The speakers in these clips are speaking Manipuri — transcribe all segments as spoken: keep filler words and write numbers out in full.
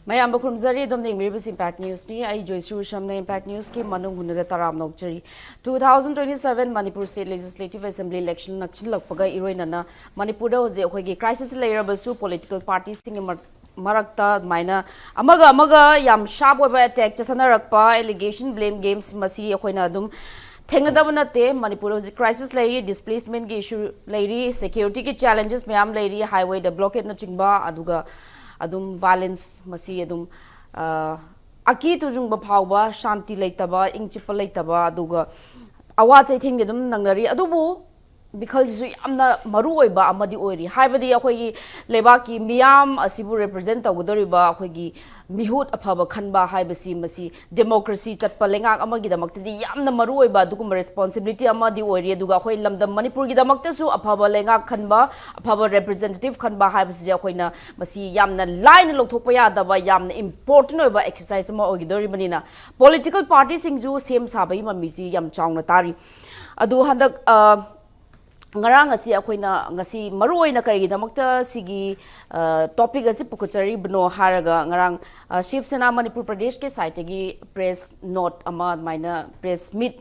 ꯃꯌꯥꯝꯕꯨ ꯈꯨꯔꯨꯝꯖꯔꯤ꯫ ꯑꯗꯨꯝ ꯌꯦꯡꯕꯤꯔꯤꯕꯁꯤ Impact Newsꯅꯤ꯫ ꯑꯩ ꯖꯣꯏꯁ꯭ꯔꯤ ꯎꯁꯝꯅ Impact Newsꯀꯤ ꯃꯅꯨꯡ ꯍꯨꯟꯅꯗ ꯇꯔꯥꯝꯅ ꯑꯣꯛꯆꯔꯤ꯫ Two thousand twenty-seven Manipur State Legislative Assembly election ꯅꯛꯁꯤꯜꯂꯛꯄꯒ ꯏꯔꯣꯏꯅꯅ ꯃꯅꯤꯄꯨꯔꯗ ꯍꯧꯖꯤꯛ ꯑꯩꯈꯣꯏꯒꯤ crisis ꯂꯩꯔꯕꯁꯨ political partyꯁꯤꯡꯒꯤ ꯃꯔ-, ꯃꯔꯛꯇ ꯑꯗꯨꯃꯥꯏꯅ ꯑꯃꯒ ꯑꯃꯒ ꯌꯥꯝ sharp ꯑꯣꯏꯕ attack ꯆꯠꯊꯅꯔꯛꯄ, allegation, blame games, ꯃꯁꯤ ꯑꯩꯈꯣꯏꯅ ꯑꯗꯨꯝ ꯊꯦꯡꯅꯗꯕ ꯅꯠꯇꯦ꯫ ꯃꯅꯤꯄꯨꯔ ꯍꯧꯖꯤꯛ crisis ꯂꯩꯔꯤ, displacementꯀꯤ issue ꯂꯩꯔꯤ, securityꯒꯤ challenges ꯃꯌꯥꯝ ꯂꯩꯔꯤ, highwayꯗ blockadeꯅꯆꯤꯡꯕ, ꯑꯗꯨꯒ ꯑꯗꯨꯝ violence, ꯃꯁꯤ ꯑꯗꯨꯝ, ꯑ, ꯑꯀꯤ ꯇꯨꯖꯨꯡꯕ ꯐꯥꯎꯕ, ꯁꯥꯟꯇꯤ ꯂꯩꯇꯕ, ꯏꯪ ꯆꯤꯛꯄ ꯂꯩꯇꯕ, ꯑꯗꯨꯒ ꯑꯋꯥ ꯆꯩꯊꯦꯡꯗꯤ ꯑꯗꯨꯝ ꯅꯪꯅꯔꯤ꯫ ꯑꯗꯨꯕꯨ ꯃꯤꯈꯜꯁꯤꯁꯨ ꯌꯥꯝꯅ ꯃꯔꯨ ꯑꯣꯏꯕ ꯑꯃꯗꯤ ꯑꯣꯏꯔꯤ, ꯍꯥꯏꯕꯗꯤ ꯑꯩꯈꯣꯏꯒꯤ ꯂꯩꯕꯥꯛꯀꯤ ꯃꯤꯌꯥꯝ ꯑꯁꯤꯕꯨ represent ꯇꯧꯒꯗꯧꯔꯤꯕ ꯑꯩꯈꯣꯏꯒꯤ ꯃꯤꯍꯨꯠ ꯑꯐꯕ ꯈꯟꯕ ꯍꯥꯏꯕꯁꯤ, ꯃꯁꯤ democracy ꯆꯠꯄ ꯂꯩꯉꯥꯛ ꯑꯃꯒꯤꯗꯃꯛꯇꯗꯤ ꯌꯥꯝꯅ ꯃꯔꯨ ꯑꯣꯏꯕ ꯑꯗꯨꯒꯨꯝꯕ responsibility ꯑꯃꯗꯤ ꯑꯣꯏꯔꯤ꯫ ꯑꯗꯨꯒ ꯑꯩꯈꯣꯏ ꯂꯝꯗꯝ ꯃꯅꯤꯄꯨꯔꯒꯤꯗꯃꯛꯇꯁꯨ ꯑꯐꯕ ꯂꯩꯉꯥꯛ ꯈꯟꯕ, ꯑꯐꯕ representative ꯈꯟꯕ ꯍꯥꯏꯕꯁꯤꯗꯤ ꯑꯩꯈꯣꯏꯅ ꯃꯁꯤ ꯌꯥꯝꯅ ꯂꯥꯏꯅ ꯂꯧꯊꯣꯛꯄ ꯌꯥꯗꯕ, ꯌꯥꯝꯅ important ꯑꯣꯏꯕ exercise ꯑꯃ ꯑꯣꯏꯒꯗꯧꯔꯤꯕꯅꯤꯅ, political partyꯁꯤꯡꯁꯨ ꯁꯦꯝ ꯁꯥꯕꯒꯤ ꯃꯃꯤꯁꯤ ꯌꯥꯝ ꯆꯥꯎꯅ ꯇꯥꯔꯤ꯫ ꯑꯗꯨ ꯍꯟꯗꯛ, ꯑ, ꯉꯔꯥꯡ ꯑꯁꯤ ꯑꯩꯈꯣꯏꯅ ꯉꯁꯤ ꯃꯔꯨ ꯑꯣꯏꯅ ꯀꯔꯤꯒꯤꯗꯃꯛꯇ ꯁꯤꯒꯤ, ꯑ, topic ꯑꯁꯤ ꯄꯨꯈꯠꯆꯔꯤꯕꯅꯣ ꯍꯥꯏꯔꯒ, ꯉꯔꯥꯡ, ꯑ, ꯁꯤꯕ ꯁꯦꯅꯥ ꯃꯅꯤꯄꯨꯔ ꯄ꯭ꯔꯗꯦꯁꯀꯤ siteꯇꯒꯤ press note ꯑꯃ, ꯑꯗꯨꯃꯥꯏꯅ press meet,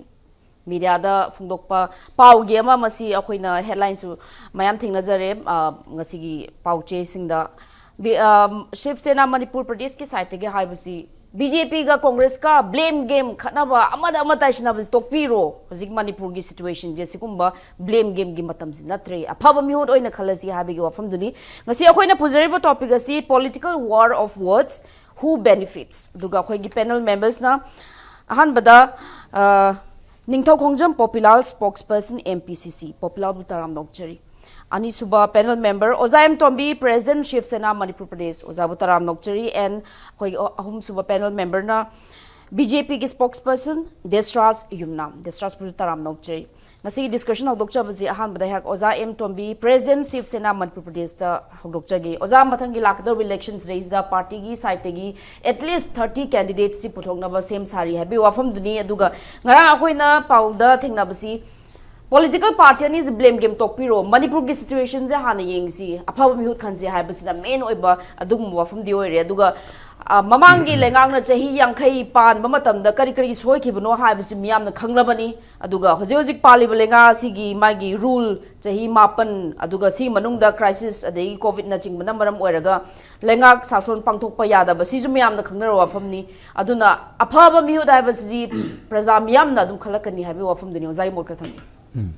mediaꯗ ꯐꯣꯡꯗꯣꯛꯄ ꯄꯥꯎꯒꯤ ꯑꯃ, ꯃꯁꯤ ꯑꯩꯈꯣꯏꯅ headlineꯁꯨ ꯃꯌꯥꯝ ꯊꯦꯡꯅꯖꯔꯦ, ꯑ, ꯉꯁꯤꯒꯤ ꯄꯥꯎꯆꯦꯁꯤꯡꯗ꯫ ꯕꯤ-, ꯑ, ꯁꯤꯕ ꯁꯦꯅꯥ ꯃꯅꯤꯄꯨꯔ ꯄ꯭ꯔꯗꯦꯁꯀꯤ siteꯇꯒꯤ ꯍꯥꯏꯕꯁꯤ, BJPꯒ Congressꯀ blame game, ꯈꯠꯅꯕ, ꯑꯃꯗ ꯑꯃ ꯇꯥꯏꯁꯤꯟꯅꯕꯁꯤ ꯇꯣꯛꯄꯤꯔꯣ꯫ ꯍꯧꯖꯤꯛ ꯃꯅꯤꯄꯨꯔꯒꯤ situationꯁꯦ ꯁꯤꯒꯨꯝꯕ blame gameꯒꯤ ꯃꯇꯝꯁꯤ ꯅꯠꯇ꯭ꯔꯦ꯫ ꯑꯐꯕ ꯃꯤꯍꯨꯠ ꯑꯣꯏꯅ ꯈꯜꯂꯁꯤ ꯍꯥꯏꯕꯒꯤ ꯋꯥꯐꯝꯗꯨꯅꯤ꯫ ꯉꯁꯤ ꯑꯩꯈꯣꯏꯅ ꯄꯨꯖꯔꯤꯕ topic ꯑꯁꯤ political war of words, who benefits? ꯑꯗꯨꯒ ꯑꯩꯈꯣꯏꯒꯤ panel membersꯅ ꯑꯍꯥꯟꯕꯗ, ꯑ, ꯅꯤꯡꯊꯧ ꯈꯣꯡꯖꯝ ꯄꯣꯄꯤꯂꯥꯜ, spokesperson MPCC, ꯄꯣꯄꯤꯂꯥꯜꯕꯨ ꯇꯔꯥꯝꯅ ꯑꯣꯛꯆꯔꯤ꯫ ꯑꯅꯤꯁꯨꯕ panel member ꯑꯣꯖꯥ ꯑꯦꯝ ꯇꯣꯝꯕꯤ, President ꯁꯤꯕ ꯁꯦꯅꯥ ꯃꯅꯤꯄꯨꯔ ꯄ꯭ꯔꯗꯦꯁ, ꯑꯣꯖꯥꯕꯨ ꯇꯔꯥꯝꯅ ꯑꯣꯛꯆꯔꯤ꯫ And ꯑꯩꯈꯣꯏꯒꯤ ꯑ-, ꯑꯍꯨꯝꯁꯨꯕ panel memberꯅ BJPꯒꯤ spokesperson ꯗꯦꯁꯔꯥꯖ ꯌꯨꯝꯅꯥꯝ, ꯗꯦꯁꯔꯥꯖꯄꯨꯁꯨ ꯇꯔꯥꯝꯅ ꯑꯣꯛꯆꯔꯤ꯫ ꯉꯁꯤꯒꯤ discussion ꯍꯧꯗꯣꯛꯆꯕꯁꯤ ꯑꯍꯥꯟꯕꯗ ꯑꯩꯍꯥꯛ ꯑꯣꯖꯥ ꯑꯦꯝ ꯇꯣꯝꯕꯤ, President ꯁꯤꯕ ꯁꯦꯅꯥ ꯃꯅꯤꯄꯨꯔ ꯄ꯭ꯔꯗꯦꯁꯇ ꯍꯧꯗꯣꯛꯆꯒꯦ꯫ ꯑꯣꯖꯥ, ꯃꯊꯪꯒꯤ ꯂꯥꯛꯀꯗꯧꯔꯤꯕ electionꯁꯤꯗꯩꯁꯤꯗ partyꯒꯤ siteꯇꯒꯤ at least thirty candidatesꯁꯤ ꯄꯨꯊꯣꯛꯅꯕ ꯁꯦꯝ ꯁꯥꯔꯤ ꯍꯥꯏꯕꯒꯤ ꯋꯥꯐꯝꯗꯨꯅꯤ꯫ ꯑꯗꯨꯒ ꯉꯔꯥꯡ ꯑꯩꯈꯣꯏꯅ ꯄꯥꯎꯗ ꯊꯦꯡꯅꯕꯁꯤ ꯄꯣꯂꯤꯇꯤꯀꯦꯜ ꯄꯥꯔꯇꯤ ꯑꯅꯤꯁꯤ ꯕ꯭ꯂꯦꯝ ꯒꯦꯝ ꯇꯣꯛꯄꯤꯔꯣ, ꯃꯅꯤꯄꯨꯔꯒꯤ ꯁꯤꯆꯨꯋꯦꯁꯟꯁꯦ ꯍꯥꯟꯅ ꯌꯦꯡꯁꯤ, ꯑꯐꯕ ꯃꯤꯍꯨꯠ ꯈꯟꯁꯤ ꯍꯥꯏꯕꯁꯤꯅ ꯃꯦꯟ ꯑꯣꯏꯕ ꯑꯗꯨꯒꯨꯝꯕ ꯋꯥꯐꯝꯗꯤ ꯑꯣꯏꯔꯦ꯫ ꯑꯗꯨꯒ ꯑ, ꯃꯃꯥꯡꯒꯤ ꯂꯩꯉꯥꯛꯅ ꯆꯍꯤ ꯌꯥꯡꯈꯩ ꯄꯥꯟꯕ ꯃꯇꯝꯗ ꯀꯔꯤ ꯀꯔꯤ ꯁꯣꯏꯈꯤꯕꯅꯣ ꯍꯥꯏꯕꯁꯤ ꯃꯤꯌꯥꯝꯅ ꯈꯪꯂꯕꯅꯤ꯫ ꯑꯗꯨꯒ ꯍꯧꯖꯤꯛ ꯍꯧꯖꯤꯛ ꯄꯥꯜꯂꯤꯕ ꯂꯩꯉꯥꯛ ꯑꯁꯤꯒꯤ ꯃꯥꯒꯤ ꯔꯨꯜ ꯆꯍꯤ ꯃꯥꯄꯟ, ꯑꯗꯨꯒ ꯁꯤꯒꯤ ꯃꯅꯨꯡꯗ ꯀ꯭ꯔꯥꯏꯁꯤꯁ ꯑꯗꯒꯤ ꯀꯣꯚꯤꯗꯅꯆꯤꯡꯕꯅ ꯃꯔꯝ ꯑꯣꯏꯔꯒ ꯂꯩꯉꯥꯛ ꯁꯥꯁꯣꯟ ꯄꯥꯡꯊꯣꯛꯄ ꯌꯥꯗꯕ, ꯁꯤꯁꯨ ꯃꯌꯥꯝꯅ ꯈꯪꯅꯔꯕ ꯋꯥꯐꯝꯅꯤ꯫ ꯑꯗꯨꯅ ꯑꯐꯕ ꯃꯤꯍꯨꯠ ꯍꯥꯏꯕꯁꯤꯗꯤ ꯄ꯭ꯔꯖꯥ ꯃꯤꯌꯥꯝꯅ ꯑꯗꯨꯝ ꯈꯜꯂꯛꯀꯅꯤ ꯍꯥꯏꯕꯒꯤ ꯋꯥꯐꯝꯗꯨꯅꯤ ꯑꯣꯖꯥꯒꯤ ꯃꯣꯠ ꯈꯔ ꯊꯝꯕꯤꯌꯨ꯫ ꯎꯝ꯫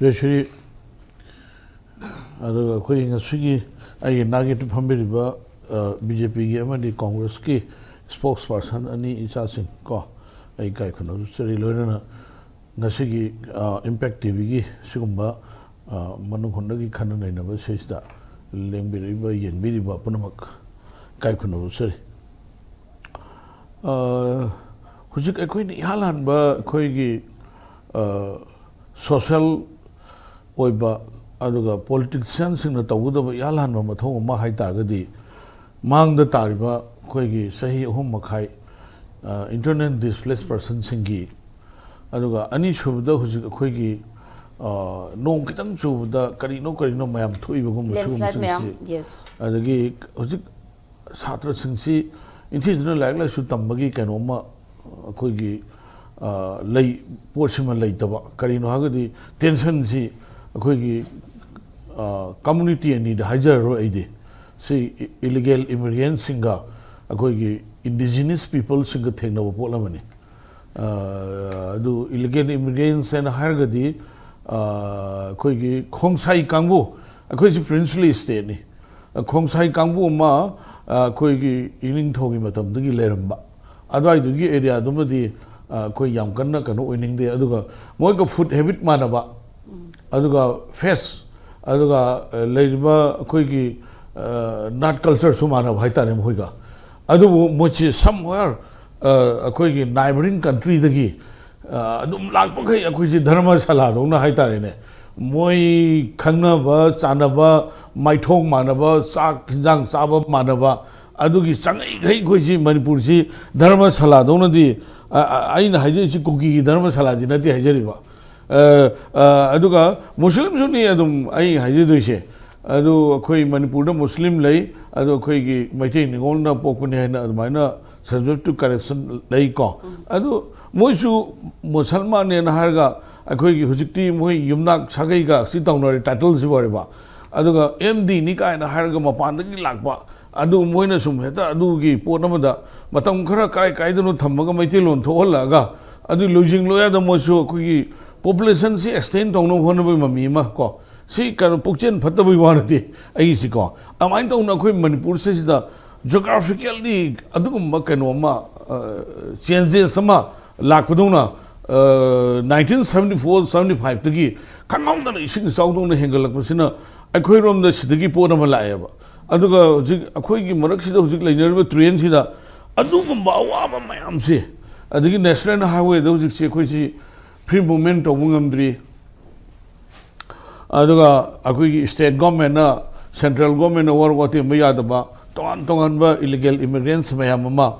ꯖꯌꯁ꯭ꯔꯤ, ꯑꯗꯨꯒ ꯑꯩꯈꯣꯏꯒꯤ ꯉꯁꯤꯒꯤ ꯑꯩꯒꯤ ꯅꯥꯛꯌꯦꯠꯇ ꯐꯝꯕꯤꯔꯤꯕ ꯕꯤ ꯖꯦ ꯄꯤꯒꯤ ꯑꯃꯗꯤ ꯀꯣꯡꯒ꯭ꯔꯦꯁꯀꯤ ꯁ꯭ꯄꯣꯛꯁ ꯄꯥꯔꯁꯟ ꯑꯅꯤ ꯏꯆꯥꯁꯤꯡ ꯀꯣ, ꯑꯩ ꯏꯀꯥꯏ ꯈꯨꯝꯅꯕ ꯎꯠꯆꯔꯤ꯫ ꯂꯣꯏꯅꯅ ꯉꯁꯤꯒꯤ ꯏꯝꯄꯦꯛ ꯇꯤ ꯚꯤꯒꯤ ꯁꯤꯒꯨꯝꯕ ꯑ, ꯃꯅꯨꯡ ꯍꯨꯠꯅꯒꯤ ꯈꯟꯅ ꯅꯩꯅꯕ ꯁꯤꯗꯩꯁꯤꯗ ꯂꯦꯡꯕꯤꯔꯛꯏꯕ, ꯌꯦꯡꯕꯤꯔꯤꯕ ꯄꯨꯝꯅꯃꯛ ꯏꯀꯥꯏ ꯈꯨꯝꯅꯕ ꯎꯠꯆꯔꯤ꯫ ꯑ, ꯍꯧꯖꯤꯛ ꯑꯩꯈꯣꯏꯅ ꯏꯍꯥꯟ ꯍꯥꯟꯕ ꯑꯩꯈꯣꯏꯒꯤ ꯁꯣꯁꯦꯜ ꯑꯣꯏꯕ ꯑꯗꯨꯒ ꯄꯣꯂꯤꯇꯤꯁꯤꯌꯥꯟꯁꯤꯡꯅ ꯇꯧꯒꯗꯕ ꯏꯍꯥꯟ ꯍꯥꯟꯕ ꯃꯊꯧ ꯑꯃ ꯍꯥꯏ ꯇꯥꯔꯒꯗꯤ, ꯃꯥꯡꯗ ꯇꯥꯔꯤꯕ ꯑꯩꯈꯣꯏꯒꯤ ꯆꯍꯤ ꯑꯍꯨꯝ ꯃꯈꯥꯏ ꯏꯟꯇꯔꯅꯦꯜ ꯗꯤꯁꯄ꯭ꯂꯦꯁ ꯄꯔꯁꯟꯁꯤꯡꯒꯤ, ꯑꯗꯨꯒ ꯑꯅꯤꯁꯨꯕꯗ ꯍꯧꯖꯤꯛ ꯑꯩꯈꯣꯏꯒꯤ ꯑ, ꯅꯣꯡ ꯈꯤꯇꯪ ꯆꯨꯕꯗ ꯀꯔꯤꯅꯣ ꯀꯔꯤꯅꯣ ꯃꯌꯥꯝ ꯊꯣꯛꯏꯕꯒꯨꯝꯕ ꯂꯦꯟꯁ꯭ꯂꯥꯏꯠ ꯃꯌꯥꯝ, ꯁꯤꯒꯨꯝꯕꯁꯤꯡꯁꯤ, ꯌꯦꯁ꯫ ꯑꯗꯒꯤ ꯍꯧꯖꯤꯛ ꯁꯥꯇ꯭ꯔꯁꯤꯡꯁꯤ ꯏꯟꯊꯤꯖꯅ ꯂꯥꯏꯔꯤꯛ ꯂꯥꯏꯁꯨ ꯇꯝꯕꯒꯤ ꯀꯩꯅꯣꯝꯃ ꯑꯩꯈꯣꯏꯒꯤ ꯑ, ꯂꯩ, ꯄꯣꯠꯁꯤꯃ ꯂꯩꯇꯕ꯫ ꯀꯔꯤꯅꯣ ꯍꯥꯏꯔꯒꯗꯤ ꯇꯦꯟꯁꯟꯁꯤ ꯑꯩꯈꯣꯏꯒꯤ ꯀꯝꯃꯨꯅꯤꯇꯤ ꯑꯅꯤꯗ ꯍꯥꯏꯖꯔꯔꯣꯏ ꯑꯩꯗꯤ, ꯁꯤ ꯏꯂꯤꯒꯦꯜ ꯏꯃꯤꯒ꯭ꯔꯦꯟꯁꯤꯡꯒ ꯑꯩꯈꯣꯏꯒꯤ ꯏꯟꯗꯤꯖꯤꯅꯁ ꯄꯤꯄꯜꯁꯤꯡꯒ ꯊꯦꯡꯅꯕ ꯄꯣꯠ ꯑꯃꯅꯤ꯫ ꯑ, ꯑꯗꯨ ꯏꯂꯤꯒꯦꯜ ꯏꯃꯤꯒ꯭ꯔꯦꯟꯁ ꯍꯥꯏꯅ ꯍꯥꯏꯔꯒꯗꯤ ꯑ, ꯑꯩꯈꯣꯏꯒꯤ ꯈꯣꯡꯁꯥꯏ ꯀꯥꯡꯕꯨ, ꯑꯩꯈꯣꯏꯁꯤ ꯄ꯭ꯔꯤꯟꯁꯂꯤ ꯏꯁꯇꯦꯠꯅꯤ꯫ ꯈꯣꯡꯁꯥꯏ ꯀꯥꯡꯕꯨ ꯑꯃ ꯑ, ꯑꯩꯈꯣꯏꯒꯤ ꯏꯅꯤꯡꯊꯧꯒꯤ ꯃꯇꯝꯗꯒꯤ ꯂꯩꯔꯝꯕ ꯑꯗꯨꯋꯥꯏꯗꯨꯒꯤ ꯑꯦꯔꯤꯌꯥꯗꯨꯃꯗꯤ ꯑ, ꯑꯩꯈꯣꯏ ꯌꯥꯝ ꯀꯟꯅ ꯀꯩꯅꯣ ꯑꯣꯏꯅꯤꯡꯗꯦ꯫ ꯑꯗꯨꯒ ꯃꯣꯏꯒ ꯐꯨꯗ ꯍꯦꯕꯤꯠ ꯃꯥꯟꯅꯕ, ꯑꯗꯨꯒ ꯐꯦꯁ, ꯑꯗꯨꯒ ꯑ, ꯂꯩꯔꯤꯕ ꯑꯩꯈꯣꯏꯒꯤ ꯅꯥꯠ ꯀꯜꯆꯔꯁꯨ ꯃꯥꯟꯅꯕ ꯍꯥꯏꯇꯥꯔꯦ ꯃꯈꯣꯏꯒ꯫ ꯑꯗꯨꯕꯨ ꯃꯣꯏꯁꯤ ꯁꯝꯋꯦꯌꯔ ꯑꯩꯈꯣꯏꯒꯤ ꯅꯥꯏꯕꯔꯤꯡ ꯀꯟꯇ꯭ꯔꯤꯗꯒꯤ ꯑꯗꯨꯝ ꯂꯥꯛꯄꯈꯩ ꯑꯩꯈꯣꯏꯁꯤ ꯙꯔꯃꯁꯥꯂꯥꯗꯧꯅ ꯍꯥꯏꯇꯥꯔꯦꯅꯦ, ꯃꯣꯏ ꯈꯪꯅꯕ ꯆꯥꯟꯅꯕ, ꯃꯥꯏꯊꯣꯡ ꯃꯥꯟꯅꯕ, ꯆꯥꯛ ꯍꯤꯟꯖꯥꯡ ꯆꯥꯕ ꯃꯥꯟꯅꯕ, ꯑꯗꯨꯒꯤ ꯆꯪꯉꯛꯏꯈꯩ ꯑꯩꯈꯣꯏꯁꯤ ꯃꯅꯤꯄꯨꯔꯁꯤ ꯙꯔꯃꯁꯥꯂꯥꯗꯧꯅꯗꯤ, ꯑ, ꯑ, ꯑꯩꯅ ꯍꯥꯏꯖꯔꯤꯁꯤ ꯀꯨꯀꯤꯒꯤ ꯙꯔꯃꯁꯥꯂꯥꯗꯤ ꯅꯠꯇꯦ ꯍꯥꯏꯖꯔꯤꯕ, ꯑ, ꯑ, ꯑꯗꯨꯒ ꯃꯨꯁꯂꯤꯝꯁꯨꯅꯤ ꯑꯗꯨꯝ ꯑꯩ ꯍꯥꯏꯖꯗꯣꯏꯁꯦ꯫ ꯑꯗꯨ ꯑꯩꯈꯣꯏ ꯃꯅꯤꯄꯨꯔꯗ ꯃꯨꯁꯂꯤꯝ ꯂꯩ, ꯑꯗꯨ ꯑꯩꯈꯣꯏꯒꯤ ꯃꯩꯇꯩ ꯅꯤꯉꯣꯜꯅ ꯄꯣꯛꯄꯅꯤ ꯍꯥꯏꯅ ꯑꯗꯨꯃꯥꯏꯅ subjective correction ꯂꯩꯀꯣ꯫ ꯑꯗꯨ ꯃꯣꯏꯁꯨ ꯃꯨꯁꯜꯃꯥꯟꯅꯦꯅ ꯍꯥꯏꯔꯒ ꯑꯩꯈꯣꯏꯒꯤ ꯍꯧꯖꯤꯛꯇꯤ ꯃꯣꯏ ꯌꯨꯝꯅꯥꯛ ꯁꯥꯒꯩꯒ ꯁꯤ ꯇꯧꯅꯔꯦ, ꯇꯥꯏꯇꯜꯁꯤ ꯑꯣꯏꯔꯦꯕ꯫ ꯑꯗꯨꯒ ꯑꯦꯝ ꯗꯤꯅꯤ ꯀꯥꯏꯅ ꯍꯥꯏꯔꯒ ꯃꯄꯥꯟꯗꯒꯤ ꯂꯥꯛꯄ, ꯑꯗꯨ ꯃꯣꯏꯅ ꯁꯨꯝ ꯍꯦꯛꯇ ꯑꯗꯨꯒꯤ ꯄꯣꯠ ꯑꯃꯗ ꯃꯇꯝ ꯈꯔ ꯀꯥꯏ ꯀꯥꯏꯗꯅꯣ ꯊꯝꯃꯒ ꯃꯩꯇꯩꯂꯣꯟ ꯊꯣꯛꯍꯜꯂꯛꯑꯒ ꯑꯗꯨ ꯂꯣꯏꯁꯤꯡ ꯂꯣꯏꯌꯥꯗ ꯃꯣꯏꯁꯨ ꯑꯩꯈꯣꯏꯒꯤ ꯄꯣꯄꯨꯂꯦꯁꯟꯁꯤ ꯑꯦꯛꯁꯇꯦꯟ ꯇꯧꯅꯕ ꯍꯣꯠꯅꯕꯒꯤ ꯃꯃꯤ ꯑꯃ ꯀꯣ, ꯁꯤ ꯀꯩꯅꯣ ꯄꯨꯛꯆꯦꯜ ꯐꯠꯇꯕꯒꯤ ꯋꯥ ꯅꯠꯇꯦ ꯑꯩꯒꯤꯁꯤꯀꯣ꯫ ꯑꯗꯨꯃꯥꯏꯅ ꯇꯧꯅ ꯑꯩꯈꯣꯏ ꯃꯅꯤꯄꯨꯔꯁꯤꯗ ꯖꯣꯒ꯭ꯔꯥꯐꯤꯀꯦꯜꯂꯤ ꯑꯗꯨꯒꯨꯝꯕ ꯀꯩꯅꯣ ꯑꯃ, ꯆꯦꯟꯖꯦꯁ ꯑꯃ ꯂꯥꯛꯄꯗꯧꯅ, nineteen seventy four seventy five ꯇꯒꯤ ꯈꯪꯍꯧꯗꯅ ꯏꯁꯤꯡ ꯏꯆꯥꯎꯗꯧꯅ ꯍꯦꯟꯒꯠꯂꯛꯄꯁꯤꯅ ꯑꯩꯈꯣꯏꯔꯣꯝꯗ ꯁꯤꯗꯒꯤ ꯄꯣꯠ ꯑꯃ ꯂꯥꯛꯑꯦꯕ꯫ ꯑꯗꯨꯒ ꯍꯧꯖꯤꯛ ꯑꯩꯈꯣꯏꯒꯤ ꯃꯔꯛꯁꯤꯗ ꯍꯧꯖꯤꯛ ꯂꯩꯅꯔꯤꯕ ꯇ꯭ꯔꯦꯟꯁꯤꯗ ꯑꯗꯨꯒꯨꯝꯕ ꯑꯋꯥꯕ ꯃꯌꯥꯝꯁꯤ, ꯑꯗꯒꯤ ꯅꯦꯁꯅꯦꯜ ꯍꯥꯏꯋꯦꯗ ꯍꯧꯖꯤꯛꯁꯤ ꯑꯩꯈꯣꯏꯁꯤ ꯐ꯭ꯔꯤ ꯃꯨꯞꯃꯦꯟ ꯇꯧꯕ ꯉꯝꯗ꯭ꯔꯤ, ꯑꯗꯨꯒ ꯑꯩꯈꯣꯏꯒꯤ ꯁ꯭ꯇꯦꯠ ꯒꯣꯔꯃꯦꯟꯅ, ꯁꯦꯟꯇ꯭ꯔꯦꯜ ꯒꯣꯔꯃꯦꯟꯅ ꯋꯥꯔꯛ ꯋꯥꯇꯦꯝꯕ ꯌꯥꯗꯕ, ꯇꯣꯉꯥꯟ ꯇꯣꯉꯥꯟꯕ ꯏꯂꯤꯒꯦꯜ ꯏꯃꯤꯒ꯭ꯔꯦꯟꯁ ꯃꯌꯥꯝ ꯑꯃ,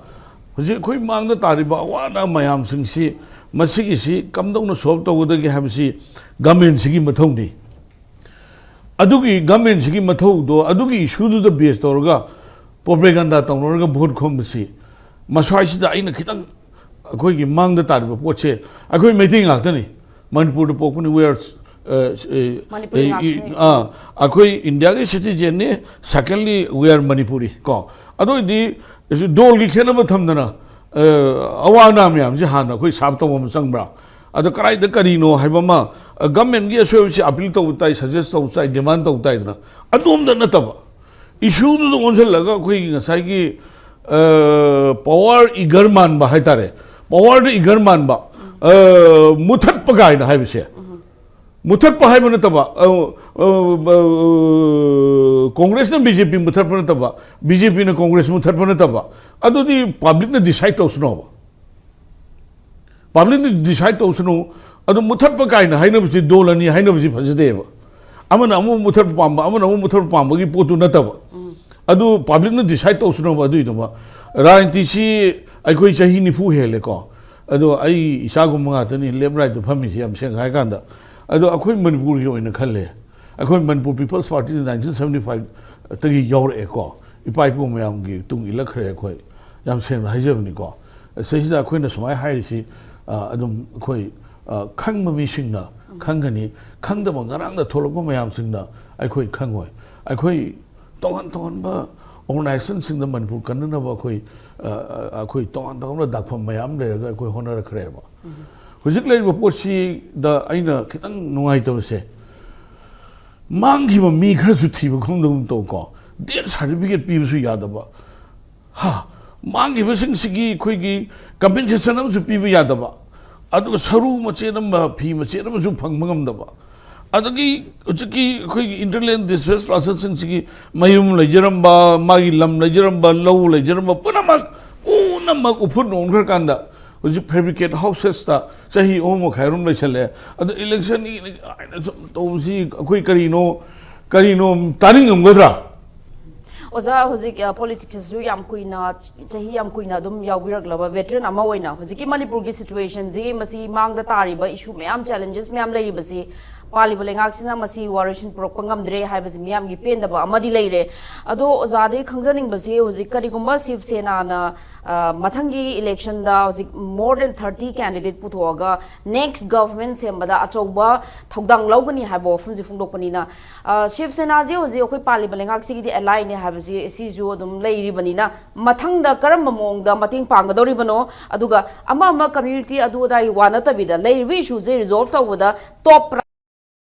ꯍꯧꯖꯤꯛ ꯑꯩꯈꯣꯏ ꯃꯥꯡꯗ ꯇꯥꯔꯤꯕ ꯑꯋꯥ ꯑꯅꯥ ꯃꯌꯥꯝꯁꯤꯡꯁꯤ, ꯃꯁꯤꯒꯤꯁꯤ ꯀꯝꯗꯧꯅ ꯁꯣꯜꯕ ꯇꯧꯒꯗꯒꯦ ꯍꯥꯏꯕꯁꯤ ꯒꯃꯦꯟꯁꯤꯒꯤ ꯃꯊꯧꯅꯤ꯫ ꯑꯗꯨꯒꯤ ꯒꯃꯦꯟꯁꯤꯒꯤ ꯃꯊꯧꯗꯣ, ꯑꯗꯨꯒꯤ ꯏꯁꯨꯗꯨꯗ ꯕꯦꯁ ꯇꯧꯔꯒ ꯄ꯭ꯔꯣꯄꯦꯒꯟꯗꯥ ꯇꯧꯅꯔꯒ ꯚꯣꯠ ꯈꯣꯝꯕꯁꯤ, ꯃꯁ꯭ꯋꯥꯏꯁꯤꯗ ꯑꯩꯅ ꯈꯤꯇꯪ, ꯑꯩꯈꯣꯏꯒꯤ ꯃꯥꯡꯗ ꯇꯥꯔꯤꯕ ꯄꯣꯠꯁꯦ ꯑꯩꯈꯣꯏ ꯃꯩꯇꯩ ꯉꯥꯛꯇꯅꯤ ꯃꯅꯤꯄꯨꯔꯗ ꯄꯣꯛꯄꯅꯤ꯫ We are, ꯑ, ꯑ, ꯃꯅꯤꯄꯨꯔꯤ ꯑ, ꯉꯥꯛꯇꯅꯤ꯫ ꯑ, ꯑꯩꯈꯣꯏ ꯏꯟꯗꯤꯌꯥꯒꯤ ꯁꯤꯇꯤꯖꯦꯟꯅꯤ꯫ Secondly, we are Manipuri ꯀꯣ꯫ ꯑꯗꯨ ꯑꯣꯏꯗꯤ ꯗꯣꯜꯒꯤ ꯈꯦꯠꯅꯕ ꯊꯝꯗꯅ, ꯑ, ꯑꯋꯥ ꯑꯅꯥ ꯃꯌꯥꯝꯁꯦ ꯍꯥꯟꯅ ꯑꯩꯈꯣꯏ ꯁꯥꯞ ꯇꯧꯕ ꯑꯃ ꯆꯪꯕ꯭ꯔꯥ? ꯑꯗꯣ ꯀꯗꯥꯏꯗ ꯀꯔꯤꯅꯣ ꯍꯥꯏꯕ ꯑꯃ, ꯑ, ꯒꯃꯦꯟꯒꯤ ꯑꯁꯣꯏꯕꯁꯤ ꯑꯄꯤꯜ ꯇꯧꯕ ꯇꯥꯏ, ꯁꯖꯦꯁ ꯇꯧꯕ ꯇꯥꯏ, ꯗꯤꯃꯥꯟ ꯇꯧꯕ ꯇꯥꯏꯗꯅ, ꯑꯗꯣꯝꯗ ꯅꯠꯇꯕ ꯏꯁꯨꯗꯨꯗ ꯑꯣꯟꯁꯤꯜꯂꯒ ꯑꯩꯈꯣꯏꯒꯤ ꯉꯁꯥꯏꯒꯤ, ꯑ, ꯄꯋꯥꯔ ꯏꯒꯔ ꯃꯥꯟꯕ ꯍꯥꯏꯇꯥꯔꯦ, ꯄꯋꯥꯔꯗ ꯏꯒꯔ ꯃꯥꯟꯕ, ꯑ, ꯃꯨꯊꯠꯄ ꯀꯥꯏꯅ ꯍꯥꯏꯕꯁꯦ, ꯃꯨꯊꯠꯄ ꯍꯥꯏꯕ ꯅꯠꯇꯕ, ꯑ, ꯑ, ꯑ, ꯀꯣꯡꯒ꯭ꯔꯦꯁꯅ ꯕꯤ ꯖꯦ ꯄꯤ ꯃꯨꯊꯠꯄ ꯅꯠꯇꯕ, ꯕꯤ ꯖꯦ ꯄꯤꯅ ꯀꯣꯡꯒ꯭ꯔꯦꯁ ꯃꯨꯊꯠꯄ ꯅꯠꯇꯕ, ꯑꯗꯨꯗꯤ ꯄꯕ꯭ꯂꯤꯛꯅ ꯗꯤꯁꯥꯏꯠ ꯇꯧꯁꯅꯣꯕ꯫ ꯄꯕ꯭ꯂꯤꯛꯅ ꯗꯤꯁꯥꯏꯠ ꯇꯧꯁꯅꯨ꯫ ꯑꯗꯨ ꯃꯨꯊꯠꯄ ꯀꯥꯏꯅ ꯍꯥꯏꯅꯕꯁꯤ, ꯗꯣꯜ ꯑꯅꯤ ꯍꯥꯏꯅꯕꯁꯤ ꯐꯖꯗꯦꯕ꯫ ꯑꯃꯅ ꯑꯃꯨꯛ ꯃꯨꯊꯠꯄ ꯄꯥꯝꯕ, ꯑꯃꯅ ꯑꯃꯨꯛ ꯃꯨꯊꯠꯄ ꯄꯥꯝꯕꯒꯤ ꯄꯣꯠꯇꯨ ꯅꯠꯇꯕ꯫ ꯑꯗꯨ ꯄꯕ꯭ꯂꯤꯛꯅ ꯗꯤꯁꯥꯏꯠ ꯇꯧꯁꯅꯣꯕ꯫ ꯑꯗꯨꯏꯗꯨꯃ, ꯔꯥꯖꯅꯤꯇꯤꯁꯤ ꯑꯩꯈꯣꯏ ꯆꯍꯤ ꯅꯤꯐꯨ ꯍꯦꯜꯂꯦꯀꯣ꯫ ꯑꯗꯣ ꯑꯩ ꯏꯆꯥꯒꯨꯝꯕ ꯉꯥꯛꯇꯅꯤ ꯂꯦꯐ ꯔꯥꯏꯠꯇ ꯐꯝꯃꯤꯁꯤ, ꯌꯥꯝ ꯁꯦꯡꯅ ꯍꯥꯏ ꯀꯥꯟꯗ꯫ ꯑꯗꯣ ꯑꯩꯈꯣꯏ ꯃꯅꯤꯄꯨꯔꯒꯤ ꯑꯣꯏꯅ ꯈꯜꯂꯦ, ꯑꯩꯈꯣꯏ ꯃꯅꯤꯄꯨꯔ ꯄꯤꯄꯜꯁ ꯄꯥꯔꯇꯤꯅ ꯅꯥꯏꯟꯇꯤꯟ ꯁꯕꯦꯟꯇꯤ ꯐꯥꯏꯚꯇꯒꯤ ꯌꯥꯎꯔꯛꯑꯦꯀꯣ, ꯏꯄꯥ ꯏꯄꯨ ꯃꯌꯥꯝꯒꯤ ꯇꯨꯡ ꯏꯜꯂꯛꯈ꯭ꯔꯦ ꯑꯩꯈꯣꯏ, ꯌꯥꯝ ꯁꯦꯡꯅ ꯍꯥꯏꯖꯕꯅꯤꯀꯣ꯫ ꯁꯤꯁꯤꯗ ꯑꯩꯈꯣꯏꯅ ꯁꯨꯃꯥꯏꯅ ꯍꯥꯏꯔꯤꯁꯤ, ꯑ, ꯑꯗꯨꯝ ꯑꯩꯈꯣꯏ, ꯑ, ꯈꯪꯕ ꯃꯤꯁꯤꯡꯅ ꯈꯪꯒꯅꯤ, ꯈꯪꯗꯕ ꯉꯔꯥꯡꯗ ꯊꯣꯛꯂꯛꯄ ꯃꯌꯥꯝꯁꯤꯡꯅ ꯑꯩꯈꯣꯏ ꯈꯪꯉꯣꯏ꯫ ꯑꯩꯈꯣꯏ ꯇꯣꯉꯥꯟ ꯇꯣꯉꯥꯟꯕ ꯑꯣꯔꯒꯅꯥꯏꯖꯦꯁꯟꯁꯤꯡꯗ ꯃꯅꯤꯄꯨꯔ ꯀꯟꯅꯅꯕ ꯑꯩꯈꯣꯏ, ꯑ, ꯑ, ꯑꯩꯈꯣꯏ ꯇꯣꯉꯥꯟ ꯇꯣꯉꯥꯟꯕ ꯗꯥꯛꯐꯝ ꯃꯌꯥꯝ ꯂꯩꯔꯒ ꯑꯩꯈꯣꯏ ꯍꯣꯠꯅꯔꯛꯈ꯭ꯔꯦꯕ꯫ ꯍꯧꯖꯤꯛ ꯂꯩꯔꯤꯕ ꯄꯣꯠꯁꯤꯗ ꯑꯩꯅ ꯈꯤꯇꯪ ꯅꯨꯡꯉꯥꯏꯇꯕꯁꯦ, ꯃꯥꯡꯈꯤꯕ ꯃꯤ ꯈꯔꯁꯨ ꯊꯤꯕ ꯈꯪꯗꯒꯨꯝ ꯇꯧꯀꯣ, ꯗꯦꯠ ꯁꯥꯔꯇꯤꯐꯤꯀꯦꯠ ꯄꯤꯕꯁꯨ ꯌꯥꯗꯕ, ꯍꯥ, ꯃꯥꯡꯈꯤꯕꯁꯤꯡꯁꯤꯒꯤ ꯑꯩꯈꯣꯏꯒꯤ ꯀꯝꯄꯦꯟꯁꯦꯁꯟ ꯑꯃꯁꯨ ꯄꯤꯕ ꯌꯥꯗꯕ, ꯑꯗꯨꯒ ꯁꯔꯨ ꯃꯆꯦꯠ ꯑꯃ, ꯐꯤ ꯃꯆꯦꯠ ꯑꯃꯁꯨ ꯐꯪꯕ ꯉꯝꯗꯕ, ꯑꯗꯒꯤ ꯍꯧꯖꯤꯛꯀꯤ ꯑꯩꯈꯣꯏꯒꯤ ꯏꯟꯇꯔꯅꯦꯁꯅꯦꯜ ꯗꯤꯁꯄ꯭ꯂꯦꯁ ꯄꯥꯔꯁꯟꯁꯤꯡꯁꯤꯒꯤ ꯃꯌꯨꯝ ꯂꯩꯖꯔꯝꯕ, ꯃꯥꯒꯤ ꯂꯝ ꯂꯩꯖꯔꯝꯕ, ꯂꯧ ꯂꯩꯖꯔꯝꯕ ꯄꯨꯝꯅꯃꯛ, ꯄꯨꯝꯅꯃꯛ ꯎꯐꯨꯟ ꯑꯣꯟꯈ꯭ꯔꯀꯥꯟꯗ ꯍꯧꯖꯤꯛ ꯐꯦꯕ꯭ꯔꯤꯀꯦꯠ ꯍꯥꯎꯁꯦꯁꯇ ꯆꯍꯤ ꯑꯍꯨꯝ ꯃꯈꯥꯏ ꯑꯍꯨꯝ ꯂꯩꯁꯜꯂꯦ꯫ ꯑꯗꯣ ꯏꯂꯦꯛꯁꯟ ꯍꯥꯏꯅ ꯁꯨꯝ ꯇꯧꯕꯁꯤ ꯑꯩꯈꯣꯏ ꯀꯔꯤꯅꯣ, ꯀꯔꯤꯅꯣ ꯇꯥꯅꯤꯡꯉꯝꯒꯗ꯭ꯔꯥ? ꯑꯣꯖꯥ, ꯍꯧꯖꯤꯛ, ꯑ, ꯄꯣꯂꯤꯇꯤꯛꯁꯁꯤꯁꯨ ꯌꯥꯝ ꯀꯨꯏꯅ, ꯆꯍꯤ ꯌꯥꯝ ꯀꯨꯏꯅ ꯑꯗꯨꯝ ꯌꯥꯎꯕꯤꯔꯛꯂꯕ ꯚꯦꯇꯔꯟ ꯑꯃ ꯑꯣꯏꯅ ꯍꯧꯖꯤꯛꯀꯤ ꯃꯅꯤꯄꯨꯔꯒꯤ ꯁꯤꯆꯨꯋꯦꯁꯟꯁꯤ, ꯃꯁꯤ ꯃꯥꯡꯗ ꯇꯥꯔꯤꯕ ꯏꯁꯨ ꯃꯌꯥꯝ, ꯆꯦꯂꯦꯟꯖꯦꯁ ꯃꯌꯥꯝ ꯂꯩꯔꯤꯕꯁꯤ ꯄꯥꯜꯂꯤꯕ ꯂꯩꯉꯥꯛꯁꯤꯅ ꯃꯁꯤ ꯋꯥꯔꯣꯏꯁꯤꯟ ꯄꯨꯔꯛꯄ ꯉꯝꯗ꯭ꯔꯦ ꯍꯥꯏꯕꯁꯤ ꯃꯤꯌꯥꯝꯒꯤ ꯄꯦꯟꯗꯕ ꯑꯃꯗꯤ ꯂꯩꯔꯦ꯫ ꯑꯗꯣ ꯑꯣꯖꯥꯗꯒꯤ ꯈꯪꯖꯅꯤꯡꯕꯁꯤ, ꯍꯧꯖꯤꯛ ꯀꯔꯤꯒꯨꯝꯕ ꯁꯤꯕ ꯁꯦꯅꯥꯅ, ꯑ, ꯃꯊꯪꯒꯤ ꯏꯂꯦꯛꯁꯟꯗ ꯍꯧꯖꯤꯛ more than thirty candidate ꯄꯨꯊꯣꯛꯑꯒ next government ꯁꯦꯝꯕꯗ ꯑꯆꯧꯕ ꯊꯧꯗꯥꯡ ꯂꯧꯒꯅꯤ ꯍꯥꯏꯕ ꯋꯥꯐꯝꯁꯤ ꯐꯣꯡꯗꯣꯛꯄꯅꯤꯅ, ꯑ, ꯁꯤꯕ ꯁꯦꯅꯥꯁꯤ ꯍꯧꯖꯤꯛ ꯑꯩꯈꯣꯏ ꯄꯥꯜꯂꯤꯕ ꯂꯩꯉꯥꯛꯁꯤꯒꯤꯗꯤ ꯑꯦꯂꯥꯏꯅꯦ ꯍꯥꯏꯕꯁꯤ ꯁꯤꯁꯨ ꯑꯗꯨꯝ ꯂꯩꯔꯤꯕꯅꯤꯅ, ꯃꯊꯪꯗ ꯀꯔꯝꯕ ꯃꯑꯣꯡꯗ ꯃꯇꯦꯡ ꯄꯥꯡꯒꯗꯧꯔꯤꯕꯅꯣ? ꯑꯗꯨꯒ ꯑꯃ ꯑꯃ ꯀꯝꯃ꯭ꯌꯨꯅꯤꯇꯤ ꯑꯗꯨ ꯑꯗꯥꯒꯤ ꯋꯥ ꯅꯠꯇꯕꯤꯗ ꯂꯩꯔꯤꯕ ꯏꯁꯨꯁꯦ ꯔꯤꯖꯣꯜꯚ ꯇꯧꯕꯗ ꯇꯣꯞ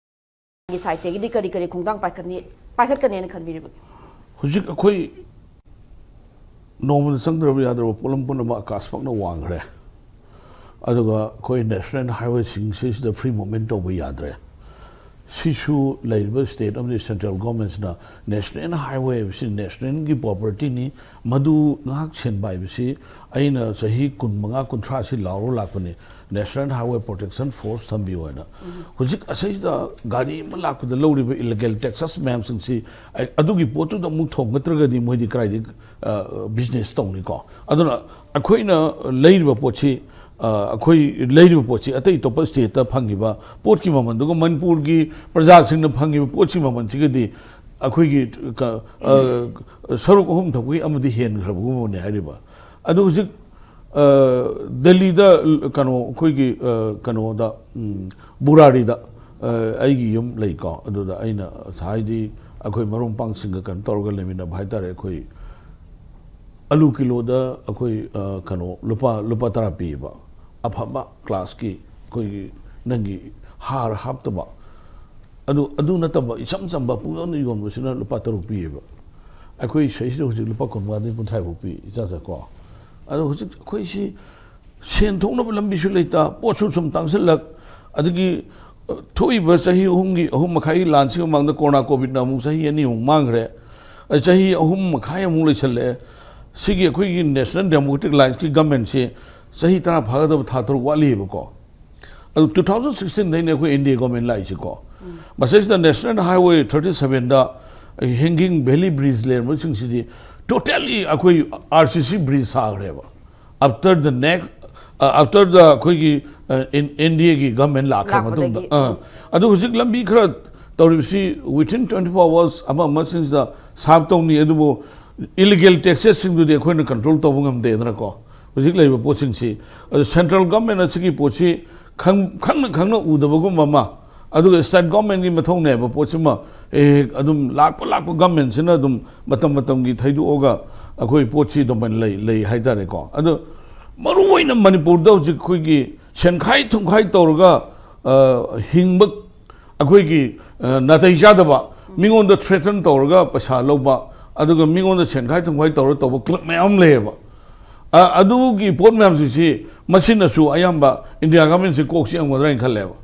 ꯒꯤ ꯁꯥꯏꯠꯇꯒꯤꯗꯤ ꯀꯔꯤ ꯀꯔꯤ ꯈꯣꯡꯊꯥꯡ ꯄꯥꯏꯈꯠꯅꯤ, ꯄꯥꯏꯈꯠꯀꯅꯦꯅ ꯈꯟꯕꯤꯔꯤꯕꯒꯦ? ꯍꯧꯖꯤꯛ ꯑꯩꯈꯣꯏ ꯅꯣꯡꯃꯗ ꯆꯪꯗ꯭ꯔꯕ ꯌꯥꯗ꯭ꯔꯕ ꯄꯣꯠꯂꯝ ꯄꯨꯝꯅꯃꯛ ꯑꯀꯥꯁ ꯄꯛꯅ ꯋꯥꯡꯈ꯭ꯔꯦ꯫ ꯑꯗꯨꯒ ꯑꯩꯈꯣꯏ ꯅꯦꯁꯅꯦꯜ ꯍꯥꯏꯋꯦꯁꯤꯡꯁꯤꯗ ꯐ꯭ꯔꯤ ꯃꯨꯞꯃꯦꯟ ꯇꯧꯕ ꯌꯥꯗ꯭ꯔꯦ꯫ ꯁꯤꯁꯨ ꯂꯩꯔꯤꯕ ꯁ꯭ꯇꯦꯠ ꯑꯃꯗꯤ ꯁꯦꯟꯇ꯭ꯔꯦꯜ ꯒꯣꯔꯃꯦꯟꯁꯤꯅ ꯅꯦꯁꯅꯦꯜ ꯍꯥꯏꯋꯦ ꯍꯥꯏꯕꯁꯤ ꯅꯦꯁꯅꯦꯜꯒꯤ ꯄ꯭ꯔꯣꯄꯔꯇꯤꯅꯤ, ꯃꯗꯨ ꯉꯥꯛ ꯁꯦꯟꯕ ꯍꯥꯏꯕꯁꯤ ꯑꯩꯅ ꯆꯍꯤ ꯀꯨꯟꯃꯉꯥ ꯀꯨꯟꯊ꯭ꯔꯥꯁꯤ ꯂꯥꯎꯔ ꯂꯥꯛꯄꯅꯤ, ꯅꯦꯁꯅꯦꯜ ꯍꯥꯏꯋꯦ ꯄ꯭ꯔꯣꯇꯦꯛꯁꯟ ꯐꯣꯔꯁ ꯊꯝꯕꯤꯌꯨ ꯍꯥꯏꯅ꯫ ꯍꯧꯖꯤꯛ ꯑꯁꯤꯗ ꯒꯥꯔꯤ ꯑꯃ ꯂꯥꯛꯄꯗ ꯂꯧꯔꯤꯕ ꯏꯂꯤꯒꯦꯜ ꯇꯦꯛꯁꯦꯁ ꯃꯌꯥꯝꯁꯤꯡꯁꯤ, ꯑ-, ꯑꯗꯨꯒꯤ ꯄꯣꯠꯇꯨꯗ ꯑꯃꯨꯛ ꯊꯣꯡꯒꯠꯇ꯭ꯔꯒꯗꯤ ꯃꯣꯏꯗꯤ ꯀꯗꯥꯏꯗꯒꯤ, ꯑ, ꯕꯤꯖꯤꯅꯦꯁ ꯇꯧꯅꯤꯀꯣ? ꯑꯗꯨꯅ ꯑꯩꯈꯣꯏꯅ ꯂꯩꯔꯤꯕ ꯄꯣꯠꯁꯤ ꯑ, ꯑꯩꯈꯣꯏ ꯂꯩꯔꯤꯕ ꯄꯣꯠꯁꯤ ꯑꯇꯩ ꯑꯇꯣꯞꯄ ꯁ꯭ꯇꯦꯠꯇ ꯐꯪꯉꯤꯕ ꯄꯣꯠꯀꯤ ꯃꯃꯜꯗꯨꯒ ꯃꯅꯤꯄꯨꯔꯒꯤ ꯄ꯭ꯔꯖꯥꯁꯤꯡꯅ ꯐꯪꯉꯤꯕ ꯄꯣꯠꯁꯤ ꯃꯃꯜꯁꯤꯒꯗꯤ ꯑꯩꯈꯣꯏꯒꯤ ꯀ-, ꯑ, ꯁꯔꯨꯛ ꯑꯍꯨꯝ ꯊꯣꯛꯄꯒꯤ ꯑꯃꯗꯤ ꯍꯦꯟꯈ꯭ꯔꯕꯒꯨꯝꯕꯅꯦ ꯍꯥꯏꯔꯤꯕ꯫ ꯑꯗꯨ ꯍꯧꯖꯤꯛ, ꯑ, ꯗꯦꯜꯂꯤꯗ ꯀꯩꯅꯣ, ꯑꯩꯈꯣꯏꯒꯤ, ꯑ, ꯀꯩꯅꯣꯗ, ꯎꯝ, ꯕꯨꯔꯥꯔꯤꯗ, ꯑ, ꯑꯩꯒꯤ ꯌꯨꯝ ꯂꯩꯀꯣ, ꯑꯗꯨꯗ ꯑꯩꯅ ꯉꯁꯥꯏꯗꯤ ꯑꯩꯈꯣꯏ ꯃꯔꯨꯞ ꯃꯄꯥꯡꯁꯤꯡꯒ ꯀꯩꯅꯣ ꯇꯧꯔꯒ ꯂꯩꯃꯤꯟꯅꯕ ꯍꯥꯏꯇꯥꯔꯦ꯫ ꯑꯩꯈꯣꯏ ꯑꯂꯨ ꯀꯤꯂꯣꯗ ꯑꯩꯈꯣꯏ, ꯑ, ꯀꯩꯅꯣ, ꯂꯨꯄꯥ, ꯂꯨꯄꯥ ꯇꯔꯥ ꯄꯤꯌꯦꯕ꯫ ꯑꯐꯕ ꯀ꯭ꯂꯥꯁꯀꯤ ꯑꯩꯈꯣꯏꯒꯤ ꯅꯪꯒꯤ ꯍꯥꯔ ꯍꯥꯞꯇꯕ, ꯑꯗꯨ, ꯑꯗꯨ ꯅꯠꯇꯕ ꯏꯆꯝ ꯆꯝꯕ ꯄꯨꯡꯌꯣꯟꯗ ꯌꯣꯟꯕꯁꯤꯅ ꯂꯨꯄꯥ ꯇꯔꯨꯛ ꯄꯤꯌꯦꯕ꯫ ꯑꯩꯈꯣꯏ ꯁꯤꯗꯩꯁꯤꯗ ꯍꯧꯖꯤꯛ ꯂꯨꯄꯥ ꯀꯨꯟꯃꯉꯥꯗꯒꯤ ꯀꯨꯟꯊ꯭ꯔꯥ ꯐꯥꯎ ꯄꯤ, ꯏꯆꯥ ꯆꯥꯀꯣ꯫ ꯑꯗꯣ ꯍꯧꯖꯤꯛ ꯑꯩꯈꯣꯏꯁꯤ ꯁꯦꯟ ꯊꯣꯛꯅꯕ ꯂꯝꯕꯤꯁꯨ ꯂꯩꯇ, ꯄꯣꯠꯁꯨ ꯁꯨꯝ ꯇꯥꯡꯁꯤꯜꯂꯛ, ꯑꯗꯒꯤ, ꯑ, ꯊꯣꯛꯏꯕ ꯆꯍꯤ ꯑꯍꯨꯝꯒꯤ, ꯑꯍꯨꯝ ꯃꯈꯥꯏꯒꯤ ꯂꯥꯟꯁꯤꯒꯤ ꯃꯃꯥꯡꯗ ꯀꯣꯔꯣꯅꯥ ꯀꯣꯚꯤꯗꯅ ꯑꯃꯨꯛ ꯆꯍꯤ ꯑꯅꯤꯃꯨꯛ ꯃꯥꯡꯈ꯭ꯔꯦ꯫ ꯑ, ꯆꯍꯤ ꯑꯍꯨꯝ ꯃꯈꯥꯏ ꯑꯃꯨꯛ ꯂꯩꯁꯜꯂꯛꯑꯦ꯫ ꯁꯤꯒꯤ ꯑꯩꯈꯣꯏꯒꯤ National Democratic Allianceꯀꯤ governmentꯁꯤ ꯆꯍꯤ ꯇꯔꯥ ꯐꯥꯒꯗꯕ ꯊꯥ ꯇꯔꯨꯛ ꯋꯥꯠꯂꯤꯕꯀꯣ꯫ ꯑꯗꯨ two thousand sixteenꯗꯩꯅꯦ ꯑꯩꯈꯣꯏ NDA government ꯂꯥꯛꯏꯁꯤꯀꯣ꯫ ꯃꯁꯤꯗꯩꯁꯤꯗ National Highway thirty sevenꯗ Hanging Valley Bridge ꯂꯩꯔꯝꯕꯁꯤꯡꯁꯤꯗꯤ totally ꯑꯩꯈꯣꯏ RCC bridge ꯁꯥꯈ꯭ꯔꯦꯕ꯫ After the next, uh, after the ꯑꯩꯈꯣꯏꯒꯤ, uh, in-, NDAꯒꯤ government ꯂꯥꯛꯈ꯭ꯔ ꯃꯇꯨꯡꯗ꯫ ꯂꯥꯛꯄꯗꯒꯤ꯫ ꯑꯥ꯫ ꯑꯗꯨ ꯍꯧꯖꯤꯛ ꯂꯝꯕꯤ ꯈꯔ ꯇꯧꯔꯤꯕꯁꯤ within twenty four hours ꯑꯃ ꯑꯃꯁꯤꯡꯁꯤꯗ ꯁꯥꯞ ꯇꯧꯅꯤ, ꯑꯗꯨꯕꯨ illegal taxesꯁꯤꯡꯗꯨꯗꯤ ꯑꯩꯈꯣꯏꯅ control ꯇꯧꯕ ꯉꯝꯗꯦꯗꯅꯀꯣ꯫ ꯍꯧꯖꯤꯛ ꯂꯩꯔꯤꯕ ꯄꯣꯠꯁꯤꯡꯁꯤ, ꯑꯗꯨ central government ꯑꯁꯤꯒꯤ ꯄꯣꯠꯁꯤ ꯈꯪ-, ꯈꯪꯅ ꯈꯪꯅ ꯎꯗꯕꯒꯨꯝꯕ ꯑꯃ, ꯑꯗꯨꯒ state governmentꯀꯤ ꯃꯊꯧꯅꯦꯕ ꯄꯣꯠꯁꯤꯃ ꯍꯦꯛ ꯍꯦꯛ ꯑꯗꯨꯝ ꯂꯥꯛꯄ ꯂꯥꯛꯄ governmentꯁꯤꯅ ꯑꯗꯨꯝ ꯃꯇꯝ ꯃꯇꯝꯒꯤ ꯊꯩꯗꯣꯛꯑꯒ ꯑꯩꯈꯣꯏ ꯄꯣꯠꯁꯤ ꯑꯗꯨꯃꯥꯏꯅ ꯂꯩ, ꯂꯩ ꯍꯥꯏꯇꯥꯔꯦꯀꯣ꯫ ꯑꯗꯣ ꯃꯔꯨꯑꯣꯏꯅ ꯃꯅꯤꯄꯨꯔꯗ ꯍꯧꯖꯤꯛ ꯑꯩꯈꯣꯏꯒꯤ ꯁꯦꯟꯈꯥꯏ ꯊꯨꯝꯈꯥꯏ ꯇꯧꯔꯒ, ꯑ, ꯍꯤꯡꯕ ꯑꯩꯈꯣꯏꯒꯤ, ꯑ, ꯅꯥꯇꯩ ꯆꯥꯗꯕ, ꯃꯤꯉꯣꯟꯗ threaten ꯇꯧꯔꯒ ꯄꯩꯁꯥ ꯂꯧꯕ, ꯑꯗꯨꯒ ꯃꯤꯉꯣꯟꯗ ꯁꯦꯟꯈꯥꯏ ꯊꯨꯝꯈꯥꯏ ꯇꯧꯔꯒ ꯇꯧꯕ club ꯃꯌꯥꯝ ꯑꯃ ꯂꯩꯌꯦꯕ꯫ ꯑ, ꯑꯗꯨꯒꯤ ꯄꯣꯠ ꯃꯌꯥꯝꯁꯤꯡꯁꯤ ꯃꯁꯤꯅꯁꯨ ꯑꯌꯥꯝꯕ India governmentꯁꯤ ꯀꯣꯛ ꯆꯤꯛꯑꯝꯒꯗ꯭ꯔꯥ ꯍꯥꯏꯅ ꯈꯜꯂꯦꯕ꯫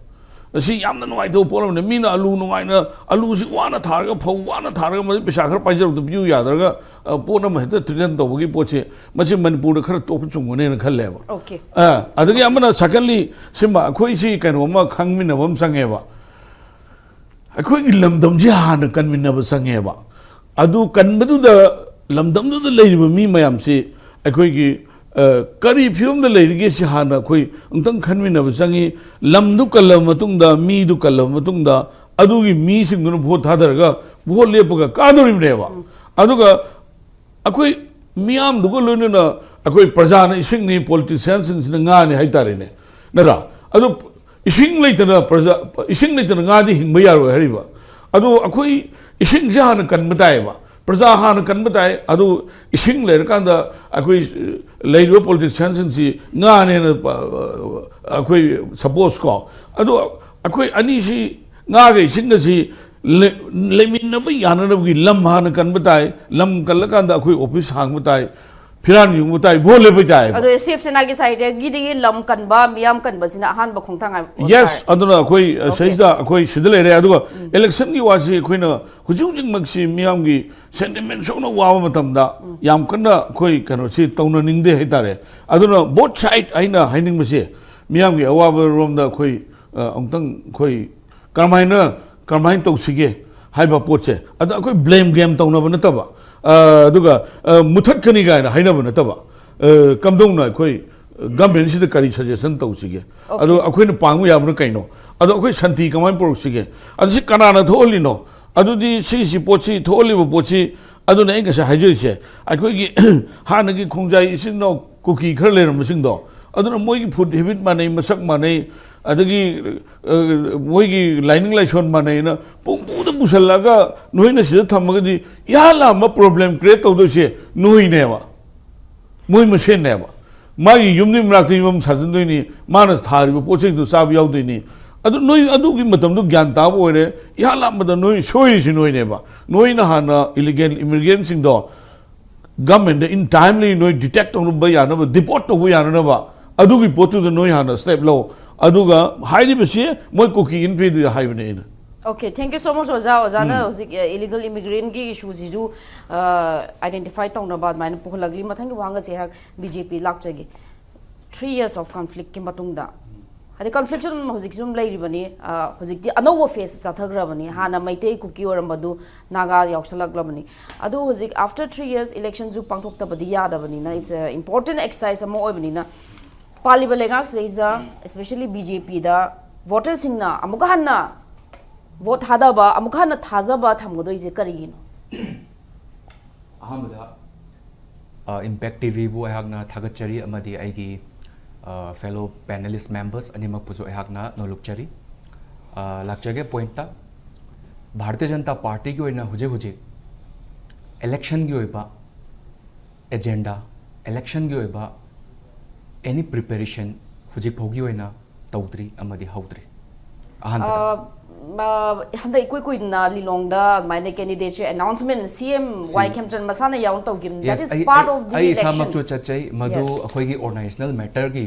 ꯑꯁꯤ ꯌꯥꯝꯅ ꯅꯨꯡꯉꯥꯏꯇꯕ ꯄꯣꯠ ꯑꯃꯅꯤ꯫ ꯃꯤꯅ ꯑꯂꯨ ꯅꯨꯡꯉꯥꯏꯅ, ꯑꯂꯨꯁꯤ ꯋꯥꯅ ꯊꯥꯔꯒ, ꯐꯧ ꯋꯥꯅ ꯊꯥꯔꯒ, ꯃꯁꯤ ꯄꯩꯁꯥ ꯈꯔ ꯄꯥꯏꯖꯔꯛꯇ ꯄꯤꯌꯨ ꯌꯥꯗ꯭ꯔꯒ, ꯑ, ꯄꯣꯠ ꯑꯃ ꯍꯦꯛꯇ threaten ꯇꯧꯕꯒꯤ ꯄꯣꯠꯁꯤ, ꯃꯁꯤ ꯃꯅꯤꯄꯨꯔꯗ ꯈꯔ ꯇꯣꯛꯄ ꯆꯨꯝꯒꯅꯦꯅ ꯈꯜꯂꯦꯕ꯫ Okay꯫ ꯑ, ꯑꯗꯒꯤ ꯑꯃꯅ, secondly, ꯁꯤꯃ ꯑꯩꯈꯣꯏꯁꯤ ꯀꯩꯅꯣꯝꯃ ꯈꯪꯃꯤꯟꯅꯕ ꯑꯃ ꯆꯪꯉꯦꯕ꯫ ꯑꯩꯈꯣꯏꯒꯤ ꯂꯝꯗꯝꯁꯤ ꯍꯥꯟꯅ ꯀꯟꯃꯤꯟꯅꯕ ꯆꯪꯉꯦꯕ꯫ ꯑꯗꯨ ꯀꯟꯕꯗꯨꯗ ꯂꯝꯗꯝꯗꯨꯗ ꯂꯩꯔꯤꯕ ꯃꯤ ꯃꯌꯥꯝꯁꯤ ꯑꯩꯈꯣꯏꯒꯤ ꯑ, ꯀꯔꯤ ꯐꯤꯕꯝꯗ ꯂꯩꯔꯤꯒꯦ ꯁꯤ ꯍꯥꯟꯅ ꯑꯩꯈꯣꯏ ꯑꯃꯨꯛꯇꯪ ꯈꯟꯃꯤꯟꯅꯕ ꯆꯪꯉꯤ꯫ ꯂꯝꯗꯨ ꯀꯜꯂꯕ ꯃꯇꯨꯡꯗ, ꯃꯤꯗꯨ ꯀꯜꯂꯕ ꯃꯇꯨꯡꯗ, ꯑꯗꯨꯒꯤ ꯃꯤꯁꯤꯡꯗꯨꯅ ꯚꯣꯠ ꯊꯥꯗꯔꯒ ꯚꯣꯠ ꯂꯦꯞꯄꯒ ꯀꯥꯗꯧꯔꯤꯕꯅꯦꯕ꯫ ꯑꯗꯨꯒ ꯑꯩꯈꯣꯏ ꯃꯤꯌꯥꯝꯗꯨꯒ ꯂꯣꯏꯅꯅ ꯑꯩꯈꯣꯏ ꯄ꯭ꯔꯖꯥꯅ ꯏꯁꯤꯡꯅꯤ, ꯄꯣꯂꯤꯇꯤꯁꯤꯌꯥꯟꯁꯤꯡꯁꯤꯅ ꯉꯥꯅꯤ ꯍꯥꯏꯇꯥꯔꯦꯅꯦ, ꯅꯠꯇ꯭ꯔꯥ? ꯑꯗꯣ ꯏꯁꯤꯡ ꯂꯩꯇꯅ ꯄ꯭ꯔꯖꯥ, ꯏꯁꯤꯡ ꯂꯩꯇꯅ ꯉꯥꯗꯤ ꯍꯤꯡꯕ ꯌꯥꯔꯣꯏ ꯍꯥꯏꯔꯤꯕ꯫ ꯑꯗꯣ ꯑꯩꯈꯣꯏ ꯏꯁꯤꯡꯁꯦ ꯍꯥꯟꯅ ꯀꯟꯕ ꯇꯥꯏꯌꯦꯕ, ꯄ꯭ꯔꯖꯥ ꯍꯥꯟꯅ ꯀꯟꯕ ꯇꯥꯏ꯫ ꯑꯗꯨ ꯏꯁꯤꯡ ꯂꯩꯔꯀꯥꯟꯗ ꯑꯩꯈꯣꯏ ꯂꯩꯔꯤꯕ ꯄꯣꯂꯤꯇꯤꯁꯤꯌꯥꯟꯁꯤꯡꯁꯤ ꯉꯥꯅꯦꯅ, ꯑꯩꯈꯣꯏ ꯁꯄꯣꯁ ꯀꯣ, ꯑꯗꯣ ꯑꯩꯈꯣꯏ ꯑꯅꯤꯁꯤ, ꯉꯥꯒ ꯏꯁꯤꯡꯒꯁꯤ ꯂꯩ-, ꯂꯩꯃꯤꯟꯅꯕ ꯌꯥꯅꯅꯕꯒꯤ ꯂꯝ ꯍꯥꯟꯅ ꯀꯟꯕ ꯇꯥꯏ꯫ ꯂꯝ ꯀꯜꯂꯀꯥꯟꯗ ꯑꯩꯈꯣꯏ ꯑꯣꯐꯤꯁ ꯍꯥꯡꯕ ꯇꯥꯏ, ꯐꯤꯔꯥꯟ ꯌꯨꯡꯕ ꯇꯥꯏ, ꯚꯣꯠ ꯂꯦꯞꯄ ꯇꯥꯏ꯫ ꯑꯗꯣ ꯁꯤꯕ ꯁꯦꯅꯥꯒꯤ ꯁꯥꯏꯠꯇꯒꯤꯗꯤ ꯂꯝ ꯀꯟꯕ, ꯃꯤꯌꯥꯝ ꯀꯟꯕꯁꯤꯅ ꯑꯍꯥꯟꯕ ꯈꯣꯡꯊꯥꯡ ꯍꯥꯏꯕ ꯑꯣꯏꯇꯥꯔꯦ꯫ ꯑꯗꯨꯅ ꯑꯩꯈꯣꯏ, ꯑ, Okay. ꯁꯤꯗꯩꯁꯤꯗ ꯑꯩꯈꯣꯏ ꯁꯤꯗ ꯂꯩꯔꯦ꯫ ꯑꯗꯨꯒ ꯎꯝ꯫ Election ꯒꯤ ꯋꯥꯁꯤ ꯑꯩꯈꯣꯏꯅ ꯍꯧꯖꯤꯛ ꯍꯧꯖꯤꯛꯃꯛꯁꯤ ꯃꯤꯌꯥꯝꯒꯤ sentiment ꯁꯣꯛꯅ ꯋꯥꯕ ꯃꯇꯝꯗ ꯎꯝ꯫ ꯌꯥꯝ ꯀꯟꯅ ꯑꯩꯈꯣꯏ ꯀꯩꯅꯣꯁꯤ ꯇꯧꯅꯅꯤꯡꯗꯦ ꯍꯥꯏꯇꯥꯔꯦ꯫ ꯑꯗꯨꯅ both side ꯑꯩꯅ ꯍꯥꯏꯅꯤꯡꯕꯁꯦ, ꯃꯤꯌꯥꯝꯒꯤ ꯑꯋꯥꯕ ꯔꯣꯝꯗ ꯑꯩꯈꯣꯏ, ꯑ, ꯑꯃꯨꯛꯇꯪ ꯑꯩꯈꯣꯏ ꯀꯔꯝꯍꯥꯏꯅ, ꯀꯔꯝꯍꯥꯏꯅ ꯇꯧꯁꯤꯒꯦ ꯍꯥꯏꯕ ꯄꯣꯠꯁꯦ, ꯑꯗ ꯑꯩꯈꯣꯏ blame game ꯇꯧꯅꯕ ꯅꯠꯇꯕ, ꯑ, ꯑꯗꯨꯒ, ꯑ, ꯃꯨꯊꯠꯀꯅꯤ ꯀꯥꯏꯅ ꯍꯥꯏꯅꯕ ꯅꯠꯇꯕ, ꯑ, ꯀꯝꯗꯧꯅ ꯑꯩꯈꯣꯏ government ꯁꯤꯗ ꯀꯔꯤ suggestion ꯇꯧꯁꯤꯒꯦ? Okay. ꯑꯗꯣ ꯑꯩꯈꯣꯏꯅ ꯄꯥꯡꯕ ꯌꯥꯕꯅ ꯀꯩꯅꯣ? ꯑꯗꯣ ꯑꯩꯈꯣꯏ ꯁꯥꯟꯇꯤ ꯀꯃꯥꯏꯅ ꯄꯨꯔꯛꯁꯤꯒꯦ? ꯑꯗꯨ ꯁꯤ ꯀꯅꯥꯅ ꯊꯣꯛꯍꯜꯂꯤꯅꯣ? ꯑꯗꯨꯗꯤ ꯁꯤꯒꯤꯁꯤ ꯄꯣꯠꯁꯤ, ꯊꯣꯛꯍꯜꯂꯤꯕ ꯄꯣꯠꯁꯤ, ꯑꯗꯨꯅ ꯑꯩ ꯉꯁꯥꯏ ꯍꯥꯏꯖꯔꯤꯁꯦ, ꯑꯩꯈꯣꯏꯒꯤ ꯍꯥꯟꯅꯒꯤ ꯈꯣꯡꯖꯥꯏ ꯏꯆꯤꯟ ꯏꯅꯥꯎ ꯀꯨꯀꯤ ꯈꯔ ꯂꯩꯔꯝꯕꯁꯤꯡꯗꯣ, ꯑꯗꯨꯅ ꯃꯣꯏꯒꯤ food habit ꯃꯥꯟꯅꯩ, ꯃꯁꯛ ꯃꯥꯟꯅꯩ, ꯑꯗꯒꯤ, ꯑ, ꯃꯣꯏꯒꯤ ꯂꯥꯏꯅꯤꯡ ꯂꯥꯏꯁꯣꯟ ꯃꯥꯟꯅꯩꯅ ꯄꯨꯡꯄꯨꯗ ꯄꯨꯁꯜꯂꯛꯑꯒ ꯅꯣꯏꯅ ꯁꯤꯗ ꯊꯝꯃꯒꯗꯤ ꯏꯍꯥꯟ ꯍꯥꯟꯕ problem create ꯇꯧꯗꯣꯏꯁꯦ ꯅꯣꯏꯅꯦꯕ, ꯃꯣꯏ ꯃꯁꯦꯟꯅꯦꯕ꯫ ꯃꯥꯒꯤ ꯌꯨꯝꯗꯨꯒꯤ ꯃꯅꯥꯛꯇ ꯌꯨꯝ ꯑꯃ ꯁꯥꯖꯟꯗꯣꯏꯅꯤ, ꯃꯥꯅ ꯊꯥꯔꯤꯕ ꯄꯣꯠ ꯆꯩꯗꯨ ꯆꯥꯕ ꯌꯥꯎꯗꯣꯏꯅꯤ꯫ ꯑꯗꯨ ꯅꯣꯏ ꯑꯗꯨꯒꯤ ꯃꯇꯝꯗꯨ ꯒ꯭ꯌꯥꯟ ꯇꯥꯕ ꯑꯣꯏꯔꯦ, ꯏꯍꯥꯟ ꯍꯥꯟꯕꯗ ꯅꯣꯏ ꯁꯣꯏꯔꯤꯁꯤ ꯅꯣꯏꯅꯦꯕ꯫ ꯅꯣꯏꯅ ꯍꯥꯟꯅ illegal immigrant ꯁꯤꯡꯗꯣ government ꯗ in timely ꯅꯣꯏ detect ꯇꯧꯕ ꯌꯥꯅꯕ, deport ꯇꯧꯕ ꯌꯥꯅꯅꯕ ꯑꯗꯨꯒꯤ ꯄꯣꯠꯇꯨꯗ ꯅꯣꯏ ꯍꯥꯟꯅ step ꯂꯧ꯫ ꯑꯗꯨꯒ ꯍꯥꯏꯔꯤꯕꯁꯤ ꯃꯣꯏ ꯀꯨꯀꯤ ꯏꯟꯐꯤꯗꯨꯗ ꯍꯥꯏꯕꯅꯦ ꯑꯩꯅ꯫ Okay, thank you so much, ꯑꯣꯖꯥ꯫ ꯑꯣꯖꯥꯅ ꯎꯝ꯫ ꯍꯧꯖꯤꯛ, ꯑ, illegal immigrant ꯀꯤ issue ꯁꯤꯁꯨ, ꯑ, identify ꯇꯧꯅꯕ ꯑꯗꯨꯃꯥꯏꯅ ꯄꯨꯍꯜꯂꯛꯂꯤ꯫ ꯃꯊꯪꯒꯤ ꯋꯥꯍꯪ ꯑꯁꯦ ꯑꯩꯍꯥꯛ B J P ꯂꯥꯛꯆꯒꯦ꯫ Three years of conflict ꯀꯤ ꯃꯇꯨꯡꯗ ꯑꯗꯩ ꯀꯟꯐ꯭ꯂꯤꯛꯁꯨ ꯑꯗꯨꯝ ꯍꯧꯖꯤꯛꯁꯨ ꯑꯗꯨꯝ ꯂꯩꯔꯤꯕꯅꯤ꯫ ꯑ, ꯍꯧꯖꯤꯛꯇꯤ ꯑꯅꯧꯕ ꯐꯦꯁ ꯆꯠꯊꯈ꯭ꯔꯕꯅꯤ꯫ ꯍꯥꯟꯅ ꯃꯩꯇꯩ ꯀꯨꯀꯤ ꯑꯣꯏꯔꯝꯕꯗꯨ ꯅꯥꯒꯥ ꯌꯥꯎꯁꯜꯂꯛꯂꯕꯅꯤ꯫ ꯑꯗꯨ ꯍꯧꯖꯤꯛ after three years electionꯁꯨ ꯄꯥꯡꯊꯣꯛꯇꯕꯗꯤ ꯌꯥꯗꯕꯅꯤꯅ, it's a important exercise ꯑꯃ ꯑꯣꯏꯕꯅꯤꯅ, ꯄꯥꯜꯂꯤꯕ ꯂꯩꯉꯥꯛꯁꯤꯗꯩꯁꯤꯗ, especially BJPꯗ voterꯁꯤꯡꯅ ꯑꯃꯨꯛꯀ ꯍꯟꯅ vote ꯊꯥꯗꯕ, ꯑꯃꯨꯛꯀ ꯍꯟꯅ ꯊꯥꯖꯕ ꯊꯝꯒꯗꯣꯏꯁꯦ ꯀꯔꯤꯒꯤꯅꯣ? ꯑꯍꯥꯟꯕꯗ, ꯑ, Impact TVꯕꯨ ꯑꯩꯍꯥꯛꯅ ꯊꯥꯒꯠꯆꯔꯤ ꯑꯃꯗꯤ ꯑꯩꯒꯤ, ꯑ, fellow panelist members ꯑꯅꯤꯃꯛꯄꯨꯁꯨ ꯑꯩꯍꯥꯛꯅ ꯅꯣꯂꯨꯛꯆꯔꯤ꯫ ꯑ, ꯂꯥꯛꯆꯒꯦ pointꯇ꯫ ꯚꯥꯔꯇꯤꯌ ꯖꯅꯇꯥ ꯄꯥꯔꯇꯤꯒꯤ ꯑꯣꯏꯅ ꯍꯧꯖꯤꯛ ꯍꯧꯖꯤꯛ electionꯒꯤ ꯑꯣꯏꯕ agenda, electionꯒꯤ ꯑꯣꯏꯕ any preparation ꯍꯧꯖꯤꯛ ꯐꯥꯎꯒꯤ ꯑꯣꯏꯅ ꯇꯧꯗ꯭ꯔꯤ ꯑꯃꯗꯤ ꯍꯧꯗ꯭ꯔꯤ꯫ ꯑꯍꯥꯟꯕꯗ꯫ ꯑ, ꯑ, ꯍꯟꯗꯛ ꯏꯀꯨꯏ ꯀꯨꯏꯗꯅ ꯂꯤꯂꯣꯡꯗ ꯑꯗꯨꯃꯥꯏꯅ candidateꯁꯦ announcement CM ꯁꯤ- ꯋꯥꯏ ꯈꯦꯝꯆꯟ ꯃꯁꯥꯅ ꯌꯥꯎꯅ ꯇꯧꯈꯤꯕꯅꯤ꯫ That Yes, is ꯑꯩ, part ꯑꯩ, of the ꯑꯩ election. ꯏꯁꯥꯃꯛꯁꯨ ꯆꯠꯆꯩ꯫ ꯃꯗꯨ Yes. ꯑꯩꯈꯣꯏꯒꯤ organizational matterꯒꯤ,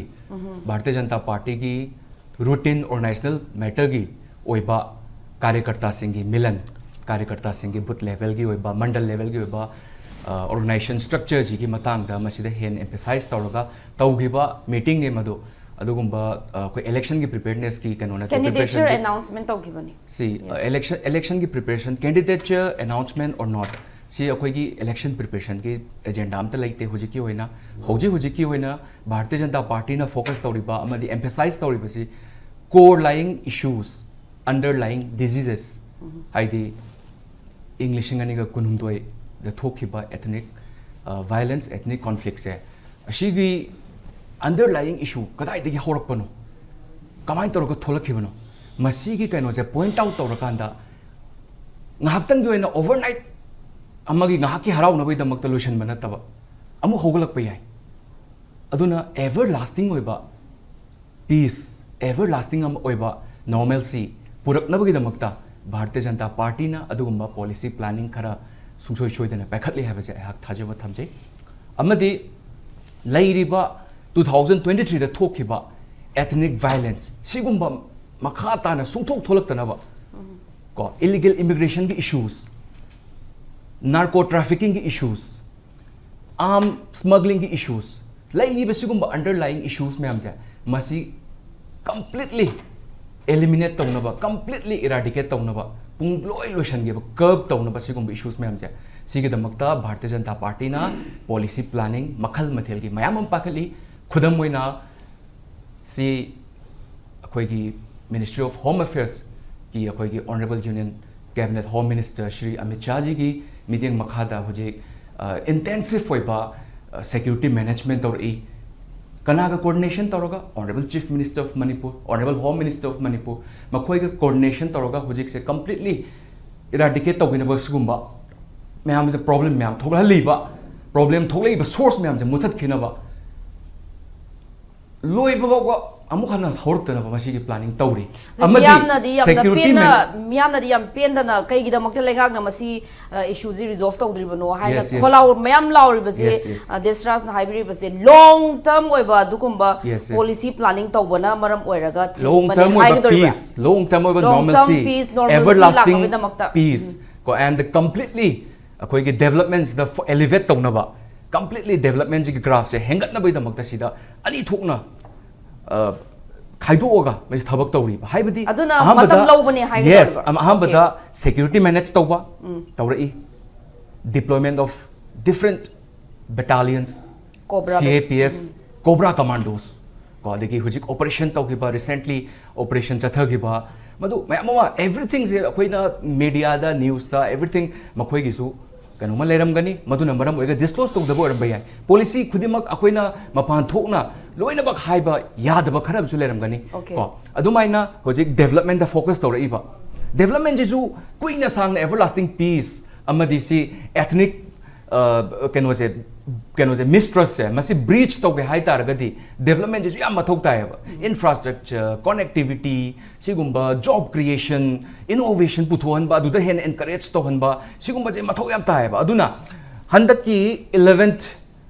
ꯚꯥꯔꯇꯤꯌ ꯖꯅꯇꯥ ꯄꯥꯔꯇꯤꯒꯤ routine organizational matterꯒꯤ ꯑꯣꯏꯕ ꯀꯥꯔꯌꯀꯔꯇꯥꯁꯤꯡꯒꯤ ꯃꯤꯂꯟ, ꯀꯥꯔꯌꯀꯔꯇꯥꯁꯤꯡꯒꯤ booth levelꯒꯤ ꯑꯣꯏꯕ, ꯃꯟꯗꯜ levelꯒꯤ ꯑꯣꯏꯕ, ꯑ, organization structureꯁꯤꯒꯤ ꯃꯇꯥꯡꯗ ꯃꯁꯤꯗ ꯍꯦꯟꯅ emphasize ꯇꯧꯔꯒ ꯇꯧꯈꯤꯕ meetingꯅꯤ ꯃꯗꯨ꯫ ꯑꯗꯨꯒꯨꯝꯕ, ꯑ, ꯑꯩꯈꯣꯏ electionꯒꯤ preparednessꯀꯤ ꯀꯩꯅꯣ ꯅꯠꯇꯦ, Candidature preparationꯒꯤ announcement ꯇꯧꯈꯤꯕꯅꯤ꯫ ꯁꯤ, Yes. election, electionꯒꯤ preparation, candidature announcement or not, ꯁꯤ ꯑꯩꯈꯣꯏꯒꯤ election preparationꯒꯤ agenda ꯑꯝꯇ ꯂꯩꯇꯦ ꯍꯧꯖꯤꯛꯀꯤ ꯑꯣꯏꯅ꯫ ꯍꯧꯖꯤꯛ ꯍꯧꯖꯤꯛꯀꯤ ꯑꯣꯏꯅ ꯚꯥꯔꯇꯤꯌ ꯖꯅꯇꯥ ꯄꯥꯔꯇꯤꯅ focus ꯇꯧꯔꯤꯕ ꯑꯃꯗꯤ emphasize ꯇꯧꯔꯤꯕꯁꯤ core lying issues, underlying diseases, ꯍꯥꯏꯗꯤ ꯏꯪ ꯂꯤꯁꯤꯡ ꯑꯅꯤꯒ ꯀꯨꯟꯍꯨꯝꯗꯣꯏꯗ ꯊꯣꯛꯈꯤꯕ ethnic, ꯑ, violence, ethnic conflictꯁꯦ, ꯑꯁꯤꯒꯤ underlying issue ꯀꯗꯥꯏꯗꯒꯤ ꯍꯧꯔꯛꯄꯅꯣ, ꯀꯃꯥꯏꯅ ꯇꯧꯔꯒ ꯊꯣꯛꯂꯛꯈꯤꯕꯅꯣ, ꯃꯁꯤꯒꯤ ꯀꯩꯅꯣꯁꯦ point out ꯇꯧꯔꯀꯥꯟꯗ ꯉꯥꯏꯍꯥꯛꯇꯪꯒꯤ ꯑꯣꯏꯅ overnight ꯑꯃꯒꯤ ꯉꯥꯏꯍꯥꯛꯀꯤ ꯍꯔꯥꯎꯅꯕꯒꯤꯗꯃꯛꯇ ꯂꯣꯏꯁꯤꯟꯕ ꯅꯠꯇꯕ ꯑꯃꯨꯛ ꯍꯧꯒꯠꯂꯛꯄ ꯌꯥꯏ꯫ ꯑꯗꯨꯅ everlasting ꯑꯣꯏꯕ peace, everlasting ꯑꯃ ꯑꯣꯏꯕ normalcy ꯄꯨꯔꯛꯅꯕꯒꯤꯗꯃꯛꯇ ꯚꯥꯔꯇꯤꯌ ꯖꯅꯇꯥ ꯄꯥꯔꯇꯤꯅ ꯑꯗꯨꯒꯨꯝꯕ policy planning ꯈꯔ ꯁꯨꯡꯁꯣꯏ ꯁꯣꯏꯗꯅ ꯄꯥꯏꯈꯠꯂꯤ ꯍꯥꯏꯕꯁꯦ ꯑꯩꯍꯥꯛ ꯊꯥꯖꯕ ꯊꯝꯖꯩ꯫ ꯑꯃꯗꯤ ꯂꯩꯔꯤꯕ two thousand twenty threeꯗ ꯊꯣꯛꯈꯤꯕ ethnic violence ꯁꯤꯒꯨꯝꯕ ꯃꯈꯥ ꯇꯥꯅ ꯁꯨꯡꯊꯣꯛ ꯊꯣꯛꯂꯛꯇꯅꯕ, ꯀꯣ, illegal immigrationꯒꯤ issues, narco traffickingꯒꯤ issues, arm smugglingꯒꯤ issues, ꯂꯩꯔꯤꯕ ꯁꯤꯒꯨꯝꯕ underlying issues ꯃꯌꯥꯝꯁꯦ, ꯃꯁꯤ completely eliminate ꯇꯧꯅꯕ, completely eradicate ꯇꯧꯅꯕ, ꯄꯨꯡ ꯂꯣꯏ ꯂꯣꯏꯁꯟꯈꯤꯕ, curb ꯇꯧꯅꯕ, ꯁꯤꯒꯨꯝꯕ issues ꯃꯌꯥꯝꯁꯦ, ꯁꯤꯒꯤꯗꯃꯛꯇ ꯚꯥꯔꯇꯤꯌ ꯖꯅꯇꯥ ꯄꯥꯔꯇꯤꯅ policy planning ꯃꯈꯜ ꯃꯊꯦꯜꯒꯤ ꯃꯌꯥꯝ ꯑꯃ ꯄꯥꯏꯈꯠꯂꯤ꯫ ꯈꯨꯗꯝ ꯑꯣꯏꯅ, ꯁꯤ ꯑꯩꯈꯣꯏꯒꯤ Ministry of Home Affairs ꯀꯤ ꯑꯩꯈꯣꯏꯒꯤ Honourable Union Cabinet Home Minister Shri Amit ꯁꯥꯍꯖꯤꯒꯤ ꯃꯤꯠꯌꯦꯡ ꯃꯈꯥꯗ ꯍꯧꯖꯤꯛ, ꯑ, intensive ꯑꯣꯏꯕ, ꯑ, security management ꯇꯧꯔꯛꯏ꯫ ꯀꯅꯥꯒ coordination ꯇꯧꯔꯒ? Honourable Chief Minister of Manipur, Honourable Home Minister of Manipur, ꯃꯈꯣꯏꯒ coordination ꯇꯧꯔꯒ ꯍꯧꯖꯤꯛꯁꯦ completely eradicate ꯇꯧꯕꯤꯅꯕ ꯁꯤꯒꯨꯝꯕ ꯃꯌꯥꯝꯁꯦ, problem ꯃꯌꯥꯝ ꯊꯣꯛꯍꯜꯂꯤꯕ, problem ꯊꯣꯛꯂꯛꯏꯕ source ꯃꯌꯥꯝꯁꯦ ꯃꯨꯊꯠꯈꯤꯅꯕ, ꯂꯣꯏꯕ ꯐꯥꯎꯕ ꯑꯃꯨꯛ ꯍꯟꯅ ꯍꯧꯔꯛꯇꯅꯕ ꯃꯁꯤꯒꯤ planning ꯇꯧꯔꯤ꯫ ꯑꯃꯗꯤ ꯃꯤꯌꯥꯝꯅꯗꯤ ꯌꯥꯝꯅ security ꯄꯦꯟꯅ, man- ꯃꯤꯌꯥꯝꯅꯗꯤ ꯌꯥꯝ ꯄꯦꯟꯗꯅ ꯀꯩꯒꯤꯗꯃꯛꯇ ꯂꯩꯉꯥꯛꯅ ꯃꯁꯤ, ꯑ, issue ꯁꯤ resolve ꯇꯧꯗ꯭ꯔꯤꯕꯅꯣ ꯍꯥꯏꯅ Yes, yes. ꯈꯣꯜꯂꯥꯎ ꯃꯌꯥꯝ ꯂꯥꯎꯔꯤꯕꯁꯦ, Yes, yes. ꯑ, ꯗꯦꯁꯔꯥꯖꯅ ꯍꯥꯏꯕꯤꯔꯤꯕꯁꯦ long term ꯑꯣꯏꯕ ꯑꯗꯨꯒꯨꯝꯕ Yes, yes. policy planning ꯇꯧꯕꯅ ꯃꯔꯝ ꯑꯣꯏꯔꯒ long ꯊꯤꯡꯕꯅꯦ term ꯑꯣꯏꯕ ꯍꯥꯏꯒꯗꯧꯔꯤꯕ꯭ꯔꯥ? Peace, long term ꯑꯣꯏꯕ Long term normalcy, peace, normalcy everlasting ꯂꯥꯛꯅꯕꯒꯤꯗꯃꯛꯇ꯫ Peace, ꯎꯝ꯫ ꯀꯣ, and the completely ꯑꯩꯈꯣꯏꯒꯤ development ꯁꯤꯗ ꯐ-, elevate ꯇꯧꯅꯕ, completely development ꯁꯤꯒꯤ graph ꯁꯦ ꯍꯦꯟꯒꯠꯅꯕꯒꯤꯗꯃꯛꯇ ꯁꯤꯗ ꯑꯅꯤ ꯊꯣꯛꯅ, ꯑ, ꯈꯥꯏꯗꯣꯛꯑꯒ ꯃꯁꯤ ꯊꯕꯛ ꯇꯧꯔꯤꯕ꯫ ꯍꯥꯏꯕꯗꯤ ꯑꯗꯨꯅ ꯑꯍꯥꯟꯕꯗ, ꯃꯇꯝ ꯂꯧꯕꯅꯦ ꯍꯥꯏꯒꯦ yes, ꯇꯧꯔꯤꯕ꯫ ꯑꯍꯥꯟꯕꯗ Okay. Security manage ꯇꯧꯕ ꯎꯝ꯫ ꯇꯧꯔꯛꯏ, deployment of different battalions, Cobra ꯁꯤ ꯑꯦ ꯄꯤ ꯑꯦꯐ, ꯎꯝ꯫ Cobra Commandos, ꯀꯣ, ꯑꯗꯒꯤ ꯍꯧꯖꯤꯛ operation ꯇꯧꯈꯤꯕ, recently operation ꯆꯠꯊꯈꯤꯕ, ꯃꯗꯨ ꯃꯌꯥꯝ ꯑꯃ, everything ꯁꯦ ꯑꯩꯈꯣꯏꯅ media ꯗ, news ꯇ, everything ꯃꯈꯣꯏꯒꯤꯁꯨ ꯀꯩꯅꯣꯝꯃ ꯂꯩꯔꯝꯒꯅꯤ, ꯃꯗꯨꯅ ꯃꯔꯝ ꯑꯣꯏꯔꯒ disclose ꯇꯧꯗꯕ ꯑꯣꯏꯔꯝꯕ ꯌꯥꯏ꯫ Policy ꯈꯨꯗꯤꯡꯃꯛ ꯑꯩꯈꯣꯏꯅ ꯃꯄꯥꯟ ꯊꯣꯛꯅ ꯂꯣꯏꯅꯃꯛ ꯍꯥꯏꯕ ꯌꯥꯗꯕ ꯈꯔ ꯑꯃꯁꯨ ꯂꯩꯔꯝꯒꯅꯤ꯫ Okay. ꯀꯣ, ꯑꯗꯨꯃꯥꯏꯅ ꯍꯧꯖꯤꯛ development ꯇ focus ꯇꯧꯔꯛꯏꯕ, development ꯁꯤꯁꯨ ꯀꯨꯏꯅ ꯁꯥꯡꯅ everlasting peace ꯑꯃꯗꯤ ꯁꯤ ethnic, ꯑ, ꯀꯩꯅꯣꯁꯦ, ꯀꯩꯅꯣꯁꯦ, mistrust ꯁꯦ, ꯃꯁꯤ bridge ꯇꯧꯒꯦ ꯍꯥꯏ ꯇꯥꯔꯒꯗꯤ development ꯁꯤꯁꯨ ꯌꯥꯝ ꯃꯊꯧ ꯇꯥꯏꯌꯦꯕ꯫ Infrastructure, connectivity, ꯁꯤꯒꯨꯝꯕ job creation, innovation ꯄꯨꯊꯣꯛꯍꯟꯕ, ꯑꯗꯨꯗ ꯍꯦꯟꯅ encourage ꯇꯧꯍꯟꯕ, ꯁꯤꯒꯨꯝꯕꯁꯦ ꯃꯊꯧ ꯌꯥꯝ ꯇꯥꯏꯌꯦꯕ꯫ ꯑꯗꯨꯅ ꯍꯟꯗꯛꯀꯤ eleventh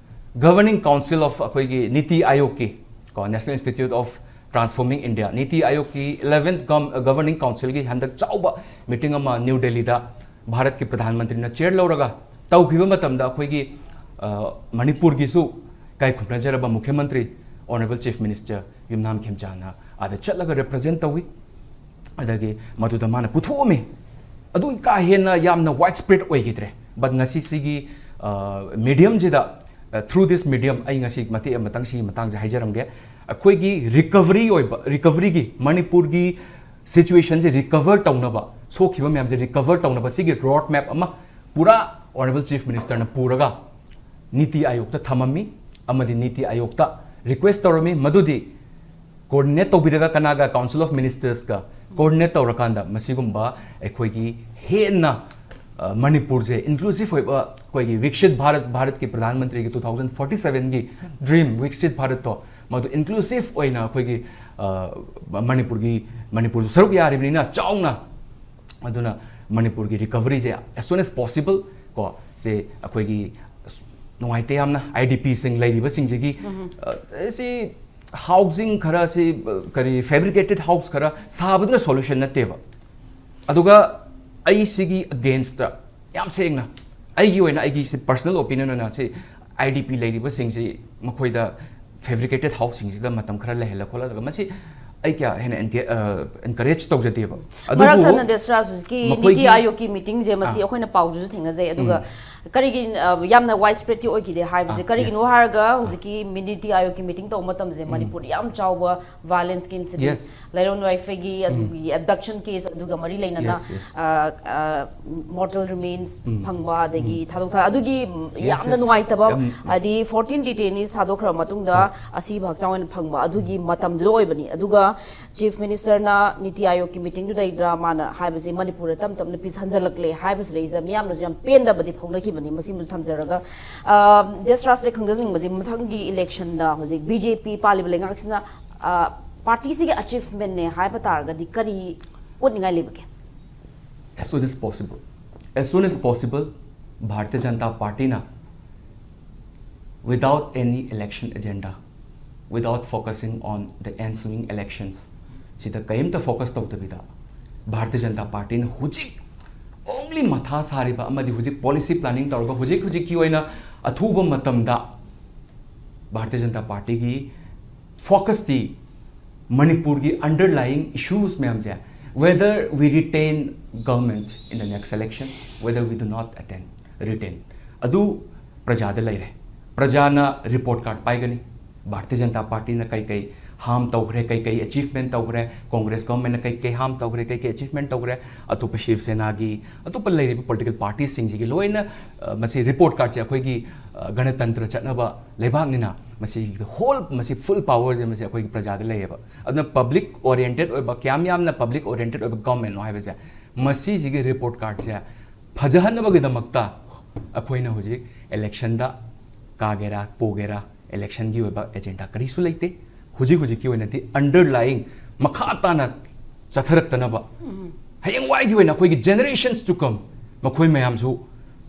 Governing Council of ꯑꯩꯈꯣꯏꯒꯤ ꯅꯤꯇꯤ ꯑꯥꯌꯣꯒꯀꯤ, ꯀꯣ, National Institute of Transforming India, ꯅꯤꯇꯤ ꯑꯥꯌꯣꯒꯀꯤ eleventh Gov-, Governing Council ꯒꯤ ꯍꯟꯗꯛ ꯆꯥꯎꯕ meeting ꯑꯃ ꯅ꯭ꯌꯨ ꯗꯦꯜꯂꯤꯗ ꯚꯥꯔꯠꯀꯤ ꯄ꯭ꯔꯙꯥꯟ ꯃꯟꯇ꯭ꯔꯤꯅ chair ꯂꯧꯔꯒ ꯇꯧꯈꯤꯕ ꯃꯇꯝꯗ ꯑꯩꯈꯣꯏꯒꯤ, ꯑ, ꯃꯅꯤꯄꯨꯔꯒꯤꯁꯨ ꯏꯀꯥꯏ ꯈꯨꯝꯅꯖꯔꯕ ꯃꯨꯈ꯭ꯌ ꯃꯟꯇ꯭ꯔꯤ, Honourable Chief Minister ꯌꯨꯝꯅꯥꯝ ꯈꯦꯝꯆꯥꯟꯅ ꯑꯥꯗ ꯆꯠꯂꯒ ꯔꯤꯄ꯭ꯔꯖꯦꯟ ꯇꯧꯏ꯫ ꯑꯗꯒꯤ ꯃꯗꯨꯗ ꯃꯥꯅ ꯄꯨꯊꯣꯛꯑꯝꯃꯤ꯫ ꯑꯗꯨ ꯀꯥ ꯍꯦꯟꯅ ꯌꯥꯝꯅ ꯋꯥꯏꯗ ꯁ꯭ꯄ꯭ꯔꯦꯗ ꯑꯣꯏꯈꯤꯗ꯭ꯔꯦ꯫ ꯕꯠ ꯉꯁꯤ ꯁꯤꯒꯤ ꯃꯤꯗꯤꯌꯝꯁꯤꯗ, through this medium, ꯑꯩ ꯉꯁꯤ ꯃꯇꯦꯛ ꯑꯃꯇꯪ ꯁꯤꯒꯤ ꯃꯇꯥꯡꯁꯦ ꯍꯥꯏꯖꯔꯝꯒꯦ꯫ ꯑꯩꯈꯣꯏꯒꯤ ꯔꯤꯀꯚꯔꯤ ꯑꯣꯏꯕ, ꯔꯤꯀꯚꯔꯤꯒꯤ, ꯃꯅꯤꯄꯨꯔꯒꯤ ꯁꯤꯆꯨꯋꯦꯁꯟꯁꯦ ꯔꯤꯀꯚꯔ ꯇꯧꯅꯕ, ꯁꯣꯛꯈꯤꯕ ꯃꯌꯥꯝꯁꯦ ꯔꯤꯀꯚꯔ ꯇꯧꯅꯕ ꯁꯤꯒꯤ ꯔꯣꯗ ꯃꯦꯞ ꯑꯃ ꯄꯨꯔꯥ ꯑꯣꯅꯔꯦꯕꯜ ꯆꯤꯐ ꯃꯤꯅꯤꯁꯇꯔꯅ ꯄꯨꯔꯒ ꯅꯤꯇꯤ ꯑꯥꯌꯣꯒꯇ ꯊꯝꯃꯝꯃꯤ꯫ ꯑꯃꯗꯤ ꯅꯤꯇꯤ ꯑꯥꯌꯣꯒꯇ ꯔꯤꯀ꯭ꯋꯦꯁ ꯇꯧꯔꯝꯃꯤ, ꯃꯗꯨꯗꯤ ꯀꯣꯑꯣꯔꯗꯤꯅꯦꯠ ꯇꯧꯕꯤꯔꯒ ꯀꯅꯥꯒ, ꯀꯥꯎꯟꯁꯤꯜ ꯑꯣꯐ ꯃꯤꯅꯤꯁꯇꯔꯁꯀ ꯀꯣꯑꯣꯔꯗꯤꯅꯦꯠ ꯇꯧꯔꯀꯥꯟꯗ ꯃꯁꯤꯒꯨꯝꯕ ꯑꯩꯈꯣꯏꯒꯤ ꯍꯦꯟꯅ, ꯑ, ꯃꯅꯤꯄꯨꯔꯁꯦ ꯏꯟꯀ꯭ꯂꯨꯁꯤꯚ ꯑꯣꯏꯕ, ꯑꯩꯈꯣꯏꯒꯤ ꯋꯤꯛꯁꯤꯠ ꯚꯥꯔꯠ, ꯚꯥꯔꯠꯀꯤ ꯄ꯭ꯔꯙꯥꯟ ꯃꯟꯇ꯭ꯔꯤꯒꯤ ꯇꯨ ꯊꯥꯎꯖꯟ ꯐꯣꯔꯇꯤ ꯁꯚꯦꯟꯒꯤ ꯗ꯭ꯔꯤꯝ ꯋꯤꯛꯁꯤꯠ ꯚꯥꯔꯠꯇꯣ, ꯃꯗꯨ ꯏꯟꯀ꯭ꯂꯨꯁꯤꯚ ꯑꯣꯏꯅ ꯑꯩꯈꯣꯏꯒꯤ, ꯑ, ꯃꯅꯤꯄꯨꯔꯒꯤ, ꯃꯅꯤꯄꯨꯔꯁꯨ ꯁꯔꯨꯛ ꯌꯥꯔꯤꯕꯅꯤꯅ ꯆꯥꯎꯅ, ꯑꯗꯨꯅ ꯃꯅꯤꯄꯨꯔꯒꯤ ꯔꯤꯀꯚꯔꯤꯁꯦ as soon as possible ꯀꯣ, ꯁꯦ ꯑꯩꯈꯣꯏꯒꯤ, ꯑꯁ, ꯅꯨꯡꯉꯥꯏꯇꯦ ꯌꯥꯝꯅ, ꯑꯥꯏ ꯗꯤ ꯄꯤꯁꯤꯡ ꯂꯩꯔꯤꯕꯁꯤꯡꯁꯤꯒꯤ, ꯑ, ꯁꯤ ꯍꯥꯎꯁꯤꯡ ꯈꯔ ꯁꯤ, ꯑ, ꯀꯔꯤ, ꯐꯦꯕ꯭ꯔꯤꯀꯦꯇꯦꯠ ꯍꯥꯎꯁ ꯈꯔ ꯁꯥꯕꯗꯨꯅ ꯁꯣꯂꯨꯁꯟ ꯅꯠꯇꯦꯕ꯫ ꯑꯗꯨꯒ ꯑꯩ ꯁꯤꯒꯤ ꯑꯒꯦꯟꯁꯇ ꯌꯥꯝ ꯁꯦꯡꯅ, ꯑꯩꯒꯤ ꯑꯣꯏꯅ, ꯑꯩꯒꯤ ꯁꯤ ꯄꯔꯁꯅꯦꯜ ꯑꯣꯄꯤꯅꯤꯌꯟ ꯑꯣꯏꯅ ꯁꯤ ꯑꯥꯏ ꯗꯤ ꯄꯤ ꯂꯩꯔꯤꯕꯁꯤꯡꯁꯤ ꯃꯈꯣꯏꯗ ꯐꯦꯕ꯭ꯔꯤꯀꯦꯇꯦꯠ ꯍꯥꯎꯁꯁꯤꯡꯁꯤꯗ ꯃꯇꯝ ꯈꯔ ꯂꯩꯍꯜꯂ ꯈꯣꯠꯍꯜꯂꯒ ꯃꯁꯤ ꯑꯩ ꯀꯌꯥ ꯍꯦꯟꯅ ꯑꯦꯟꯀꯦ-, ꯑ, ꯑꯦꯟꯀꯔꯦꯖ ꯇꯧꯖꯗꯦꯕ꯫ ꯃꯔꯛ ꯑꯗꯨꯕꯨ ꯊꯠꯅ ꯗꯦꯁꯔꯥꯖ, ꯍꯧꯖꯤꯛꯀꯤ ꯃꯈꯣꯏꯒꯤ ꯅꯤꯇꯤ ꯑꯥꯌꯣꯒꯀꯤ ꯃꯤꯇꯤꯡꯁꯦ ꯃꯁꯤ ꯑꯥ꯫ ꯑꯩꯈꯣꯏꯅ ꯄꯥꯎꯗꯁꯨ ꯊꯦꯡꯅꯖꯩ, ꯑꯗꯨꯒ ꯎꯝ꯫ ꯀꯔꯤꯒꯤ, ꯑ, ꯌꯥꯝꯅ ꯋꯥꯏꯗ ꯁ꯭ꯄ꯭ꯔꯦꯗꯇꯤ ꯑꯣꯏꯈꯤꯗꯦ ꯍꯥꯏꯕꯁꯦ ꯑꯥ, ꯀꯔꯤꯒꯤꯅꯣ ꯌꯦꯁ꯫ ꯍꯥꯏꯔꯒ ꯑꯥ꯫ ꯍꯧꯖꯤꯛꯀꯤ ꯅꯤꯇꯤ ꯑꯥꯌꯣꯒꯀꯤ ꯃꯤꯇꯤꯡ ꯇꯧꯕ ꯃꯇꯝꯁꯦ ꯎꯝ꯫ ꯃꯅꯤꯄꯨꯔꯗ ꯌꯥꯝ ꯆꯥꯎꯕ ꯚꯥꯏꯑꯣꯂꯦꯟꯁꯀꯤ ꯏꯟꯁꯤꯗꯦꯟ, ꯌꯦꯁ꯫ ꯂꯥꯏꯔꯣꯟ ꯋꯥꯏꯐꯩꯒꯤ ꯎꯝ꯫ ꯑꯗꯨꯒꯤ ꯑꯦꯕꯗꯛꯁꯟ ꯀꯦꯁ ꯑꯗꯨꯒ ꯃꯔꯤ ꯂꯩꯅꯅ, ꯌꯦꯁ, ꯌꯦꯁ꯫ ꯑ, ꯑ, ꯃꯣꯔꯇꯦꯜ ꯔꯤꯃꯦꯟꯁ ꯎꯝ꯫ ꯐꯪꯕ, ꯑꯗꯒꯤ ꯎꯝ꯫ ꯊꯥꯗꯣꯛ ꯊꯥ-, ꯑꯗꯨꯒꯤ ꯌꯦꯁ, ꯌꯥꯝꯅ ꯌꯦꯁ꯫ ꯅꯨꯡꯉꯥꯏꯇꯕ, ꯌꯥꯝ ꯍꯥꯏꯗꯤ ꯐꯣꯔꯇꯤꯟ ꯗꯤꯇꯦꯅꯤꯁ ꯊꯥꯗꯣꯛꯈ꯭ꯔꯕ ꯃꯇꯨꯡꯗ ꯍꯣꯏ꯫ ꯑꯁꯤꯕ ꯍꯛꯆꯥꯡ ꯑꯣꯏꯅ ꯐꯪꯕ ꯑꯗꯨꯒꯤ ꯃꯇꯝꯗꯨꯗ ꯑꯣꯏꯕꯅꯤ꯫ ꯑꯗꯨꯒ ꯆꯤꯐ ꯃꯤꯅꯤꯁꯇꯔꯅ ꯅꯤꯇꯤ ꯑꯥꯌꯣꯒꯀꯤ ꯃꯤꯇꯤꯡꯗꯨꯗꯩꯗ ꯃꯥꯅ ꯍꯥꯏꯕꯁꯦ ꯃꯅꯤꯄꯨꯔꯗ ꯇꯞ ꯇꯞꯅ ꯄꯤꯁ ꯍꯟꯖꯜꯂꯛꯂꯦ ꯍꯥꯏꯕꯁꯤꯗꯩꯁꯤꯗ ꯃꯤꯌꯥꯝꯅꯁꯨ ꯌꯥꯝ ꯄꯦꯟꯗꯕꯗꯤ ꯐꯣꯡꯅꯈꯤꯕꯅꯤ꯫ ꯃꯁꯤꯃꯁꯨ ꯊꯝꯖꯔꯒ, ꯑ, ꯗꯦꯁꯔꯥꯖꯁꯦ ꯈꯪꯖꯅꯤꯡꯕꯁꯦ ꯃꯊꯪꯒꯤ ꯏꯂꯦꯛꯁꯟꯗ ꯍꯧꯖꯤꯛ ꯕꯤ ꯖꯦ ꯄꯤ ꯄꯥꯜꯂꯤꯕ ꯂꯩꯉꯥꯛꯁꯤꯅ, ꯑ, ꯄꯥꯔꯇꯤꯁꯤꯒꯤ ꯑꯆꯤꯚꯃꯦꯟꯅꯦ ꯍꯥꯏꯕ ꯇꯥꯔꯒꯗꯤ ꯀꯔꯤ ꯎꯠꯅꯤꯡꯉꯥꯏ ꯂꯩꯕꯒꯦ? As soon as possible, as soon as possible, Bharatiya Janata ꯄꯥꯔꯇꯤꯅ, without any election agenda, without focusing on the ensuing elections, ꯁꯤꯗ ꯀꯔꯤꯝꯇ ꯐꯣꯀꯁ ꯇꯧꯗꯕꯤꯗ ꯚꯥꯔꯇꯤꯌ ꯖꯅꯇꯥ ꯄꯥꯔꯇꯤꯅ ꯍꯧꯖꯤꯛ only ꯃꯊꯥ ꯁꯥꯔꯤꯕ ꯑꯃꯗꯤ ꯍꯧꯖꯤꯛ ꯄꯣꯂꯤꯁꯤ ꯄ꯭ꯂꯥꯅꯤꯡ ꯇꯧꯔꯒ ꯍꯧꯖꯤꯛ ꯍꯧꯖꯤꯛꯀꯤ ꯑꯣꯏꯅ ꯑꯊꯨꯕ ꯃꯇꯝꯗ ꯚꯥꯔꯇꯤꯌ ꯖꯅꯇꯥ ꯄꯥꯔꯇꯤꯒꯤ ꯐꯣꯀꯁꯇꯤ ꯃꯅꯤꯄꯨꯔꯒꯤ underlying issues ꯃꯌꯥꯝꯁꯦ, whether we retain government in the next election, whether we do not attend, retain, ꯑꯗꯨ ꯄ꯭ꯔꯖꯥꯗ ꯂꯩꯔꯦ꯫ ꯄ꯭ꯔꯖꯥꯅ ꯔꯤꯄꯣꯔꯠ ꯀꯥꯔꯗ ꯄꯥꯏꯒꯅꯤ꯫ ꯚꯥꯔꯇꯤꯌ ꯖꯅꯇꯥ ꯄꯥꯔꯇꯤꯅ ꯀꯩ ꯀꯩ ꯍꯥꯝ ꯇꯧꯈ꯭ꯔꯦ, ꯀꯩ ꯀꯩ ꯑꯦꯆꯤꯚꯃꯦꯟꯠ ꯇꯧꯈ꯭ꯔꯦ, ꯀꯣꯡꯒ꯭ꯔꯦꯁ ꯒꯚꯔꯟꯃꯦꯟꯠꯅ ꯀꯩ ꯀꯩ ꯍꯥꯝ ꯇꯧꯈ꯭ꯔꯦ, ꯀꯩ ꯀꯩ ꯑꯦꯆꯤꯚꯃꯦꯟꯠ ꯇꯧꯈ꯭ꯔꯦ, ꯑꯇꯣꯞꯄ ꯁꯤꯕ ꯁꯦꯅꯥꯒꯤ, ꯑꯇꯣꯞꯄ ꯂꯩꯔꯤꯕ ꯄꯣꯂꯤꯇꯤꯀꯦꯜ ꯄꯥꯔꯇꯤꯁꯤꯡꯁꯤꯒꯤ ꯂꯣꯏꯅ, ꯑ, ꯃꯁꯤ ꯔꯤꯄꯣꯔꯠ ꯀꯥꯔꯗꯁꯦ ꯑꯩꯈꯣꯏꯒꯤ, ꯑ, ꯒꯅꯇꯟꯇ꯭ꯔ ꯆꯠꯅꯕ ꯂꯩꯕꯥꯛꯅꯤꯅ ꯃꯁꯤꯒꯤ ꯍꯣꯜ, ꯃꯁꯤ ꯐꯨꯜ ꯄꯥꯋꯔꯁꯦ ꯃꯁꯤ ꯑꯩꯈꯣꯏꯒꯤ ꯄ꯭ꯔꯖꯥꯗ ꯂꯩꯌꯦꯕ꯫ ꯑꯗꯨꯅ ꯄꯕ꯭ꯂꯤꯛ ꯑꯣꯔꯤꯌꯦꯟꯇꯦꯠ ꯑꯣꯏꯕ, ꯀꯌꯥꯝ ꯌꯥꯝꯅ ꯄꯕ꯭ꯂꯤꯛ ꯑꯣꯔꯤꯌꯦꯟꯇꯦꯠ ꯑꯣꯏꯕ ꯒꯚꯔꯟꯃꯦꯟꯠꯅꯣ ꯍꯥꯏꯕꯁꯦ, ꯃꯁꯤꯁꯤꯒꯤ ꯔꯤꯄꯣꯔꯠ ꯀꯥꯔꯗꯁꯦ ꯐꯖꯍꯟꯅꯕꯒꯤꯗꯃꯛꯇ ꯑꯩꯈꯣꯏꯅ ꯍꯧꯖꯤꯛ ꯏꯂꯦꯛꯁꯟꯗ ꯀꯥꯒꯦꯔꯥ ꯄꯣꯒꯦꯔꯥ, ꯏꯂꯦꯛꯁꯟꯒꯤ ꯑꯣꯏꯕ ꯑꯦꯖꯦꯟꯗꯥ ꯀꯔꯤꯁꯨ ꯂꯩꯇꯦ꯫ ꯍꯧꯖꯤꯛ ꯍꯧꯖꯤꯛꯀꯤ ꯑꯣꯏꯅꯗꯤ underlying ꯃꯈꯥ ꯇꯥꯅ ꯆꯠꯊꯔꯛꯇꯅꯕ, ꯍꯌꯦꯡꯋꯥꯏꯒꯤ ꯑꯣꯏꯅ ꯑꯩꯈꯣꯏꯒꯤ generations to come ꯃꯈꯣꯏ ꯃꯌꯥꯝꯁꯨ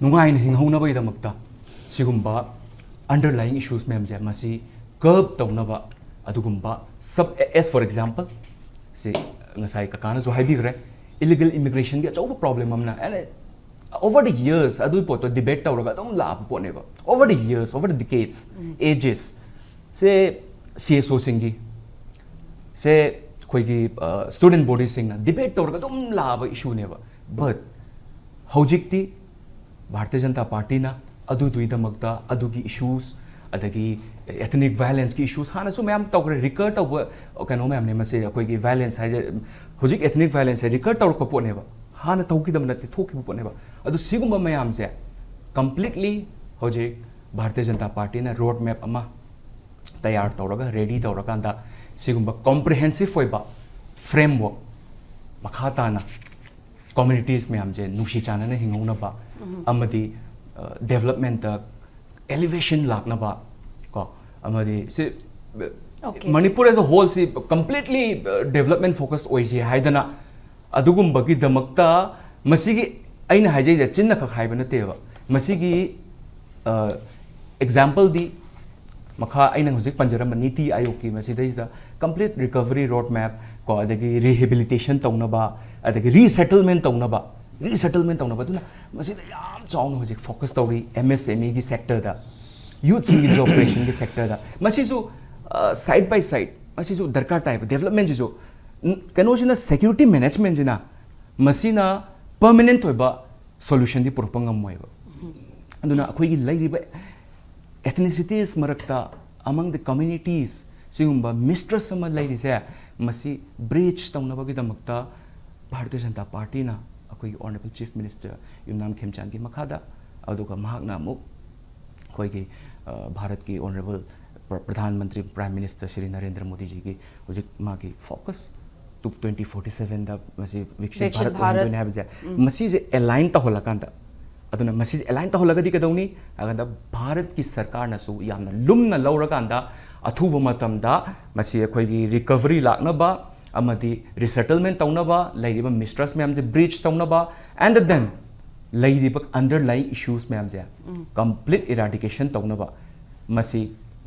ꯅꯨꯡꯉꯥꯏꯅ ꯍꯤꯡꯍꯧꯅꯕꯒꯤꯗꯃꯛꯇ ꯁꯤꯒꯨꯝꯕ underlying issues ꯃꯌꯥꯝꯁꯦ ꯃꯁꯤ ꯀꯔꯕ ꯇꯧꯅꯕ ꯑꯗꯨꯒꯨꯝꯕ sub, as for example, ꯁꯤ ꯉꯁꯥꯏ ꯀꯀꯥꯅꯁꯨ ꯍꯥꯏꯕꯤꯈ꯭ꯔꯦ, ꯏꯂꯤꯒꯦꯜ ꯏꯃꯤꯒ꯭ꯔꯦꯁꯟꯒꯤ ꯑꯆꯧꯕ ꯄ꯭ꯔꯣꯕ꯭ꯂꯦꯝ ꯑꯃꯅ, and over the years ꯑꯗꯨꯒꯤ ꯄꯣꯠꯇꯣ ꯗꯤꯕꯦꯠ ꯇꯧꯔꯒ ꯑꯗꯨꯝ ꯂꯥꯛꯑꯕ ꯄꯣꯠꯅꯦꯕ꯫ Over the years, over the decades, ages, say C S ꯑꯣꯁꯤꯡꯒꯤ, ꯁꯦ ꯑꯩꯈꯣꯏꯒꯤ ꯁ꯭ꯇꯨꯗꯦꯟꯠ ꯕꯣꯗꯤꯁꯤꯡꯅ ꯗꯤꯕꯦꯠ ꯇꯧꯔꯒ ꯑꯗꯨꯝ ꯂꯥꯛꯑꯕ ꯏꯁꯨꯅꯦꯕ꯫ ꯕꯠ ꯍꯧꯖꯤꯛꯇꯤ ꯚꯥꯔꯇꯤꯌ ꯖꯅꯇꯥ ꯄꯥꯔꯇꯤꯅ ꯑꯗꯨꯗꯨꯒꯤꯗꯃꯛꯇ ꯑꯗꯨꯒꯤ ꯏꯁꯨꯁ, ꯑꯗꯒꯤ ethnic violenceꯀꯤ ꯏꯁꯨꯁ ꯍꯥꯟꯅꯁꯨ ꯃꯌꯥꯝ ꯇꯧꯈ꯭ꯔꯦ, ꯔꯤꯀꯔ ꯇꯧꯕ ꯀꯩꯅꯣ ꯃꯌꯥꯝꯅꯦ꯫ ꯃꯁꯤ ꯑꯩꯈꯣꯏꯒꯤ ꯚꯥꯏꯂꯦꯟꯁ ꯍꯥꯏꯁꯦ, ꯍꯧꯖꯤꯛ ethnic violenceꯁꯦ ꯔꯤꯀꯔ ꯇꯧꯔꯛꯄ ꯄꯣꯠꯅꯦꯕ, ꯍꯥꯟꯅ ꯇꯧꯈꯤꯗꯕ ꯅꯠꯇꯦ, ꯊꯣꯛꯈꯤꯕ ꯄꯣꯠꯅꯦꯕ꯫ ꯑꯗꯨ ꯁꯤꯒꯨꯝꯕ ꯃꯌꯥꯝꯁꯦ ꯀꯝꯄ꯭ꯂꯤꯠꯂꯤ ꯍꯧꯖꯤꯛ ꯚꯥꯔꯇꯤꯌ ꯖꯅꯇꯥ ꯄꯥꯔꯇꯤꯅ ꯔꯣꯗ ꯃꯦꯞ ꯑꯃ ꯇꯌꯥꯔ ꯇꯧꯔꯒ, ꯔꯦꯗꯤ ꯇꯧꯔꯀꯥꯟꯗ ꯁꯤꯒꯨꯝꯕ ꯀꯣꯝꯄ꯭ꯔꯤꯍꯦꯟꯁꯤꯞ ꯑꯣꯏꯕ ꯐ꯭ꯔꯦꯝꯋꯔꯛ ꯃꯈꯥ ꯇꯥꯅ ꯀꯝꯃ꯭ꯌꯨꯅꯤꯇꯤꯁ ꯃꯌꯥꯝꯁꯦ ꯅꯨꯡꯁꯤ ꯆꯥꯟꯅꯅ ꯍꯤꯡꯍꯧꯅꯕ ꯑꯃꯗꯤ ꯗꯦꯕꯂꯞꯃꯦꯟꯠꯇ ꯑꯦꯂꯤꯚꯦꯁꯟ ꯂꯥꯛꯅꯕ ꯀꯣ, ꯑꯃꯗꯤ ꯁꯤ Okay. Manipur as a whole ꯁꯤ ꯀꯝꯄ꯭ꯂꯤꯠꯂꯤ ꯗꯦꯕꯂꯞꯃꯦꯟꯠ ꯐꯣꯀꯁ ꯑꯣꯏꯁꯤ ꯍꯥꯏꯗꯅ ꯑꯗꯨꯒꯨꯝꯕꯒꯤꯗꯃꯛꯇ ꯃꯁꯤꯒꯤ, ꯑꯩꯅ ꯍꯥꯏꯖꯩꯁꯦ ꯆꯤꯟꯅ ꯈꯛ ꯍꯥꯏꯕ ꯅꯠꯇꯦꯕ꯫ ꯃꯁꯤꯒꯤ ꯑꯦꯛꯖꯥꯝꯄꯜꯗꯤ ꯃꯈꯥ ꯑꯩꯅ ꯍꯧꯖꯤꯛ ꯄꯟꯖꯔꯝꯕ ꯅꯤꯇꯤ ꯑꯥꯌꯣꯒꯀꯤ ꯃꯁꯤꯗꯩꯁꯤꯗ complete recovery road map ꯀꯣ, ꯑꯗꯒꯤ rehabilitation ꯇꯧꯅꯕ, ꯑꯗꯒꯤ ꯔꯤꯁꯦꯇꯜꯃꯦꯟꯠ ꯇꯧꯅꯕ, ꯔꯤꯁꯦꯇꯜꯃꯦꯟꯠ ꯇꯧꯅꯕ꯫ ꯑꯗꯨꯅ ꯃꯁꯤꯗ ꯌꯥꯝ ꯆꯥꯎꯅ ꯍꯧꯖꯤꯛ ꯐꯣꯀꯁ ꯇꯧꯔꯤ ꯑꯦꯝ ꯑꯦꯁ ꯑꯦꯝ ꯏꯒꯤ ꯁꯦꯛꯇꯔꯗ, ꯌꯨꯠꯁꯤꯡꯒꯤ ꯖꯣꯕ ꯀ꯭ꯔꯤꯌꯦꯁꯟꯒꯤ ꯁꯦꯛꯇꯔꯗ꯫ ꯃꯁꯤꯁꯨ ꯁꯥꯏꯠ ꯕꯥꯏ ꯁꯥꯏꯠ ꯑꯁꯤꯁꯨ ꯗꯔꯀꯥꯔ ꯇꯥꯏꯕ ꯗꯦꯕꯂꯞꯃꯦꯟꯁꯤꯁꯨ꯫ ꯎꯝ, ꯀꯩꯅꯣꯁꯤꯅ, ꯁꯦꯀ꯭ꯌꯨꯔꯤꯇꯤ ꯃꯦꯅꯦꯖꯃꯦꯟꯁꯤꯅ ꯃꯁꯤꯅ ꯄꯔꯃꯅꯦꯟꯠ ꯑꯣꯏꯕ ꯁꯣꯂꯨꯁꯟꯗꯤ ꯄꯨꯔꯛꯄ ꯉꯝꯃꯣꯏꯕ꯫ ꯑꯗꯨꯅ ꯑꯩꯈꯣꯏꯒꯤ ꯂꯩꯔꯤꯕ ꯑꯦꯊꯅꯤꯁꯤꯇꯤꯁ ꯃꯔꯛꯇ, ꯑꯃꯪ ꯗ ꯀꯝꯃ꯭ꯌꯨꯅꯤꯇꯤꯁ, ꯁꯤꯒꯨꯝꯕ ꯃꯤꯁꯇ꯭ꯔꯁ ꯑꯃ ꯂꯩꯔꯤꯁꯦ, ꯃꯁꯤ ꯕ꯭ꯔꯤꯖ ꯇꯧꯅꯕꯒꯤꯗꯃꯛꯇ ꯚꯥꯔꯇꯤꯌ ꯖꯅꯇꯥ ꯄꯥꯔꯇꯤꯅ ꯑꯩꯈꯣꯏꯒꯤ ꯑꯣꯅꯔꯦꯕꯜ ꯆꯤꯐ ꯃꯤꯅꯤꯁꯇꯔ ꯌꯨꯝꯅꯥꯝ ꯈꯦꯝꯆꯥꯟꯒꯤ ꯃꯈꯥꯗ, ꯑꯗꯨꯒ ꯃꯍꯥꯛꯅ ꯑꯃꯨꯛ ꯑꯩꯈꯣꯏꯒꯤ, ꯑ, ꯚꯥꯔꯠꯀꯤ honourable ꯄ꯭ꯔ-, Pradhan Mantri, prime minister Shri Narendra ꯃꯣꯗꯤꯖꯤꯒꯤ ꯍꯧꯖꯤꯛ ꯃꯥꯒꯤ ꯐꯣꯀꯁ ꯇꯨ ꯇ꯭ꯋꯦꯟꯇꯤ ꯐꯣꯔꯇꯤ ꯁꯚꯦꯟꯗ ꯃꯁꯤ ꯋꯤꯛꯁꯤꯠ ꯚꯥꯔꯠ ꯑꯣꯏꯍꯟꯗꯣꯏꯅꯦ ꯍꯥꯏꯕꯁꯦ, ꯃꯁꯤꯁꯦ ꯑꯦꯂꯥꯏꯟ ꯇꯧꯍꯜꯂꯀꯥꯟꯗ, ꯑꯗꯨꯅ ꯃꯁꯤꯁꯦ ꯑꯦꯂꯥꯏꯟ ꯇꯧꯍꯜꯂꯒꯗꯤ ꯀꯩꯗꯧꯅꯤ ꯍꯥꯏꯀꯥꯟꯗ, ꯚꯥꯔꯠꯀꯤ ꯁꯔꯀꯥꯔꯅꯁꯨ ꯌꯥꯝꯅ ꯂꯨꯝꯅ ꯂꯧꯔꯀꯥꯟꯗ, ꯑꯊꯨꯕ ꯃꯇꯝꯗ ꯃꯁꯤ ꯑꯩꯈꯣꯏꯒꯤ ꯔꯤꯀꯚꯔꯤ ꯂꯥꯛꯅꯕ ꯑꯃꯗꯤ ꯔꯤꯁꯦꯇꯜꯃꯦꯟ ꯇꯧꯅꯕ, ꯂꯩꯔꯤꯕ ꯃꯤꯁꯇ꯭ꯔꯁ ꯃꯌꯥꯝꯁꯦ ꯕ꯭ꯔꯤꯖ ꯇꯧꯅꯕ, and then ꯂꯩꯔꯤꯕ ꯑꯟꯗꯔꯂꯥꯏꯡ ꯏꯁꯨꯁ ꯃꯌꯥꯝꯁꯦ ꯀꯝꯄ꯭ꯂꯤꯠ ꯏꯔꯥꯗꯤꯀꯦꯁꯟ ꯇꯧꯅꯕ ꯃꯁꯤ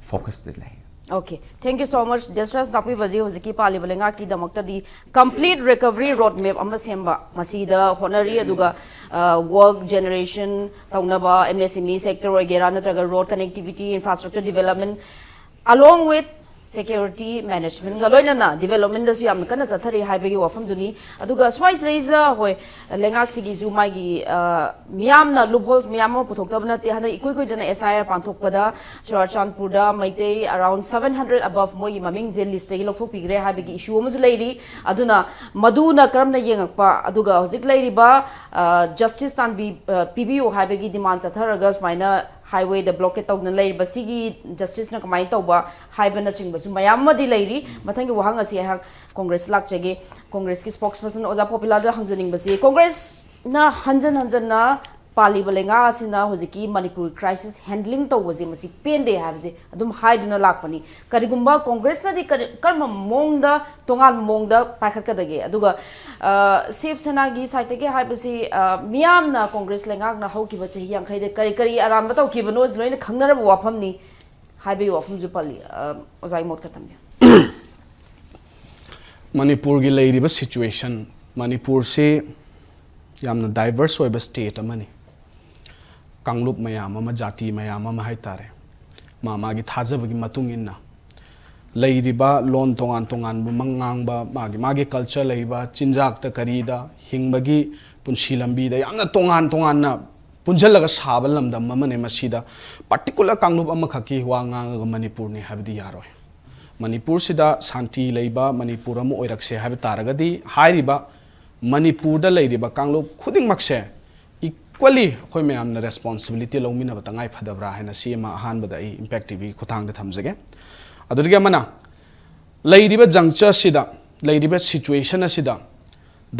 ꯐꯣꯀꯁꯇ ꯂꯩ꯫ Okay, thank you so much, ꯗꯁꯔꯁ ꯇꯥꯛꯄꯤꯕꯁꯤ꯫ ꯍꯧꯖꯤꯛꯀꯤ ꯄꯥꯜꯂꯤꯕ ꯂꯩꯉꯥꯛꯀꯤꯗꯃꯛꯇꯗꯤ ꯀꯝꯄ꯭ꯂꯤꯠ ꯔꯤꯀꯚꯔꯤ ꯔꯣꯗ ꯃꯦꯞ ꯑꯃ ꯁꯦꯝꯕ ꯃꯁꯤꯗ ꯍꯣꯠꯅꯔꯤ, ꯑꯗꯨꯒ ꯋꯔꯛ ꯖꯦꯅꯦꯔꯦꯁꯟ ꯇꯧꯅꯕ, M S M E sector ꯑꯣꯏꯒꯦꯔꯥ, ꯅꯠꯇ꯭ꯔꯒ road connectivity, infrastructure development, along with security ꯃꯦꯅꯦꯖꯃꯦꯟꯒ ꯂꯣꯏꯅꯅ ꯗꯤꯕꯦꯂꯞꯃꯦꯟꯗꯁꯨ ꯌꯥꯝꯅ ꯀꯟꯅ ꯆꯠꯊꯔꯤ ꯍꯥꯏꯕꯒꯤ ꯋꯥꯐꯝꯗꯨꯅꯤ꯫ ꯑꯗꯨꯒ ꯁ꯭ꯋꯥꯏꯁꯤꯗꯩꯁꯤꯗ, ꯍꯣꯏ, ꯂꯩꯉꯥꯛꯁꯤꯒꯤꯁꯨ ꯃꯥꯒꯤ, ꯑ, ꯃꯤꯌꯥꯝꯅ ꯂꯨꯞꯍꯣꯜꯁ ꯃꯌꯥꯝ ꯑꯃ ꯄꯨꯊꯣꯛꯇꯕ ꯅꯠꯇꯦ꯫ ꯍꯟꯗꯛ ꯏꯀꯨꯏ ꯀꯨꯏꯗꯅ ꯑꯦꯁ ꯑꯥꯏ ꯑꯥꯔ ꯄꯥꯡꯊꯣꯛꯄꯗ ꯆꯨꯔꯥꯆꯥꯟꯄꯨꯔꯗ Meitei around seven hundred above ꯃꯣꯏꯒꯤ ꯃꯃꯤꯡꯁꯦ ꯂꯤꯁꯇꯒꯤ ꯂꯧꯊꯣꯛꯄꯤꯈ꯭ꯔꯦ ꯍꯥꯏꯕꯒꯤ ꯏꯁꯨ ꯑꯃꯁꯨ ꯂꯩꯔꯤ꯫ ꯑꯗꯨꯅ ꯃꯗꯨꯅ ꯀꯔꯝꯅ ꯌꯦꯡꯉꯛꯄ, ꯑꯗꯨꯒ ꯍꯧꯖꯤꯛ ꯂꯩꯔꯤꯕ, ꯑ, ꯖꯁꯇꯤꯁ ꯇꯥꯟꯕꯤ-, ꯑ, ꯄꯤꯕꯤꯌꯨ ꯍꯥꯏꯕꯒꯤ ꯗꯤꯃꯥꯟ ꯆꯠꯊꯔꯒ ꯁꯨꯃꯥꯏꯅ ꯍꯥꯏꯋꯦꯗ ꯕ꯭ꯂꯣꯀꯦꯠ ꯇꯧꯗꯨꯅ ꯂꯩꯔꯤꯕ ꯁꯤꯒꯤ ꯖꯁꯇꯤꯁꯅ ꯀꯃꯥꯏꯅ ꯇꯧꯕ ꯍꯥꯏꯕꯅꯆꯤꯡꯕꯁꯨ ꯃꯌꯥꯝ ꯑꯃꯗꯤ ꯂꯩꯔꯤ꯫ ꯃꯊꯪꯒꯤ ꯋꯥꯍꯪ ꯑꯁꯤ ꯑꯩꯍꯥꯛ ꯀꯣꯡꯒ꯭ꯔꯦꯁ ꯂꯥꯛꯆꯒꯦ꯫ ꯀꯣꯡꯒ꯭ꯔꯦꯁꯀꯤ ꯁ꯭ꯄꯣꯛꯁꯄꯔꯁꯟ ꯑꯣꯖꯥ ꯄꯣꯄꯤꯂꯥꯗ ꯍꯪꯖꯅꯤꯡꯕꯁꯤ, ꯀꯣꯡꯒ꯭ꯔꯦꯁꯅ ꯍꯟꯖꯟ ꯍꯟꯖꯟꯅ ꯄꯥꯜꯂꯤꯕ ꯂꯩꯉꯥꯛ ꯑꯁꯤꯅ ꯍꯧꯖꯤꯛꯀꯤ ꯃꯅꯤꯄꯨꯔ ꯀ꯭ꯔꯥꯏꯁꯤꯁ ꯍꯦꯟꯗꯂꯤꯡ ꯇꯧꯕꯁꯦ ꯃꯁꯤ ꯄꯦꯟꯗꯦ ꯍꯥꯏꯕꯁꯦ ꯑꯗꯨꯝ ꯍꯥꯏꯗꯨꯅ ꯂꯥꯛꯄꯅꯤ꯫ ꯀꯔꯤꯒꯨꯝꯕ ꯀꯣꯡꯒ꯭ꯔꯦꯁꯅꯗꯤ ꯀꯔꯤ, ꯀꯔꯝꯕ ꯃꯑꯣꯡꯗ, ꯇꯣꯉꯥꯟꯕ ꯃꯑꯣꯡꯗ ꯄꯥꯏꯈꯠꯀꯗꯒꯦ? ꯑꯗꯨꯒ, ꯑ, ꯁꯤꯕ ꯁꯦꯅꯥꯒꯤ ꯁꯥꯏꯠꯇꯒꯤ ꯍꯥꯏꯕꯁꯤ, ꯑ, ꯃꯤꯌꯥꯝꯅ ꯀꯣꯡꯒ꯭ꯔꯦꯁ ꯂꯩꯉꯥꯛꯅ ꯍꯧꯈꯤꯕ ꯆꯍꯤ ꯌꯥꯡꯈꯩꯗ ꯀꯔꯤ ꯀꯔꯤ ꯑꯔꯥꯟꯕ ꯇꯧꯈꯤꯕꯅꯣꯁꯤ ꯂꯣꯏꯅ ꯈꯪꯅꯔꯕ ꯋꯥꯐꯝꯅꯤ ꯍꯥꯏꯕꯒꯤ ꯋꯥꯐꯝꯁꯨ ꯄꯜꯂꯤ꯫ ꯑ, ꯑꯣꯖꯥꯒꯤ ꯃꯣꯠ ꯈꯔ ꯊꯝꯕꯤꯌꯨ꯫ ꯃꯅꯤꯄꯨꯔꯒꯤ ꯂꯩꯔꯤꯕ ꯁꯤꯆꯨꯋꯦꯁꯟ, ꯃꯅꯤꯄꯨꯔꯁꯤ ꯌꯥꯝꯅ ꯗꯥꯏꯚꯔꯁ ꯑꯣꯏꯕ ꯁ꯭ꯇꯦꯠ ꯑꯃꯅꯤ꯫ ꯀꯥꯡꯂꯨꯞ ꯃꯌꯥꯝ ꯑꯃ, ꯖꯥꯇꯤ ꯃꯌꯥꯝ ꯑꯃ ꯍꯥꯏꯇꯥꯔꯦ, ꯃꯥ ꯃꯥꯒꯤ ꯊꯥꯖꯕꯒꯤ ꯃꯇꯨꯡ ꯏꯟꯅ ꯂꯩꯔꯤꯕ ꯂꯣꯟ ꯇꯣꯉꯥꯟ ꯇꯣꯉꯥꯟꯕ ꯃ-, ꯉꯥꯡꯕ, ꯃꯥꯒꯤ, ꯃꯥꯒꯤ culture ꯂꯩꯕ, ꯆꯤꯟꯖꯥꯛꯇ ꯀꯔꯤꯗ, ꯍꯤꯡꯕꯒꯤ ꯄꯨꯟꯁꯤ ꯂꯝꯕꯤꯗ ꯌꯥꯝꯅ ꯇꯣꯉꯥꯟ ꯇꯣꯉꯥꯟꯅ ꯄꯨꯟꯁꯤꯜꯂꯒ ꯁꯥꯕ ꯂꯝꯗꯝ ꯑꯃꯅꯦ꯫ ꯃꯁꯤꯗ particular ꯀꯥꯡꯂꯨꯞ ꯑꯃꯈꯛꯀꯤ ꯋꯥ ꯉꯥꯡꯉꯒ ꯃꯅꯤꯄꯨꯔꯅꯤ ꯍꯥꯏꯕꯗꯤ ꯌꯥꯔꯣꯏ꯫ ꯃꯅꯤꯄꯨꯔꯁꯤꯗ ꯁꯥꯟꯇꯤ ꯂꯩꯕ ꯃꯅꯤꯄꯨꯔ ꯑꯃ ꯑꯣꯏꯔꯛꯁꯦ ꯍꯥꯏꯕ ꯇꯥꯔꯒꯗꯤ, ꯍꯥꯏꯔꯤꯕ ꯃꯅꯤꯄꯨꯔꯗ ꯂꯩꯔꯤꯕ ꯀꯥꯡꯂꯨꯞ ꯈꯨꯗꯤꯡꯃꯛꯁꯦ equally ꯑꯩꯈꯣꯏ ꯃꯌꯥꯝꯅ responsibility ꯂꯧꯃꯤꯟꯅꯕ ꯇꯉꯥꯏ ꯐꯗꯕ꯭ꯔꯥ ꯍꯥꯏꯅ ꯁꯤ ꯑꯃ ꯑꯍꯥꯟꯕꯗ ꯑꯩ Impact ꯇꯤꯚꯤꯒꯤ ꯈꯨꯠꯊꯥꯡꯗ ꯊꯝꯖꯒꯦ꯫ ꯑꯗꯨꯗꯒꯤ ꯑꯃꯅ, ꯂꯩꯔꯤꯕ juncture ꯑꯁꯤꯗ, ꯂꯩꯔꯤꯕ situation ꯑꯁꯤꯗ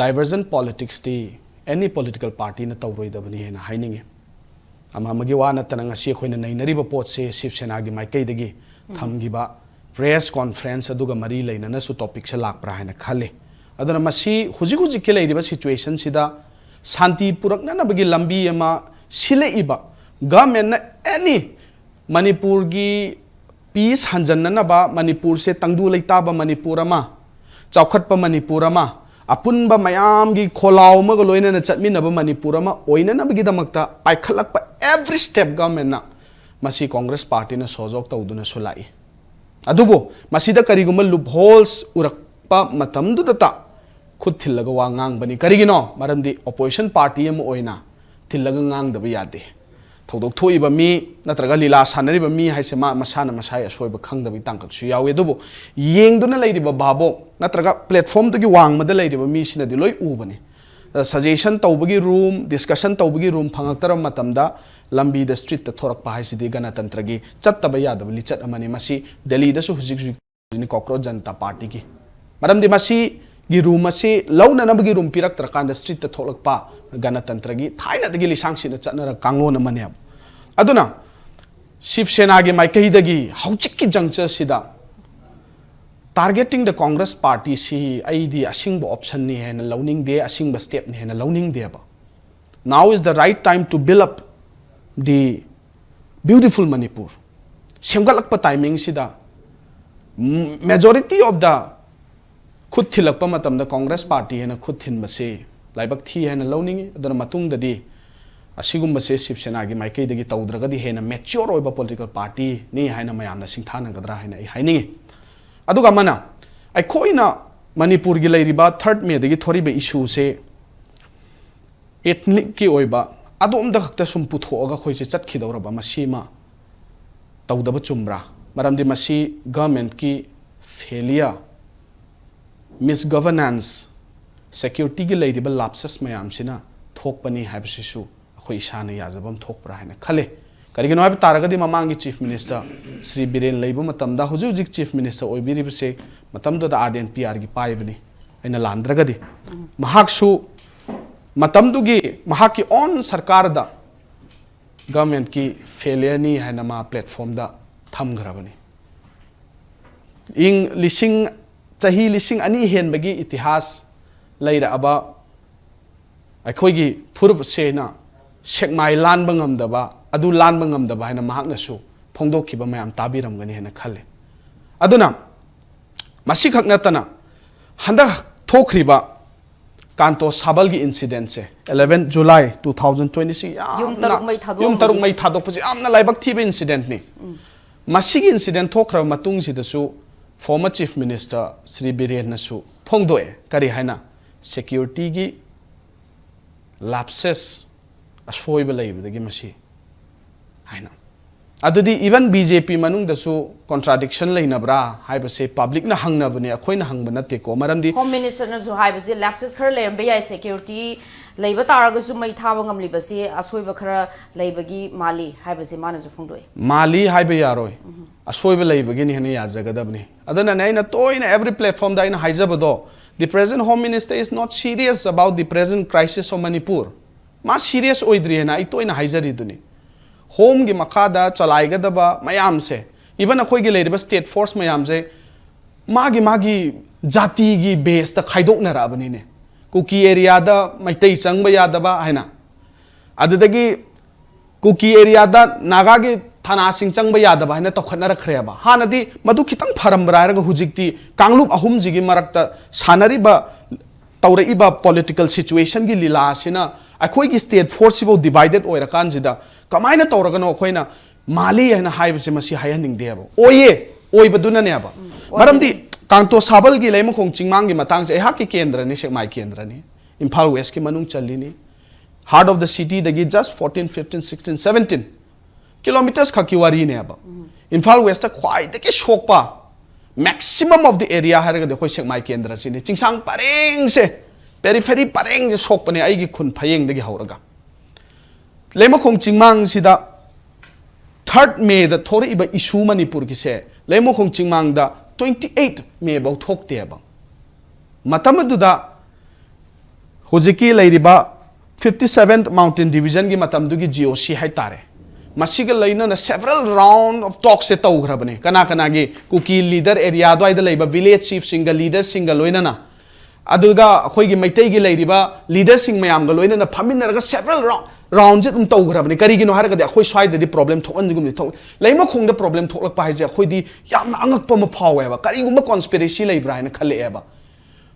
diversion politics T any political party ꯅ ꯇꯧꯔꯣꯏꯗꯕꯅꯤ ꯍꯥꯏꯅ ꯍꯥꯏꯅꯤꯡꯉꯤ꯫ ꯑꯃ ꯑꯃꯒꯤ ꯋꯥ ꯅꯠꯇꯅ ꯉꯁꯤ ꯑꯩꯈꯣꯏꯅ ꯅꯩꯅꯔꯤꯕ ꯄꯣꯠꯁꯦ ꯁꯤꯕ ꯁꯦꯅꯥꯒꯤ ꯃꯥꯏꯀꯩꯗꯒꯤ ꯊꯝꯈꯤꯕ press conference ꯑꯗꯨꯒ ꯃꯔꯤ ꯂꯩꯅꯅꯁꯨ topic ꯁꯦ ꯂꯥꯛꯄ꯭ꯔꯥ ꯍꯥꯏꯅ ꯈꯜꯂꯤ꯫ ꯑꯗꯨꯅ ꯃꯁꯤ ꯍꯧꯖꯤꯛ ꯍꯧꯖꯤꯛꯀꯤ ꯂꯩꯔꯤꯕ situation ꯁꯤꯗ ꯁꯥꯟꯇꯤ ꯄꯨꯔꯛꯅꯅꯕꯒꯤ ꯂꯝꯕꯤ ꯑꯃ ꯁꯤꯜꯂꯛꯏꯕ government ꯅ any ꯃꯅꯤꯄꯨꯔꯒꯤ peace ꯍꯟꯖꯟꯅꯅꯕ, ꯃꯅꯤꯄꯨꯔꯁꯦ ꯇꯪꯗꯨ ꯂꯩꯇꯥꯕ ꯃꯅꯤꯄꯨꯔ ꯑꯃ, ꯆꯥꯎꯈꯠꯄ ꯃꯅꯤꯄꯨꯔ ꯑꯃ, ꯑꯄꯨꯟꯕ ꯃꯌꯥꯝꯒꯤ ꯈꯣꯜꯂꯥꯎ ꯑꯃꯒ ꯂꯣꯏꯅꯅ ꯆꯠꯃꯤꯟꯅꯕ ꯃꯅꯤꯄꯨꯔ ꯑꯃ ꯑꯣꯏꯅꯅꯕꯒꯤꯗꯃꯛꯇ ꯄꯥꯏꯈꯠꯂꯛꯄ every step government ꯅ ꯃꯁꯤ Congress party ꯅ ꯁꯣꯖꯣꯛ ꯇꯧꯗꯨꯅꯁꯨ ꯂꯥꯛꯏ꯫ ꯑꯗꯨꯕꯨ ꯃꯁꯤꯗ ꯀꯔꯤꯒꯨꯝꯕ loopholes ꯎꯔꯛꯄ ꯃꯇꯝꯗꯨꯗꯇ ꯈꯨꯠ ꯊꯤꯜꯂꯒ ꯋꯥ ꯉꯥꯡꯕꯅꯤ꯫ ꯀꯔꯤꯒꯤꯅꯣ? ꯃꯔꯝꯗꯤ opposition party ꯑꯃ ꯑꯣꯏꯅ ꯊꯤꯜꯂꯒ ꯉꯥꯡꯗꯕ ꯌꯥꯗꯦ꯫ ꯊꯧꯗꯣꯛ ꯊꯣꯛꯏꯕ ꯃꯤ ꯅꯠꯇ꯭ꯔꯒ ꯂꯤꯂꯥ ꯁꯥꯟꯅꯔꯤꯕ ꯃꯤ ꯍꯥꯏꯁꯦ ꯃꯥ ꯃꯁꯥꯅ ꯃꯁꯥꯒꯤ ꯑꯁꯣꯏꯕ ꯈꯪꯗꯕꯒꯤ ꯇꯥꯡꯀꯛꯁꯨ ꯌꯥꯎꯏ꯫ ꯑꯗꯨꯕꯨ ꯌꯦꯡꯗꯨꯅ ꯂꯩꯔꯤꯕ ꯚꯥꯕꯣꯛ ꯅꯠꯇ꯭ꯔꯒ platform ꯗꯨꯒꯤ ꯋꯥꯡꯃꯗ ꯂꯩꯔꯤꯕ ꯃꯤꯁꯤꯅꯗꯤ ꯂꯣꯏ ꯎꯕꯅꯤ꯫ ꯑꯗ suggestion ꯇꯧꯕꯒꯤ room, discussion ꯇꯧꯕꯒꯤ room ꯐꯪꯉꯛꯇ꯭ꯔꯕ ꯃꯇꯝꯗ ꯂꯝꯕꯤꯗ street ꯇ ꯊꯣꯔꯛꯄ ꯍꯥꯏꯁꯤꯗꯤ ꯒꯅꯇꯟꯇ꯭ꯔꯒꯤ ꯆꯠꯇꯕ ꯌꯥꯗꯕ ꯂꯤꯆꯠ ꯑꯃꯅꯤ꯫ ꯃꯁꯤ ꯗꯦꯜꯂꯤꯗꯁꯨ ꯍꯧꯖꯤꯛ ꯍꯧꯖꯤꯛ ꯀꯣꯀ꯭ꯔꯣꯆ ꯖꯅꯇꯥ ꯄꯥꯔꯇꯤꯒꯤ꯫ ꯃꯔꯝꯗꯤ ꯃꯁꯤꯒꯤ room ꯑꯁꯤ ꯂꯧꯅꯅꯕꯒꯤ room ꯄꯤꯔꯛꯇ꯭ꯔꯀꯥꯟꯗ street ꯇ ꯊꯣꯛꯂꯛꯄ ꯒꯅꯇꯟꯇ꯭ꯔꯒꯤ ꯊꯥꯏꯅꯗꯒꯤ ꯂꯤꯁꯥꯡꯁꯤꯠꯅ ꯆꯠꯅꯔ ꯀꯥꯡꯂꯣꯟ ꯑꯃꯅꯦꯕ꯫ ꯑꯗꯨꯅ ꯁꯤꯕ ꯁꯦꯅꯥꯒꯤ ꯃꯥꯏꯀꯩꯗꯒꯤ ꯍꯧꯖꯤꯛꯀꯤ juncture ꯁꯤꯗ targeting the Congress party ꯁꯤ ꯑꯩꯗꯤ ꯑꯁꯤꯡꯕ option ꯅꯤ ꯍꯥꯏꯅ ꯂꯧꯅꯤꯡꯗꯦ, ꯑꯁꯤꯡꯕ step ꯅꯤ ꯍꯥꯏꯅ ꯂꯧꯅꯤꯡꯗꯦꯕ꯫ Now is the right time to build up the beautiful Manipur. ꯁꯦꯝꯒꯠꯂꯛꯄ timing ꯁꯤꯗ majority of the ꯈꯨꯠ ꯊꯤꯜꯂꯛꯄ ꯃꯇꯝꯗ Congress party ꯍꯥꯏꯅ ꯈꯨꯠ ꯊꯤꯟꯕꯁꯤ ꯂꯥꯏꯕꯛ ꯊꯤ ꯍꯥꯏꯅ ꯂꯧꯅꯤꯡꯏ꯫ ꯑꯗꯨꯅ ꯃꯇꯨꯡꯗꯗꯤ ꯑꯁꯤꯒꯨꯝꯕꯁꯦ ꯁꯤꯕ ꯁꯦꯅꯥꯒꯤ ꯃꯥꯏꯀꯩꯗꯒꯤ ꯇꯧꯗ꯭ꯔꯒꯗꯤ ꯍꯦꯟꯅ mature ꯑꯣꯏꯕ political party ꯅꯤ ꯍꯥꯏꯅ ꯃꯌꯥꯝꯅ ꯁꯤꯡꯊꯥꯅꯒꯗ꯭ꯔꯥ ꯍꯥꯏꯅ ꯑꯩ ꯍꯥꯏꯅꯤꯡꯏ꯫ ꯑꯗꯨꯒ ꯑꯃꯅ, ꯑꯩꯈꯣꯏꯅ ꯃꯅꯤꯄꯨꯔꯒꯤ ꯂꯩꯔꯤꯕ ꯊꯥꯔꯠ ꯃꯦꯗꯒꯤ ꯊꯣꯔꯛꯏꯕ ꯏꯁꯨꯁꯦ ꯑꯦꯊꯅꯤꯛꯀꯤ ꯑꯣꯏꯕ ꯑꯗꯣꯝꯗ ꯈꯛꯇ ꯁꯨꯝ ꯄꯨꯊꯣꯛꯑꯒ ꯑꯩꯈꯣꯏꯁꯦ ꯆꯠꯈꯤꯗꯧꯔꯕ, ꯃꯁꯤꯃ ꯇꯧꯗꯕ ꯆꯨꯝꯕ꯭ꯔꯥ? ꯃꯔꯝꯗꯤ ꯃꯁꯤ ꯒꯚꯔꯟꯃꯦꯟꯠꯀꯤ ꯐꯦꯂꯤꯌꯔ, ꯃꯤꯁꯒꯚꯔꯅꯦꯟꯁ, ꯁꯦꯀ꯭ꯌꯨꯔꯤꯇꯤꯒꯤ ꯂꯩꯔꯤꯕ ꯂꯥꯞꯁꯦꯁ ꯃꯌꯥꯝꯁꯤꯅ ꯊꯣꯛꯄꯅꯤ ꯍꯥꯏꯕꯁꯤꯁꯨ ꯑꯩꯈꯣꯏ ꯏꯁꯥꯅ ꯌꯥꯖꯕ ꯑꯃ ꯊꯣꯛꯄ꯭ꯔꯥ ꯍꯥꯏꯅ ꯈꯜꯂꯤ꯫ ꯀꯔꯤꯒꯤꯅꯣ ꯍꯥꯏꯕ ꯇꯥꯔꯒꯗꯤ, ꯃꯃꯥꯡꯒꯤ ꯆꯤꯐ ꯃꯤꯅꯤꯁꯇꯔ ꯁ꯭ꯔꯤ ꯕꯤꯔꯦꯟ ꯂꯩꯕ ꯃꯇꯝꯗ, ꯍꯧꯖꯤꯛ ꯍꯧꯖꯤꯛ ꯆꯤꯐ ꯃꯤꯅꯤꯁꯇꯔ ꯑꯣꯏꯕꯤꯔꯤꯕꯁꯦ, ꯃꯇꯝꯗꯨꯗ ꯑꯥꯔ ꯗꯤ ꯑꯦꯟ ꯄꯤ ꯑꯥꯔꯒꯤ ꯄꯥꯏꯕꯅꯤ, ꯑꯩꯅ ꯂꯥꯟꯗ꯭ꯔꯒꯗꯤ꯫ ꯃꯍꯥꯛꯁꯨ ꯃꯇꯝꯗꯨꯒꯤ ꯃꯍꯥꯛꯀꯤ ꯑꯣꯟ ꯁꯔꯀꯥꯔꯗ ꯒꯚꯔꯟꯃꯦꯟꯠꯀꯤ ꯐꯦꯂꯤꯌꯔꯅꯤ ꯍꯥꯏꯅ ꯃꯥ ꯄ꯭ꯂꯦꯠꯐꯣꯝꯗ ꯊꯝꯈ꯭ꯔꯕꯅꯤ꯫ ꯏꯪ ꯂꯤꯁꯤꯡ, ꯆꯍꯤ ꯂꯤꯁꯤꯡ ꯑꯅꯤ ꯍꯦꯟꯕꯒꯤ ꯏꯇꯤꯍꯥꯁ ꯂꯩꯔꯛꯑꯕ ꯑꯩꯈꯣꯏꯒꯤ ꯐꯨꯔꯨꯞꯁꯦꯅ ꯁꯦꯛꯃꯥꯏ ꯂꯥꯟꯕ ꯉꯝꯗꯕ, ꯑꯗꯨ ꯂꯥꯟꯕ ꯉꯝꯗꯕ ꯍꯥꯏꯅ ꯃꯍꯥꯛꯅꯁꯨ ꯐꯣꯡꯗꯣꯛꯈꯤꯕ ꯃꯌꯥꯝ ꯇꯥꯕꯤꯔꯝꯒꯅꯤ ꯍꯥꯏꯅ ꯈꯜꯂꯤ꯫ ꯑꯗꯨꯅ ꯃꯁꯤꯈꯛ ꯅꯠꯇꯅ, ꯍꯟꯗꯛ ꯊꯣꯛꯈ꯭ꯔꯤꯕ ꯀꯥꯟꯇꯣ ꯁꯥꯕꯜꯒꯤ ꯏꯟꯁꯤꯗꯦꯟꯁꯦ, eleven July two thousand twenty six, ꯌꯥꯝꯅ, ꯌꯨꯝ ꯇꯔꯨꯛ ꯃꯩ ꯊꯥꯗꯣꯛꯑꯝꯕꯒꯤ ꯌꯨꯝ ꯇꯔꯨꯛ ꯃꯩ ꯊꯥꯗꯣꯛꯄꯁꯦ ꯌꯥꯝꯅ ꯂꯥꯏꯕꯛ ꯊꯤꯕ ꯏꯟꯁꯤꯗꯦꯟꯠꯅꯤ꯫ ꯃꯁꯤꯒꯤ ꯏꯟꯁꯤꯗꯦꯟꯠ ꯊꯣꯛꯈ꯭ꯔꯕ ꯃꯇꯨꯡꯁꯤꯗꯁꯨ ꯐꯣꯔꯃꯔ ꯆꯤꯐ ꯃꯤꯅꯤꯁꯇꯔ ꯁ꯭ꯔꯤ ꯕꯤꯔꯦꯟꯅꯁꯨ ꯐꯣꯡꯗꯣꯛꯑꯦ꯫ ꯀꯔꯤ ꯍꯥꯏꯅ? ꯁꯦꯀ꯭ꯌꯨꯔꯤꯇꯤꯒꯤ ꯂꯥꯞꯁꯦꯁ, ꯑꯁꯣꯏꯕ ꯂꯩꯕꯗꯒꯤ ꯃꯁꯤ ꯍꯥꯏꯅ꯫ ꯑꯗꯨꯗꯤ ꯏꯚꯟ ꯕꯤ ꯖꯦ ꯄꯤ ꯃꯅꯨꯡꯗꯁꯨ ꯀꯣꯟꯇ꯭ꯔꯥꯗꯤꯛꯁꯟ ꯂꯩꯅꯕ꯭ꯔꯥ ꯍꯥꯏꯕꯁꯦ ꯄꯕ꯭ꯂꯤꯛꯅ ꯍꯪꯅꯕꯅꯦ, ꯑꯩꯈꯣꯏꯅ ꯍꯪꯕ ꯅꯠꯇꯦꯀꯣ꯫ ꯃꯔꯝꯗꯤ ꯍꯣꯝ ꯃꯤꯅꯤꯁꯇꯔꯅꯁꯨ ꯍꯥꯏꯕꯁꯦ ꯂꯦꯞꯁꯦꯁ ꯈꯔ ꯂꯩꯔꯝꯕ ꯌꯥꯏ, ꯁꯦꯀ꯭ꯌꯨꯔꯤꯇꯤ ꯂꯩꯕ ꯇꯥꯔꯒꯁꯨ ꯃꯩ ꯊꯥꯕ ꯉꯝꯂꯤꯕꯁꯦ ꯑꯁꯣꯏꯕ ꯈꯔ ꯂꯩꯕꯒꯤ ꯃꯥꯜꯂꯤ ꯍꯥꯏꯕꯁꯦ ꯃꯥꯅꯁꯨ ꯐꯣꯡꯗꯣꯛꯑꯦ꯫ ꯃꯥꯜꯂꯤ ꯍꯥꯏꯕ ꯌꯥꯔꯣꯏ, ꯑꯁꯣꯏꯕ ꯂꯩꯕꯒꯤꯅꯤ ꯍꯥꯏꯅ ꯌꯥꯖꯒꯗꯕꯅꯤ꯫ ꯑꯗꯨꯅꯅꯦ ꯑꯩꯅ ꯇꯣꯏꯅ every platformꯗ ꯑꯩꯅ ꯍꯥꯏꯖꯕꯗꯣ, the present home minister is not serious about the present crisis of Manipur꯫ ꯃꯥ ꯁꯤꯔꯤꯌꯁ ꯑꯣꯏꯗ꯭ꯔꯤꯑꯅ ꯑꯩ ꯇꯣꯏꯅ ꯍꯥꯏꯖꯔꯤꯗꯨꯅꯤ꯫ ꯍꯣꯝꯒꯤ ꯃꯈꯥꯗ ꯆꯂꯥꯏꯒꯗꯕ ꯃꯌꯥꯝꯁꯦ, ꯏꯚꯟ ꯑꯩꯈꯣꯏꯒꯤ ꯂꯩꯔꯤꯕ ꯁ꯭ꯇꯦꯠ ꯐꯣꯔꯁ ꯃꯌꯥꯝꯁꯦ ꯃꯥꯒꯤ ꯃꯥꯒꯤ ꯖꯥꯇꯤꯒꯤ ꯕꯦꯁꯇ ꯈꯥꯏꯗꯣꯛꯅꯔꯛꯑꯕꯅꯤꯅꯦ꯫ ꯀꯨꯀꯤ ꯑꯦꯔꯤꯌꯥꯗ ꯃꯩꯇꯩ ꯆꯪꯕ ꯌꯥꯗꯕ ꯍꯥꯏꯅ, ꯑꯗꯨꯗꯒꯤ ꯀꯨꯀꯤ ꯑꯦꯔꯤꯌꯥꯗ ꯅꯥꯒꯥꯒꯤ ꯊꯥꯅꯥꯁꯤꯡ ꯆꯪꯕ ꯌꯥꯗꯕ ꯍꯥꯏꯅ ꯇꯧꯈꯠꯅꯔꯛꯈ꯭ꯔꯦꯕ꯫ ꯍꯥꯟꯅꯗꯤ ꯃꯗꯨ ꯈꯤꯇꯪ ꯐꯔꯝꯕ꯭ꯔꯥ ꯍꯥꯏꯔꯒ, ꯍꯧꯖꯤꯛꯇꯤ ꯀꯥꯡꯂꯨꯞ ꯑꯍꯨꯝꯁꯤꯒꯤ ꯃꯔꯛꯇ ꯁꯥꯟꯅꯔꯤꯕ, ꯇꯧꯔꯛꯏꯕ ꯄꯣꯂꯤꯇꯤꯀꯦꯜ ꯁꯤꯆꯨꯋꯦꯁꯟꯒꯤ ꯂꯤꯂꯥ ꯑꯁꯤꯅ ꯑꯩꯈꯣꯏꯒꯤ ꯁ꯭ꯇꯦꯠ ꯐꯣꯔꯁꯁꯤꯐꯥꯎ ꯗꯤꯚꯥꯏꯗꯦꯠ ꯑꯣꯏꯔꯀꯥꯟꯁꯤꯗ, ꯀꯃꯥꯏꯅ ꯇꯧꯔꯒꯅꯣ ꯑꯩꯈꯣꯏꯅ ꯃꯥꯜꯂꯤ ꯍꯥꯏꯅ ꯍꯥꯏꯕꯁꯦ? ꯃꯁꯤ ꯍꯥꯏꯍꯟꯅꯤꯡꯗꯦꯕ꯫ ꯑꯣꯏꯌꯦ, ꯑꯣꯏꯕꯗꯨꯅꯅꯦꯕ꯫ ꯃꯔꯝꯗꯤ ꯀꯥꯡꯇꯣ ꯁꯥꯕꯜꯒꯤ ꯂꯩꯃꯈꯣꯡ ꯆꯤꯡꯃꯥꯡꯒꯤ ꯃꯇꯥꯡꯁꯦ ꯑꯩꯍꯥꯛꯀꯤ ꯀꯦꯟꯗ꯭ꯔꯅꯤ, ꯁꯦꯛꯃꯥꯏ ꯀꯦꯟꯗ꯭ꯔꯅꯤ, ꯏꯝꯐꯥꯜ ꯋꯦꯁꯀꯤ ꯃꯅꯨꯡ ꯆꯜꯂꯤꯅꯤ꯫ Heart of the cityꯗꯒꯤ just fourteen, fifteen, sixteen, seventeen kilometers ꯈꯛꯀꯤ ꯋꯥꯔꯤꯅꯦꯕ꯫ ꯏꯝꯐꯥꯜ ꯋꯦꯁꯇ ꯈ꯭ꯋꯥꯏꯗꯒꯤ ꯁꯣꯛꯄ maximum of the area ꯍꯥꯏꯔꯒꯗꯤ ꯑꯩꯈꯣꯏ ꯁꯦꯛꯃꯥꯏ ꯀꯦꯟꯗ꯭ꯔꯁꯤꯅꯤ꯫ ꯆꯤꯡꯁꯥꯡ ꯄꯔꯦꯡꯁꯦ, periphery ꯄꯔꯦꯡꯁꯦ ꯁꯣꯛꯄꯅꯦ, ꯑꯩꯒꯤ ꯈꯨꯟ ꯐꯌꯦꯡꯗꯒꯤ ꯍꯧꯔꯒ꯫ ꯂꯩꯃꯈꯣꯡ ꯆꯤꯡꯃꯥꯡꯁꯤꯗ third Mayꯗ ꯊꯣꯔꯛꯏꯕ issue ꯃꯅꯤꯄꯨꯔꯒꯤꯁꯦ ꯂꯩꯃꯈꯣꯡ ꯆꯤꯡꯃꯥꯡꯗ twenty eight May ꯐꯥꯎ ꯊꯣꯛꯇꯦꯕ꯫ ꯃꯇꯝ ꯑꯗꯨꯗ ꯍꯧꯖꯤꯛꯀꯤ ꯂꯩꯔꯤꯕ fifty seventh Mountain Divisionꯒꯤ ꯃꯇꯝꯗꯨꯒꯤ G O C ꯍꯥꯏꯇꯥꯔꯦ, ꯃꯁꯤꯒ ꯂꯣꯏꯅꯅ several round of talksꯁꯦ ꯇꯧꯈ꯭ꯔꯕꯅꯦ꯫ ꯀꯅꯥ ꯀꯅꯥꯒꯤ ꯀꯨꯀꯤ leader area ꯑꯗꯨꯋꯥꯏꯗ ꯂꯩꯕ village chiefꯁꯤꯡꯒ leaderꯁꯤꯡꯒ ꯂꯣꯏꯅꯅ, ꯑꯗꯨꯒ ꯑꯩꯈꯣꯏꯒꯤ ꯃꯩꯇꯩꯒꯤ ꯂꯩꯔꯤꯕ leaderꯁꯤꯡ ꯃꯌꯥꯝꯒ ꯂꯣꯏꯅꯅ ꯐꯝꯃꯤꯟꯅꯔꯒ several round, roundꯁꯦ ꯑꯗꯨꯝ ꯇꯧꯈ꯭ꯔꯕꯅꯤ꯫ ꯀꯔꯤꯒꯤꯅꯣ ꯍꯥꯏꯔꯒꯗꯤ ꯑꯩꯈꯣꯏ ꯁ꯭ꯋꯥꯏꯗꯗꯤ problem ꯊꯣꯛꯍꯟꯒꯨꯝꯗꯤ ꯊꯣꯛ, ꯂꯩꯃꯈꯣꯡꯗ problem ꯊꯣꯛꯂꯛꯄ ꯍꯥꯏꯁꯦ ꯑꯩꯈꯣꯏꯗꯤ ꯌꯥꯝꯅ ꯑꯉꯛꯄ ꯑꯃ ꯐꯥꯎꯋꯦꯕ꯫ ꯀꯔꯤꯒꯨꯝꯕ conspiracy ꯂꯩꯕ꯭ꯔꯥ ꯍꯥꯏꯅ ꯈꯜꯂꯛꯑꯦꯕ꯫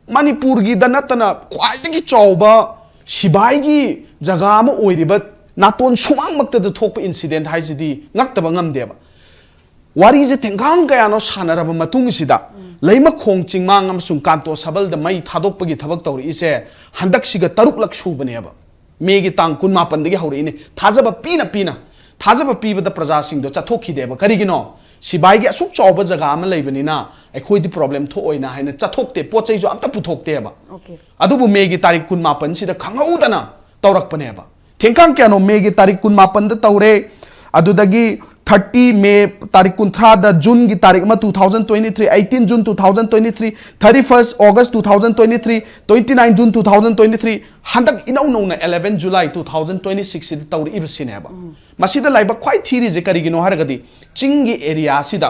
ꯃꯅꯤꯄꯨꯔꯒꯤꯗ ꯅꯠꯇꯅ ꯈ꯭ꯋꯥꯏꯗꯒꯤ ꯆꯥꯎꯕ ꯁꯤꯕꯥꯏꯒꯤ ꯖꯒꯥ ꯑꯃ ꯑꯣꯏꯔꯤꯕ ꯅꯥꯇꯣꯟ ꯁꯨꯃꯥꯡꯃꯛꯇꯗ ꯊꯣꯛꯄ incident ꯍꯥꯏꯁꯤꯗꯤ ꯉꯛꯇꯕ ꯉꯝꯗꯦꯕ꯫ ꯋꯥꯔꯤꯁꯦ ꯊꯦꯡꯒꯥꯡ ꯀꯌꯥꯅꯣ ꯁꯥꯟꯅꯔꯕ ꯃꯇꯨꯡꯁꯤꯗ, ꯂꯩꯃꯈꯣꯡ ꯆꯤꯡꯃꯥꯡ ꯑꯃꯁꯨꯡ ꯀꯥꯟꯇꯣ ꯁꯥꯕꯜꯗ ꯃꯩ ꯊꯥꯗꯣꯛꯄꯒꯤ ꯊꯕꯛ ꯇꯧꯔꯛꯏꯁꯦ ꯍꯟꯗꯛꯁꯤꯒ ꯇꯔꯨꯛꯂꯛ ꯁꯨꯕꯅꯦꯕ꯫ Mayꯒꯤ ꯇꯥꯡ ꯀꯨꯟꯃꯥꯄꯟꯗꯒꯤ ꯍꯧꯔꯛꯏꯅꯦ꯫ ꯊꯥꯖꯕ ꯄꯤꯅ ꯄꯤꯅ, ꯊꯥꯖꯕ ꯄꯤꯕꯗ ꯄ꯭ꯔꯖꯥꯁꯤꯡꯗꯣ ꯆꯠꯊꯣꯛꯈꯤꯗꯦꯕ꯫ ꯀꯔꯤꯒꯤꯅꯣ? ꯁꯤꯕꯥꯏꯒꯤ ꯑꯁꯨꯛ ꯆꯥꯎꯕ ꯖꯒꯥ ꯑꯃ ꯂꯩꯕꯅꯤꯅ ꯑꯩꯈꯣꯏꯗꯤ problem ꯊꯣꯛꯑꯣꯏꯅ ꯍꯥꯏꯅ ꯆꯠꯊꯣꯛꯇꯦ, ꯄꯣꯠ ꯆꯩꯁꯨ ꯑꯝꯇ ꯄꯨꯊꯣꯛꯇꯦꯕ꯫ Okay. ꯑꯗꯨꯕꯨ Mayꯒꯤ ꯇꯥꯔꯤꯛ ꯀꯨꯟꯃꯥꯄꯟꯁꯤꯗ ꯈꯪꯍꯧꯗꯅ ꯇꯧꯔꯛꯄꯅꯦꯕ꯫ ꯊꯦꯡꯀꯥꯡ ꯀꯌꯥꯅꯣ? Mayꯒꯤ ꯇꯥꯔꯤꯛ ꯀꯨꯟꯃꯥꯄꯟꯗ ꯇꯧꯔꯦ, ꯑꯗꯨꯗꯒꯤ thirty May, ꯇꯥꯔꯤꯛ ꯀꯨꯟꯊ꯭ꯔꯥꯗ Juneꯒꯤ ꯇꯥꯔꯤꯛ ꯑꯃ two thousand twenty three, eighteen June two thousand twenty three, thirty first August two thousand twenty three, twenty nine June two thousand twenty three, ꯍꯟꯗꯛ ꯏꯅꯧ ꯅꯧꯅ eleven July two thousand twenty sixꯁꯤꯗ ꯇꯧꯔꯛꯏꯕꯁꯤꯅꯦꯕ꯫ ꯃꯁꯤꯗ ꯂꯥꯏꯕꯛ ꯈ꯭ꯋꯥꯏ ꯊꯤꯔꯤꯁꯦ ꯀꯔꯤꯒꯤꯅꯣ ꯍꯥꯏꯔꯒꯗꯤ, ꯆꯤꯡꯒꯤ areaꯁꯤꯗ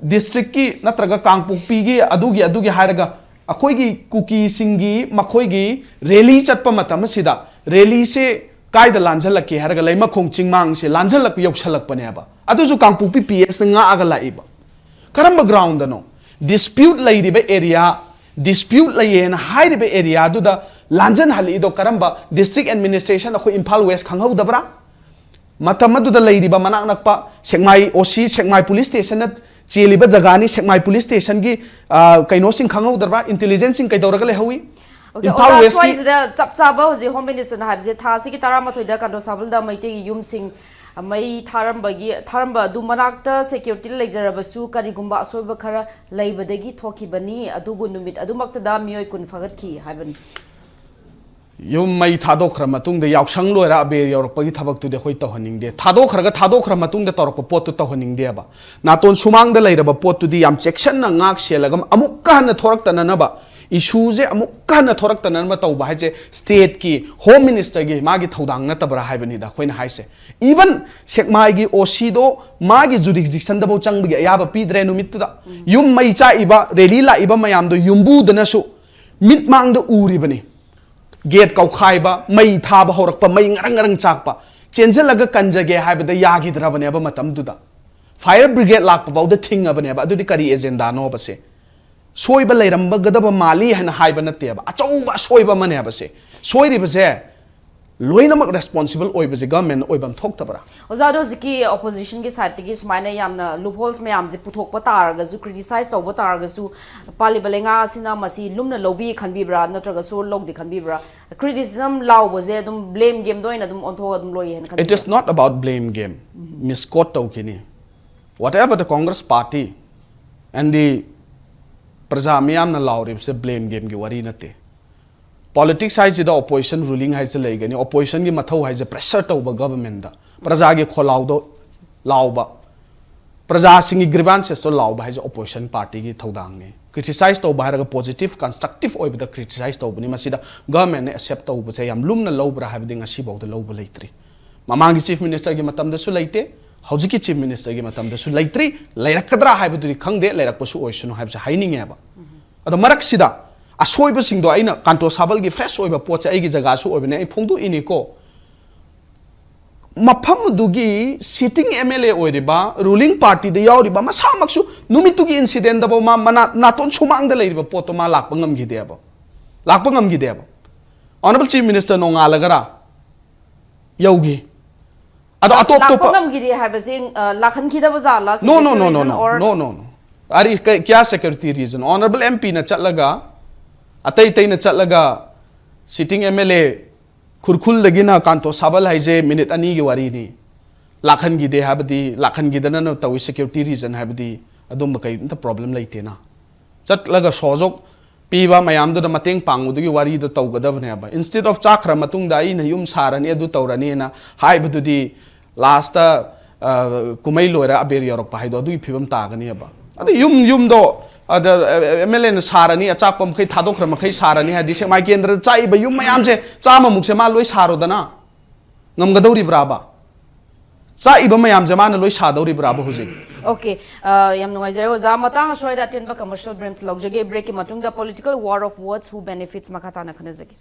districtꯀꯤ ꯅꯠꯇ꯭ꯔꯒ ꯀꯥꯡꯄꯣꯛꯄꯤꯒꯤ ꯑꯗꯨꯒꯤ ꯑꯗꯨꯒꯤ ꯍꯥꯏꯔꯒ ꯑꯩꯈꯣꯏꯒꯤ ꯀꯨꯀꯤꯁꯤꯡꯒꯤ ꯃꯈꯣꯏꯒꯤ rally ꯆꯠꯄ ꯃꯇꯝ ꯑꯁꯤꯗ, rallyꯁꯦ ꯀꯥꯏꯗ ꯂꯥꯟꯖꯜꯂꯛꯀꯦ ꯍꯥꯏꯔꯒ ꯂꯩꯃꯈꯣꯡ ꯆꯤꯡꯃꯥꯡꯁꯦ ꯂꯥꯟꯖꯜꯂꯛꯄ ꯌꯧꯁꯜꯂꯛꯄꯅꯦꯕ꯫ ꯑꯗꯨꯁꯨ ꯀꯥꯡꯄꯣꯛꯄꯤ P Sꯅ ꯉꯥꯛꯑꯒ ꯂꯥꯛꯏꯕ꯫ ꯀꯔꯝꯕ groundꯗꯅꯣ? Dispute ꯂꯩꯔꯤꯕ area, dispute ꯂꯩꯌꯦꯅ ꯍꯥꯏꯔꯤꯕ areaꯗꯨꯗ ꯂꯥꯟꯖꯟꯍꯜꯂꯛꯏꯗꯣ ꯀꯔꯝꯕ district administration, ꯑꯩꯈꯣꯏ ꯏꯝꯐꯥꯜ West ꯈꯪꯍꯧꯗꯕ꯭ꯔꯥ? ꯃꯇꯝ ꯑꯗꯨꯗ ꯂꯩꯔꯤꯕ ꯃꯅꯥꯛ ꯅꯛꯄ ꯁꯦꯛꯃꯥꯏ ꯑꯣ ꯁꯤ, ꯁꯦꯛꯃꯥꯏ ꯄꯨꯂꯤꯁ ꯁ꯭ꯇꯦꯁꯟꯅ ꯆꯦꯜꯂꯤꯕ ꯖꯒꯥꯅꯤ, ꯁꯦꯛꯃꯥꯏ ꯄꯨꯂꯤꯁ ꯁ꯭ꯇꯦꯁꯟꯒꯤ, ꯑ, ꯀꯩꯅꯣꯁꯤꯡ ꯈꯪꯍꯧꯗ꯭ꯔꯕ꯭ꯔꯥ? ꯏꯟꯇꯦꯂꯤꯖꯦꯟꯁꯁꯤꯡ ꯀꯩꯗꯧꯔꯒ ꯂꯩꯍꯧꯏ? Okay, ꯏꯝꯐꯥꯜ ꯑꯣꯖꯥ, ꯋꯦꯁꯀꯤ ꯁ꯭ꯋꯥꯏꯁꯤꯗ ꯆꯞ ꯆꯥꯕ ꯍꯧꯖꯤꯛ ꯍꯣꯝ ꯃꯤꯅꯤꯁꯇꯔꯅ ꯍꯥꯏꯕꯁꯦ, ꯊꯥ ꯑꯁꯤꯒꯤ ꯇꯔꯥꯃꯥꯊꯣꯏꯗ ꯀꯟꯗꯣꯁꯥꯕꯜꯗ ꯃꯩꯇꯩꯒꯤ ꯌꯨꯝꯁꯤꯡ ꯃꯩ ꯊꯥꯔꯝꯕꯒꯤ, ꯊꯥꯔꯝꯕ ꯑꯗꯨ ꯃꯅꯥꯛꯇ ꯁꯦꯀ꯭ꯌꯨꯔꯤꯇꯤ ꯂꯩꯖꯔꯕꯁꯨ ꯀꯔꯤꯒꯨꯝꯕ ꯑꯁꯣꯏꯕ ꯈꯔ ꯂꯩꯕꯗꯒꯤ ꯊꯣꯛꯈꯤꯕꯅꯤ, ꯑꯗꯨꯕꯨ ꯅꯨꯃꯤꯠ ꯑꯗꯨꯃꯛꯇꯗ ꯃꯤꯑꯣꯏ ꯀꯨꯟ ꯐꯒꯠꯈꯤ ꯍꯥꯏꯕꯅꯤ꯫ ꯌꯨꯝ ꯃꯩ ꯊꯥꯗꯣꯛꯈ꯭ꯔ ꯃꯇꯨꯡꯗ ꯌꯥꯎꯁꯪ ꯂꯣꯏꯔ ꯑꯕꯦꯔ ꯌꯧꯔꯛꯄꯒꯤ ꯊꯕꯛꯇꯨꯗꯤ ꯑꯩꯈꯣꯏ ꯇꯧꯍꯟꯅꯤꯡꯗꯦ꯫ ꯊꯥꯗꯣꯛꯈ꯭ꯔꯒ ꯊꯥꯗꯣꯛꯈ꯭ꯔ ꯃꯇꯨꯡꯗ ꯇꯧꯔꯛꯄ ꯄꯣꯠꯇꯨ ꯇꯧꯍꯟꯅꯤꯡꯗꯦꯕ꯫ ꯅꯥꯇꯣꯟ ꯁꯨꯃꯥꯡꯗ ꯂꯩꯔꯕ ꯄꯣꯠꯇꯨꯗꯤ ꯌꯥꯝ ꯆꯦꯛꯁꯤꯟꯅ ꯉꯥꯛ ꯁꯦꯜꯂꯒ ꯑꯃꯨꯛꯀ ꯍꯟꯅ ꯊꯣꯔꯛꯇꯅꯅꯕ, ꯏꯁꯨꯁꯦ ꯑꯃꯨꯛꯀ ꯍꯟꯅ ꯊꯣꯔꯛꯇꯅꯅꯕ ꯇꯧꯕ ꯍꯥꯏꯁꯦ ꯁ꯭ꯇꯦꯠꯀꯤ ꯍꯣꯝ ꯃꯤꯅꯤꯁꯇꯔꯒꯤ ꯃꯥꯒꯤ ꯊꯧꯗꯥꯡ ꯅꯠꯇꯕ꯭ꯔꯥ ꯍꯥꯏꯕꯅꯤꯗ ꯑꯩꯈꯣꯏꯅ ꯍꯥꯏꯁꯦ꯫ ꯏꯚꯟ ꯁꯦꯛꯃꯥꯏꯒꯤ ꯑꯣ ꯁꯤꯗꯣ ꯃꯥꯒꯤ ꯖꯨꯔꯤꯁꯗꯤꯛꯁꯟꯗꯐꯥꯎ ꯆꯪꯕꯒꯤ ꯑꯌꯥꯕ ꯄꯤꯗ꯭ꯔꯦ ꯅꯨꯃꯤꯠꯇꯨꯗ꯫ ꯌꯨꯝ ꯃꯩ ꯆꯥꯛꯏꯕ, ꯔꯦꯂꯤ ꯂꯥꯛꯏꯕ ꯃꯌꯥꯝꯗꯣ ꯌꯨꯝꯕꯨꯗꯅꯁꯨ ꯃꯤꯠꯃꯥꯡꯗ ꯎꯔꯤꯕꯅꯤ꯫ ꯒꯦꯠ ꯀꯧꯈꯥꯏꯕ, ꯃꯩ ꯊꯥꯕ ꯍꯧꯔꯛꯄ, ꯃꯩ ꯉꯔꯪ ꯉꯔꯪ ꯆꯥꯛꯄ, ꯆꯦꯟꯁꯤꯜꯂꯒ ꯀꯟꯖꯒꯦ ꯍꯥꯏꯕꯗ ꯌꯥꯈꯤꯗ꯭ꯔꯕꯅꯦꯕ ꯃꯇꯝꯗꯨꯗ꯫ ꯐꯥꯌꯔ ꯕ꯭ꯔꯤꯒꯦꯗ ꯂꯥꯛꯄ ꯐꯥꯎꯗ ꯊꯤꯡꯉꯕꯅꯦꯕ꯫ ꯑꯗꯨꯗꯤ ꯀꯔꯤ ꯑꯦꯖꯦꯟꯗꯥꯅꯣꯕꯁꯦ? ꯁꯣꯏꯕ ꯂꯩꯔꯝꯒꯗꯕ ꯃꯥꯜꯂꯤ ꯍꯥꯏꯅ ꯍꯥꯏꯕ ꯅꯠꯇꯦꯕ, ꯑꯆꯧꯕ ꯑꯁꯣꯏꯕ ꯑꯃꯅꯦꯕ ꯁꯦ꯫ ꯁꯣꯏꯔꯤꯕꯁꯦ ꯂꯣꯏꯅꯃꯛ ꯔꯦꯁꯄꯣꯟꯁꯤꯕꯜ ꯑꯣꯏꯕꯁꯦ ꯒꯚꯔꯟꯃꯦꯟ ꯑꯣꯏꯐꯝ ꯊꯣꯛꯇꯕ꯭ꯔꯥ? ꯑꯣꯖꯥ, ꯑꯗꯣ ꯍꯧꯖꯤꯛꯀꯤ ꯑꯣꯄꯣꯖꯤꯁꯟꯒꯤ ꯁꯥꯏꯠꯇꯒꯤ ꯁꯨꯃꯥꯏꯅ ꯌꯥꯝꯅ ꯂꯨꯞꯍꯣꯜꯁ ꯃꯌꯥꯝꯁꯦ ꯄꯨꯊꯣꯛꯄ ꯇꯥꯔꯒꯁꯨ, ꯀ꯭ꯔꯤꯇꯤꯁꯥꯏꯖ ꯇꯧꯕ ꯇꯥꯔꯒꯁꯨ, ꯄꯥꯜꯂꯤꯕ ꯂꯩꯉꯥꯛ ꯑꯁꯤꯅ ꯃꯁꯤ ꯂꯨꯝꯅ ꯂꯧꯕꯤ ꯈꯟꯕꯤꯕ꯭ꯔꯥ, ꯅꯠꯇ꯭ꯔꯒ ꯁꯣꯔ ꯂꯧꯗꯦ ꯈꯟꯕꯤꯕ꯭ꯔꯥ? ꯀ꯭ꯔꯤꯇꯤꯁꯤꯖꯝ ꯂꯥꯎꯕꯁꯦ ꯑꯗꯨꯝ ꯕ꯭ꯂꯦꯝ ꯒꯦꯝꯗ ꯑꯣꯏꯅ ꯑꯗꯨꯝ ꯑꯣꯟꯊꯣꯛꯑ ꯑꯗꯨꯝ ꯂꯣꯏꯌꯦ ꯍꯥꯏꯅ It ꯈꯟꯕꯤꯕ꯭ꯔꯥ? Is not about blame game. ꯃꯤꯁꯀꯣꯠ ꯇꯧꯈꯤꯅꯤ꯫ Whatever the Congress party and the ꯄ꯭ꯔꯖꯥ ꯃꯤꯌꯥꯝꯅ ꯂꯥꯎꯔꯤꯕꯁꯦ ꯕ꯭ꯂꯦꯝ ꯒꯦꯝꯒꯤ ꯋꯥꯔꯤ ꯅꯠꯇꯦ꯫ ꯄꯣꯂꯤꯇꯤꯛꯁ ꯍꯥꯏꯁꯤꯗ ꯑꯣꯄꯣꯖꯤꯁꯟ, ꯔꯨꯂꯤꯡ ꯍꯥꯏꯁꯦ ꯂꯩꯒꯅꯤ꯫ ꯑꯣꯄꯣꯖꯤꯁꯟꯒꯤ ꯃꯊꯧ ꯍꯥꯏꯁꯦ ꯄ꯭ꯔꯦꯁꯔ ꯇꯧꯕ ꯒꯚꯔꯟꯃꯦꯟꯗ, ꯄ꯭ꯔꯖꯥꯒꯤ ꯈꯣꯜꯂꯥꯎꯗꯣ ꯂꯥꯎꯕ, ꯄ꯭ꯔꯖꯥꯁꯤꯡꯒꯤ ꯒ꯭ꯔꯤꯚꯥꯟꯁꯦꯁꯇꯣ ꯂꯥꯎꯕ ꯍꯥꯏꯁꯦ ꯑꯣꯄꯣꯖꯤꯁꯟ ꯄꯥꯔꯇꯤꯒꯤ ꯊꯧꯗꯥꯡꯅꯤ꯫ ꯀ꯭ꯔꯤꯇꯤꯁꯥꯏꯖ ꯇꯧꯕ ꯍꯥꯏꯔꯒ ꯄꯣꯖꯤꯇꯤꯚ, ꯀꯟꯁꯇ꯭ꯔꯛꯇꯤꯚ ꯑꯣꯏꯕꯗ ꯀ꯭ꯔꯤꯇꯤꯁꯥꯏꯖ ꯇꯧꯕꯅꯤ꯫ ꯃꯁꯤꯗ ꯒꯚꯔꯟꯃꯦꯟꯅ ꯑꯦꯛꯁꯦꯞ ꯇꯧꯕꯁꯦ ꯌꯥꯝ ꯂꯨꯝꯅ ꯂꯧꯕ꯭ꯔꯥ ꯍꯥꯏꯕꯗꯤ ꯉꯁꯤꯐꯥꯎꯗ ꯂꯧꯕ ꯂꯩꯇ꯭ꯔꯤ꯫ ꯃꯃꯥꯡꯒꯤ ꯆꯤꯐ ꯃꯤꯅꯤꯁꯇꯔꯒꯤ ꯃꯇꯝꯗꯁꯨ ꯂꯩꯇꯦ, ꯍꯧꯖꯤꯛꯀꯤ ꯆꯤꯐ ꯃꯤꯅꯤꯁꯇꯔꯒꯤ ꯃꯇꯝꯗꯁꯨ ꯂꯩꯇ꯭ꯔꯤ, ꯂꯩꯔꯛꯀꯗ꯭ꯔꯥ ꯍꯥꯏꯕꯗꯨꯗꯤ ꯈꯪꯗꯦ, ꯂꯩꯔꯛꯄꯁꯨ ꯑꯣꯏꯁꯅꯨ ꯍꯥꯏꯕꯁꯦ ꯍꯥꯏꯅꯤꯡꯉꯦꯕ꯫ ꯑꯗꯣ ꯃꯔꯛꯁꯤꯗ ꯑꯁꯣꯏꯕꯁꯤꯡꯗꯣ ꯑꯩꯅ ꯀꯟꯇ꯭ꯔꯣꯁꯥꯕꯜꯒꯤ ꯐ꯭ꯔꯦꯁ ꯑꯣꯏꯕ ꯄꯣꯠꯁꯦ ꯑꯩꯒꯤ ꯖꯒꯥꯁꯨ ꯑꯣꯏꯕꯅꯦ, ꯑꯩ ꯐꯣꯡꯗꯣꯛꯏꯅꯤꯀꯣ꯫ ꯃꯐꯝꯗꯨꯒꯤ ꯁꯤꯇꯤꯡ ꯑꯦꯝ ꯑꯦꯜ ꯑꯦ ꯑꯣꯏꯔꯤꯕ, ꯔꯨꯂꯤꯡ ꯄꯥꯔꯇꯤꯗ ꯌꯥꯎꯔꯤꯕ ꯃꯁꯥꯃꯛꯁꯨ ꯅꯨꯃꯤꯠꯇꯨꯒꯤ ꯏꯟꯁꯤꯗꯦꯟꯗꯐꯥꯎ ꯃꯥ ꯃꯅꯥ-, ꯅꯥꯇꯣꯟ ꯁꯨꯃꯥꯡꯗ ꯂꯩꯔꯤꯕ ꯄꯣꯠꯇꯣ ꯃꯥ ꯂꯥꯛꯄ ꯉꯝꯈꯤꯗꯦꯕ꯫ ꯂꯥꯛꯄ ꯉꯝꯈꯤꯗꯦꯕ꯫ ꯑꯣꯅꯔꯦꯕꯜ ꯆꯤꯐ ꯃꯤꯅꯤꯁꯇꯔ ꯅꯣꯡꯉꯥꯜꯂꯒꯔꯥ ꯌꯧꯈꯤ꯫ ꯑꯗꯣ ꯑꯇꯣꯞ ꯂꯥꯛꯄ ꯑꯇꯣꯞꯄ ꯉꯝꯈꯤꯗꯦ ꯍꯥꯏꯕꯁꯤ ꯑ, ꯂꯥꯛꯍꯟꯈꯤꯗꯕ ꯖꯥꯠꯂ? No, no, no, no, Security reason no, or no, no, no. ꯑꯔꯤ ꯀ- क्या security reason? Honourable M P ꯅ ꯆꯠꯂꯒ, ꯑꯇꯩ ꯑꯇꯩꯅ ꯆꯠꯂꯒ, sitting M L A ꯈꯨꯔꯈꯨꯜꯗꯒꯤꯅ ꯀꯥꯟꯇꯣ ꯁꯥꯕꯜ ꯍꯥꯏꯁꯦ ꯃꯤꯅꯤꯠ ꯑꯅꯤꯒꯤ ꯋꯥꯔꯤꯅꯤ꯫ ꯂꯥꯛꯍꯟꯈꯤꯗꯦ ꯍꯥꯏꯕꯗꯤ, ꯂꯥꯛꯍꯟꯈꯤꯗꯅ ꯇꯧꯏ security reason ꯍꯥꯏꯕꯗꯤ, ꯑꯗꯨꯝꯕ ꯀꯩꯝꯇ problem ꯂꯩꯇꯦꯅ꯫ ꯆꯠꯂꯒ ꯁꯣꯖꯣꯛ ꯄꯤꯕ ꯃꯌꯥꯝꯗꯨꯗ ꯃꯇꯦꯡ ꯄꯥꯡꯕꯗꯨꯒꯤ ꯋꯥꯔꯤꯗꯣ ꯇꯧꯒꯗꯕꯅꯦꯕ꯫ Instead of ꯆꯥꯈ꯭ꯔ ꯃꯇꯨꯡꯗ ꯑꯩꯅ ꯌꯨꯝ ꯁꯥꯔꯅꯤ, ꯑꯗꯨ ꯇꯧꯔꯅꯤꯅ ꯍꯥꯏꯕꯗꯨꯗꯤ, last ꯀꯨꯝꯍꯩ ꯂꯣꯏꯔ ꯑꯕꯦꯔ ꯌꯧꯔꯛꯄ ꯍꯥꯏꯗꯣ ꯑꯗꯨꯒꯤ ꯐꯤꯕꯝ ꯇꯥꯒꯅꯦꯕ꯫ ꯑꯗꯩ ꯌꯨꯝ ꯌꯨꯝꯗꯣ ꯑꯗ M L A ꯅ ꯁꯥꯔꯅꯤ, ꯑꯆꯥꯛꯄ ꯃꯈꯩ ꯊꯥꯗꯣꯛꯈ꯭ꯔ ꯃꯈꯩ ꯁꯥꯔꯅꯤ ꯍꯥꯏꯗꯤ, ꯁꯦꯛꯃꯥꯏ ꯀꯦꯟꯗ꯭ꯔꯗ ꯆꯥꯛꯏꯕ ꯌꯨꯝ ꯃꯌꯥꯝꯁꯦ ꯆꯥꯝꯃꯃꯨꯛꯁꯦ ꯃꯥ ꯂꯣꯏ ꯁꯥꯔꯣꯗꯅ꯫ ꯉꯝꯒꯗꯧꯔꯤꯕ꯭ꯔꯥꯕ? ꯆꯥꯛꯏꯕ ꯃꯌꯥꯝꯁꯦ ꯃꯥꯅ ꯂꯣꯏ ꯁꯥꯗꯧꯔꯤꯕ꯭ꯔꯥꯕ ꯍꯧꯖꯤꯛ? Okay, ꯌꯥꯝ ꯅꯨꯡꯉꯥꯏꯖꯔꯦ ꯑꯣꯖꯥ꯫ ꯃꯇꯥꯡ ꯑꯁ꯭ꯋꯥꯏꯗ ꯑꯇꯦꯟꯕ commercial break ꯂꯧꯖꯒꯦ꯫ Break ꯀꯤ ꯃꯇꯨꯡꯗ political war of words, who benefits ꯃꯈꯥ ꯇꯥꯅ ꯈꯟꯅꯖꯒꯦ꯫